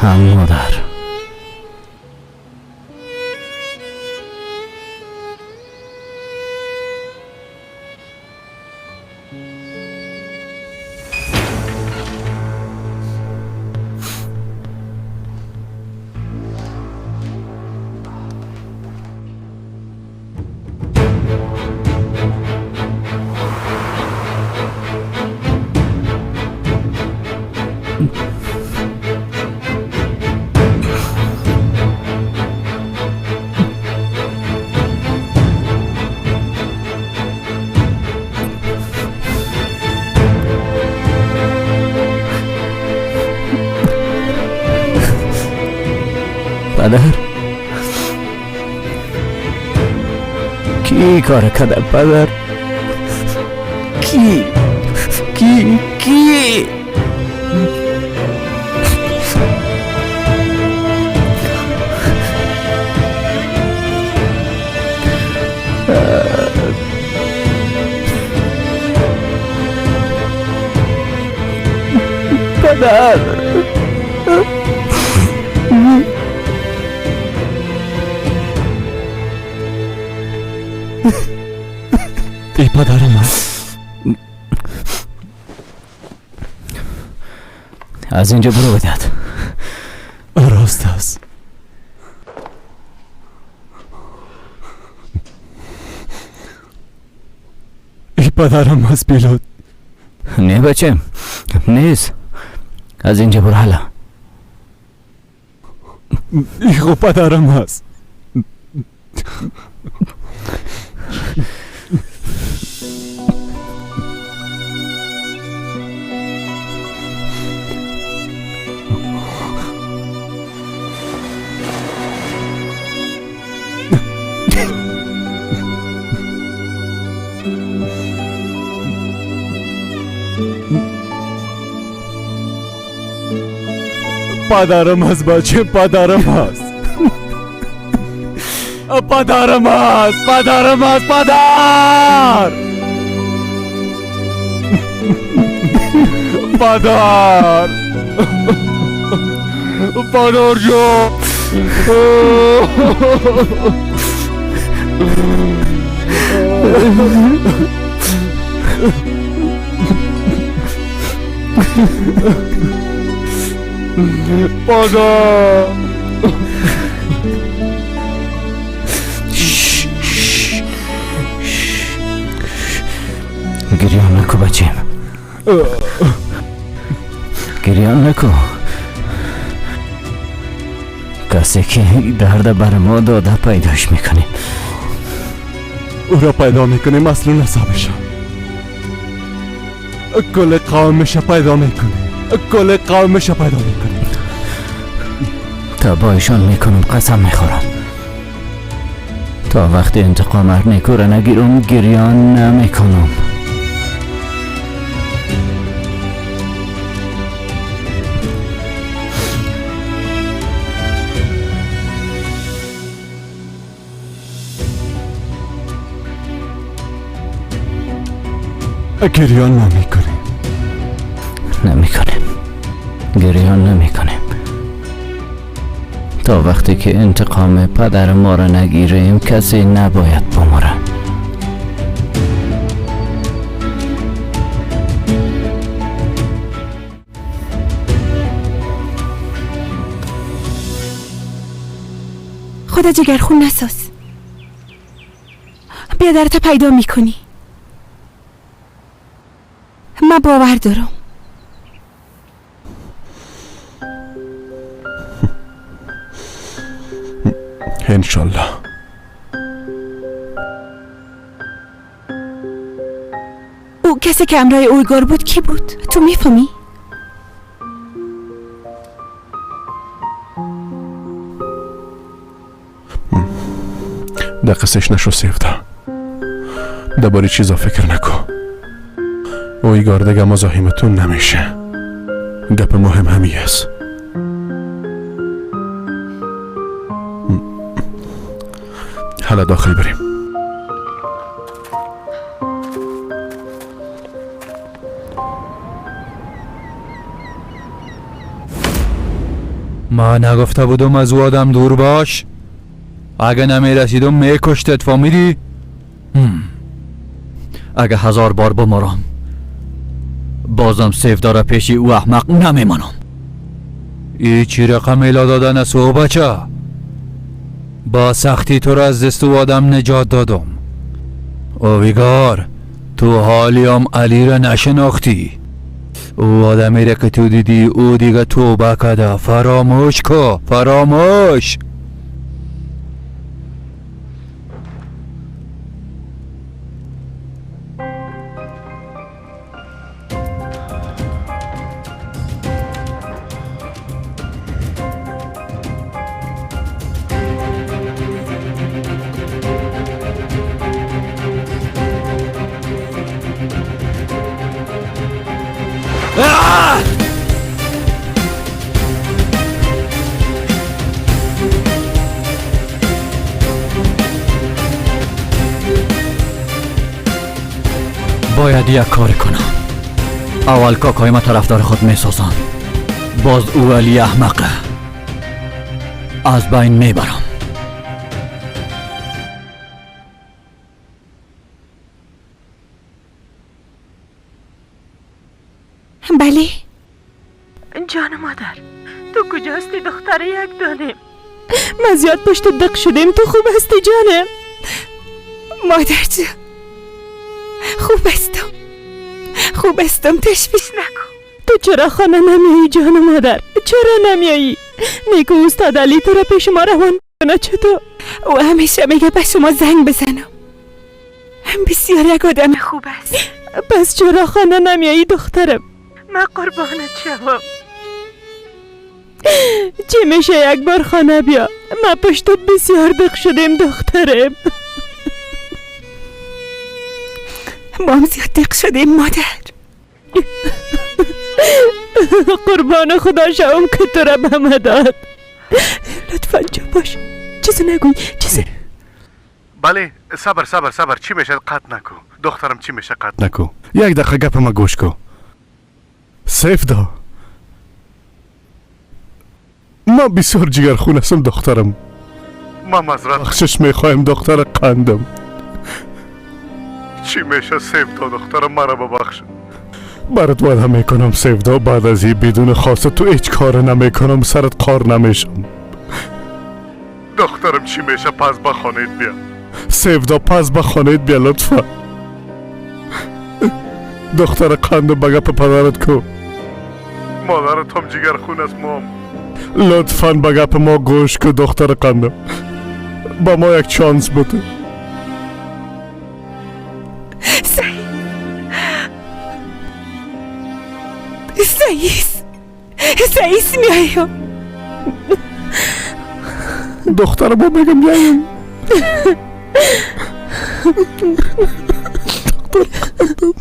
هم مادر. پدر کی کار کرده پدر؟ کی کی کی؟ پدر. Эй падарам аст. Аз инҷо биро бидад. Рост аст. Эй падарам аст, пилот. Не бачем, нест. Аз инҷо биро ҳала. Ихо падарам аст. Падарам аст, баче, падарам аст. Падарам аст, падарам аст, падар! Падар! Падарҷон! Падар! Гирён наку, бачем. Гирён наку. Касе ки дарда бар мо дода пайдош мекунем. Ӯро пайдо мекунем, аслу насабаша. Кулли қавмиша пайдо мекунем. Кулли қавмиша пайдо мекунем. Табоишон мекунам, қасам мехӯрам. То вақти интиқом ҳар некӯра нагирам, гирён намекунам. گریان نمیکنیم. نمیکنیم. گریان نمیکنیم. تا وقتی که انتقام پدر ما را نگیریم کسی نباید بمره. خدا جگرخون نساز. بیادرت پیدا میکنی. من باور دارم. انشالله. او کسی که همراه اویگار بود کی بود؟ تو میفهمی؟ در قصهش نشو سیفتا. درباره چیزا فکر نکن. اویگار دیگه مزاحمتون نمیشه. گپ مهم همی است. حالا داخل بریم. ما نگفته بودم از او آدم دور باش؟ اگه نمیرسیدم میکشتت، فهمیدی؟ اگه 1000 بار بمرم بازم سیف داره پیشی او احمق نمیمانم. ای چی رقم الا دادن است او بچه؟ با سختی تو را از دست او آدم نجات دادم. اویگار تو حالی هم علی را نشناختی. او آدمی را که تو دیدی او دیگه توبه کرده. فراموش کو، فراموش. باید یک کار کنم. اول کاکای ما طرفدار خود میسازم، باز او علی احمقه از بین میبرم. دختر یک دانیم. ما زیاد پشت دق شدیم. تو خوب هستی جانم؟ مادر جان خوب هستم، خوب هستم، تشویش نکن. تو چرا خانه نمیایی جان مادر؟ چرا نمیایی؟ نیکو استاد علی تو را پیش ما روان کنه. چطور؟ او همیشه میگه به شما زنگ بزنم. هم بسیار یک آدم خوب است. پس چرا خانه نمیایی دخترم؟ من قربانت شوم. چی میشه یک بار خانه بیا؟ ما پشتت بسیار دق شدیم دخترم. ما هم زیاد دق شدیم مادر. قربان خدا شوم که تو را به ما داد. لطفا چپ باش، چیزی نگوی، چیزی. بله صبر صبر صبر، چی میشه قطع نکو دخترم، چی میشه قطع نکو. یک دقیقه گپ ما گوش کو. سیفدا ما بسیار جگرخون هستم دخترم. ما معذرت بخشش میخوایم دختر قندم. چی میشه سیفدا دخترم، مرا ببخش. برات وعده میکنم سیفدا، بعد از این بدون خواست تو هیچ کار نمیکنم، سرت قار نمیشم دخترم. چی میشه پس به خانهت بیا سیفدا، پس به خانهت بیا لطفا. دختر قندم به گپ پدرت کو. مادرت هم جگرخون است مام. لطفا به گپ ما گوش کو دختر قندم، با ما یک چانس بده. سعیس سعیس میایم دختر ما میگم میایم. دختر قندم.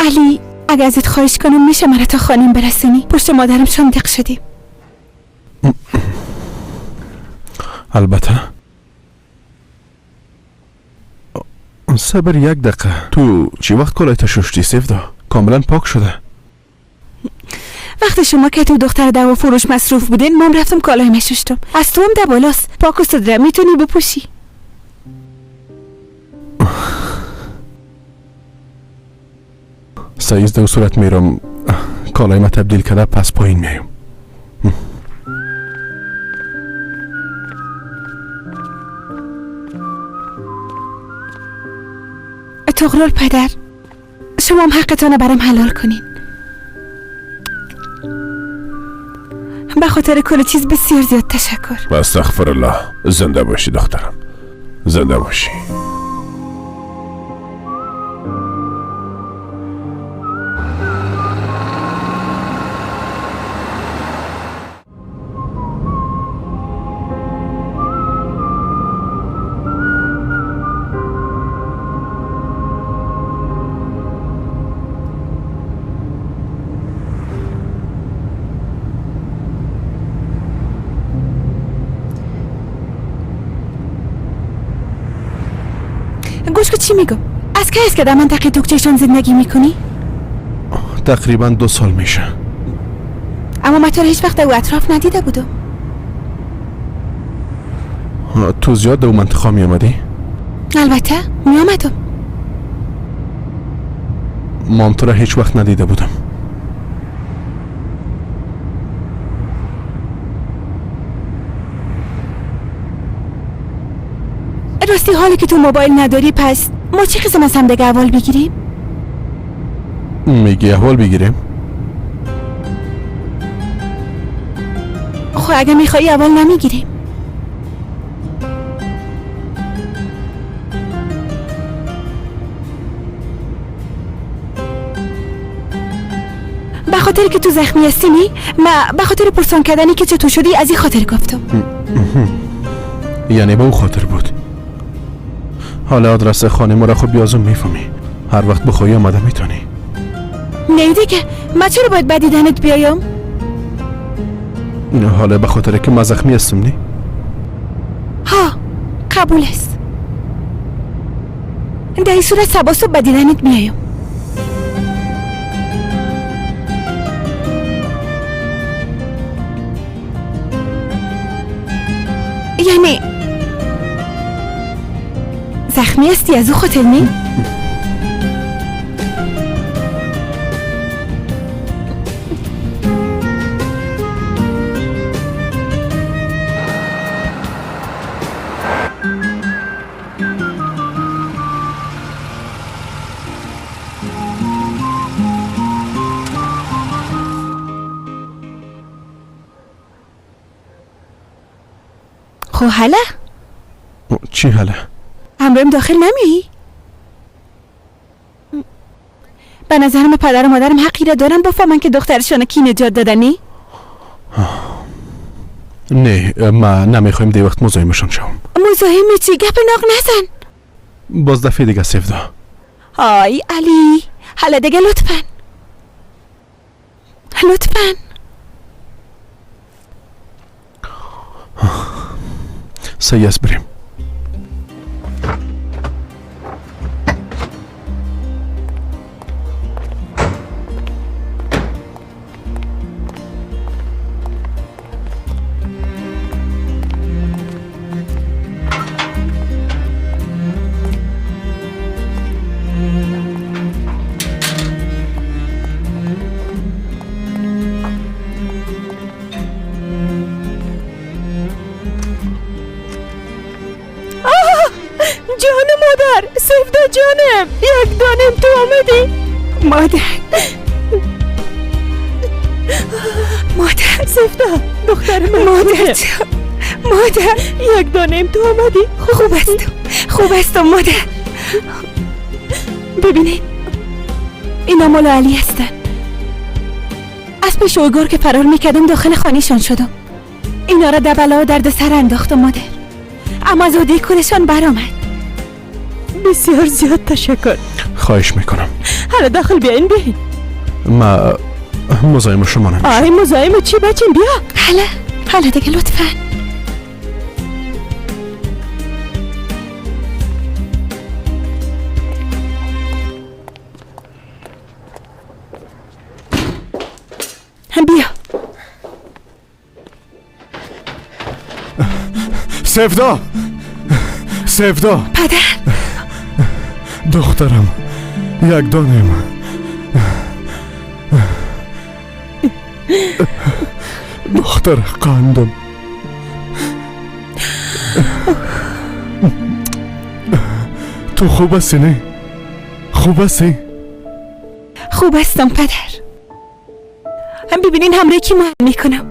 علی اگه ازت خواهش کنم میشه مرا تا خانم برسونی؟ پشت مادرم شام دق شدیم. البته. صبر یک دقیقه. تو چی وقت کلایت ششتی سیفدا؟ کاملا پاک شده. وقت شما که تو دختر دوا فروش مصروف بودین، من رفتم کالای مششتم. از تو هم ده بالاست، پاک و صدره میتونی بپوشی. سعیز در صورت میرم کالای ما تبدیل کرده پس پایین میایم. تغرل پدر، شما هم حقتان برام حلال کنین. به خاطر کل چیز بسیار زیاد تشکر. استغفر الله. زنده باشی دخترم، زنده باشی. گوش که چی میگم؟ از کی است که در منطقه توکچشان زندگی میکنی؟ تقریبا 2 سال میشه. اما من تو رو هیچ وقت او اطراف ندیده بودم. تو زیاد در منطقه می آمدی؟ البته می آمدم. مام تو را هیچ وقت ندیده بودم. راستی حالی که تو موبایل نداری، پس ما چه قسم از هم دیگه احوال بگیریم؟ میگی احوال بگیریم؟ خب اگه میخوایی احوال نمیگیریم. به خاطر که تو زخمی هستی نی؟ ما به خاطر پرسان کردنی که چطور شدی از این خاطر گفتم. یعنی به او خاطر بود. حالا آدرس خانه ما را خوب بیازم میفهمی. هر وقت بخوای آمده میتونی. نه دیگه، من چرا باید به دیدنت بیایم؟ حالا به خاطر که من زخمی هستم نی؟ ها قبول است. در این صورت صبا صبح به دیدنت میایم. یعنی زخمی هستی از او خاطر نی؟ خب حالا؟ چی حالا؟ همراهیم داخل نمیایی؟ به نظرم پدر و مادرم حقی را دارن بفهمن که دخترشان کی نجات دادنی؟ نه ما نمیخوایم دی وقت مزاحمشان شوم. مزاحم چی؟ گپ ناق نزن. باز دفعه دیگه سفدا. آی علی حالا دیگه لطفاً لطفاً. صحیح است بریم. جان مادر، سفدا جانم، یک دانم تو آمدی؟ مادر، مادر، سفدا دختر من، مادر جان، مادر، یک دانم تو آمدی؟ خوب هستم، خوب هستم مادر. ببینید اینا مال علی هستن. از پیش اوگار که فرار میکردم داخل خانهشان شدم. اینا را دبلا و درد سر انداختم مادر، اما زودی کلشان برآمد. بسیار زیاد تشکر. خواهش میکنم. حالا داخل بیاین بیاین. ما مزاحم شما نمیشم. آی مزاحم چی بچین بیا. حالا حالا دیگه لطفا. بیا. سفدا، سفدا. پدر. دخترم، یک دانم. دختر قندم. تو خوب هستی نه؟ خوب هستی؟ خوب هستم پدر. هم ببینین همراه کی مهم میکنم.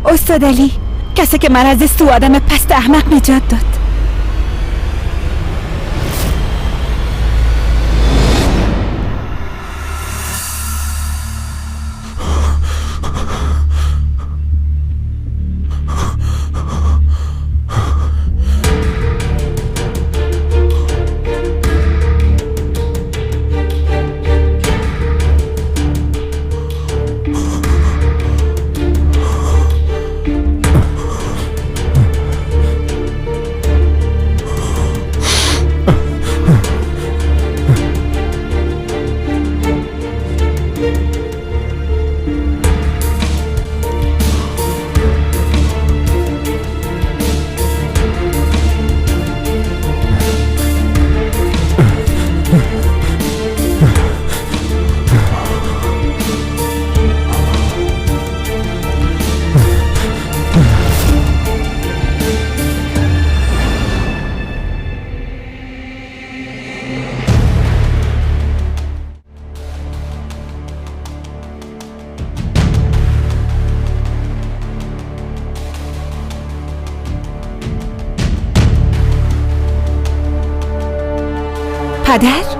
استاد علی، کسی که من از دست آدم پست احمق نجات داد. پدر؟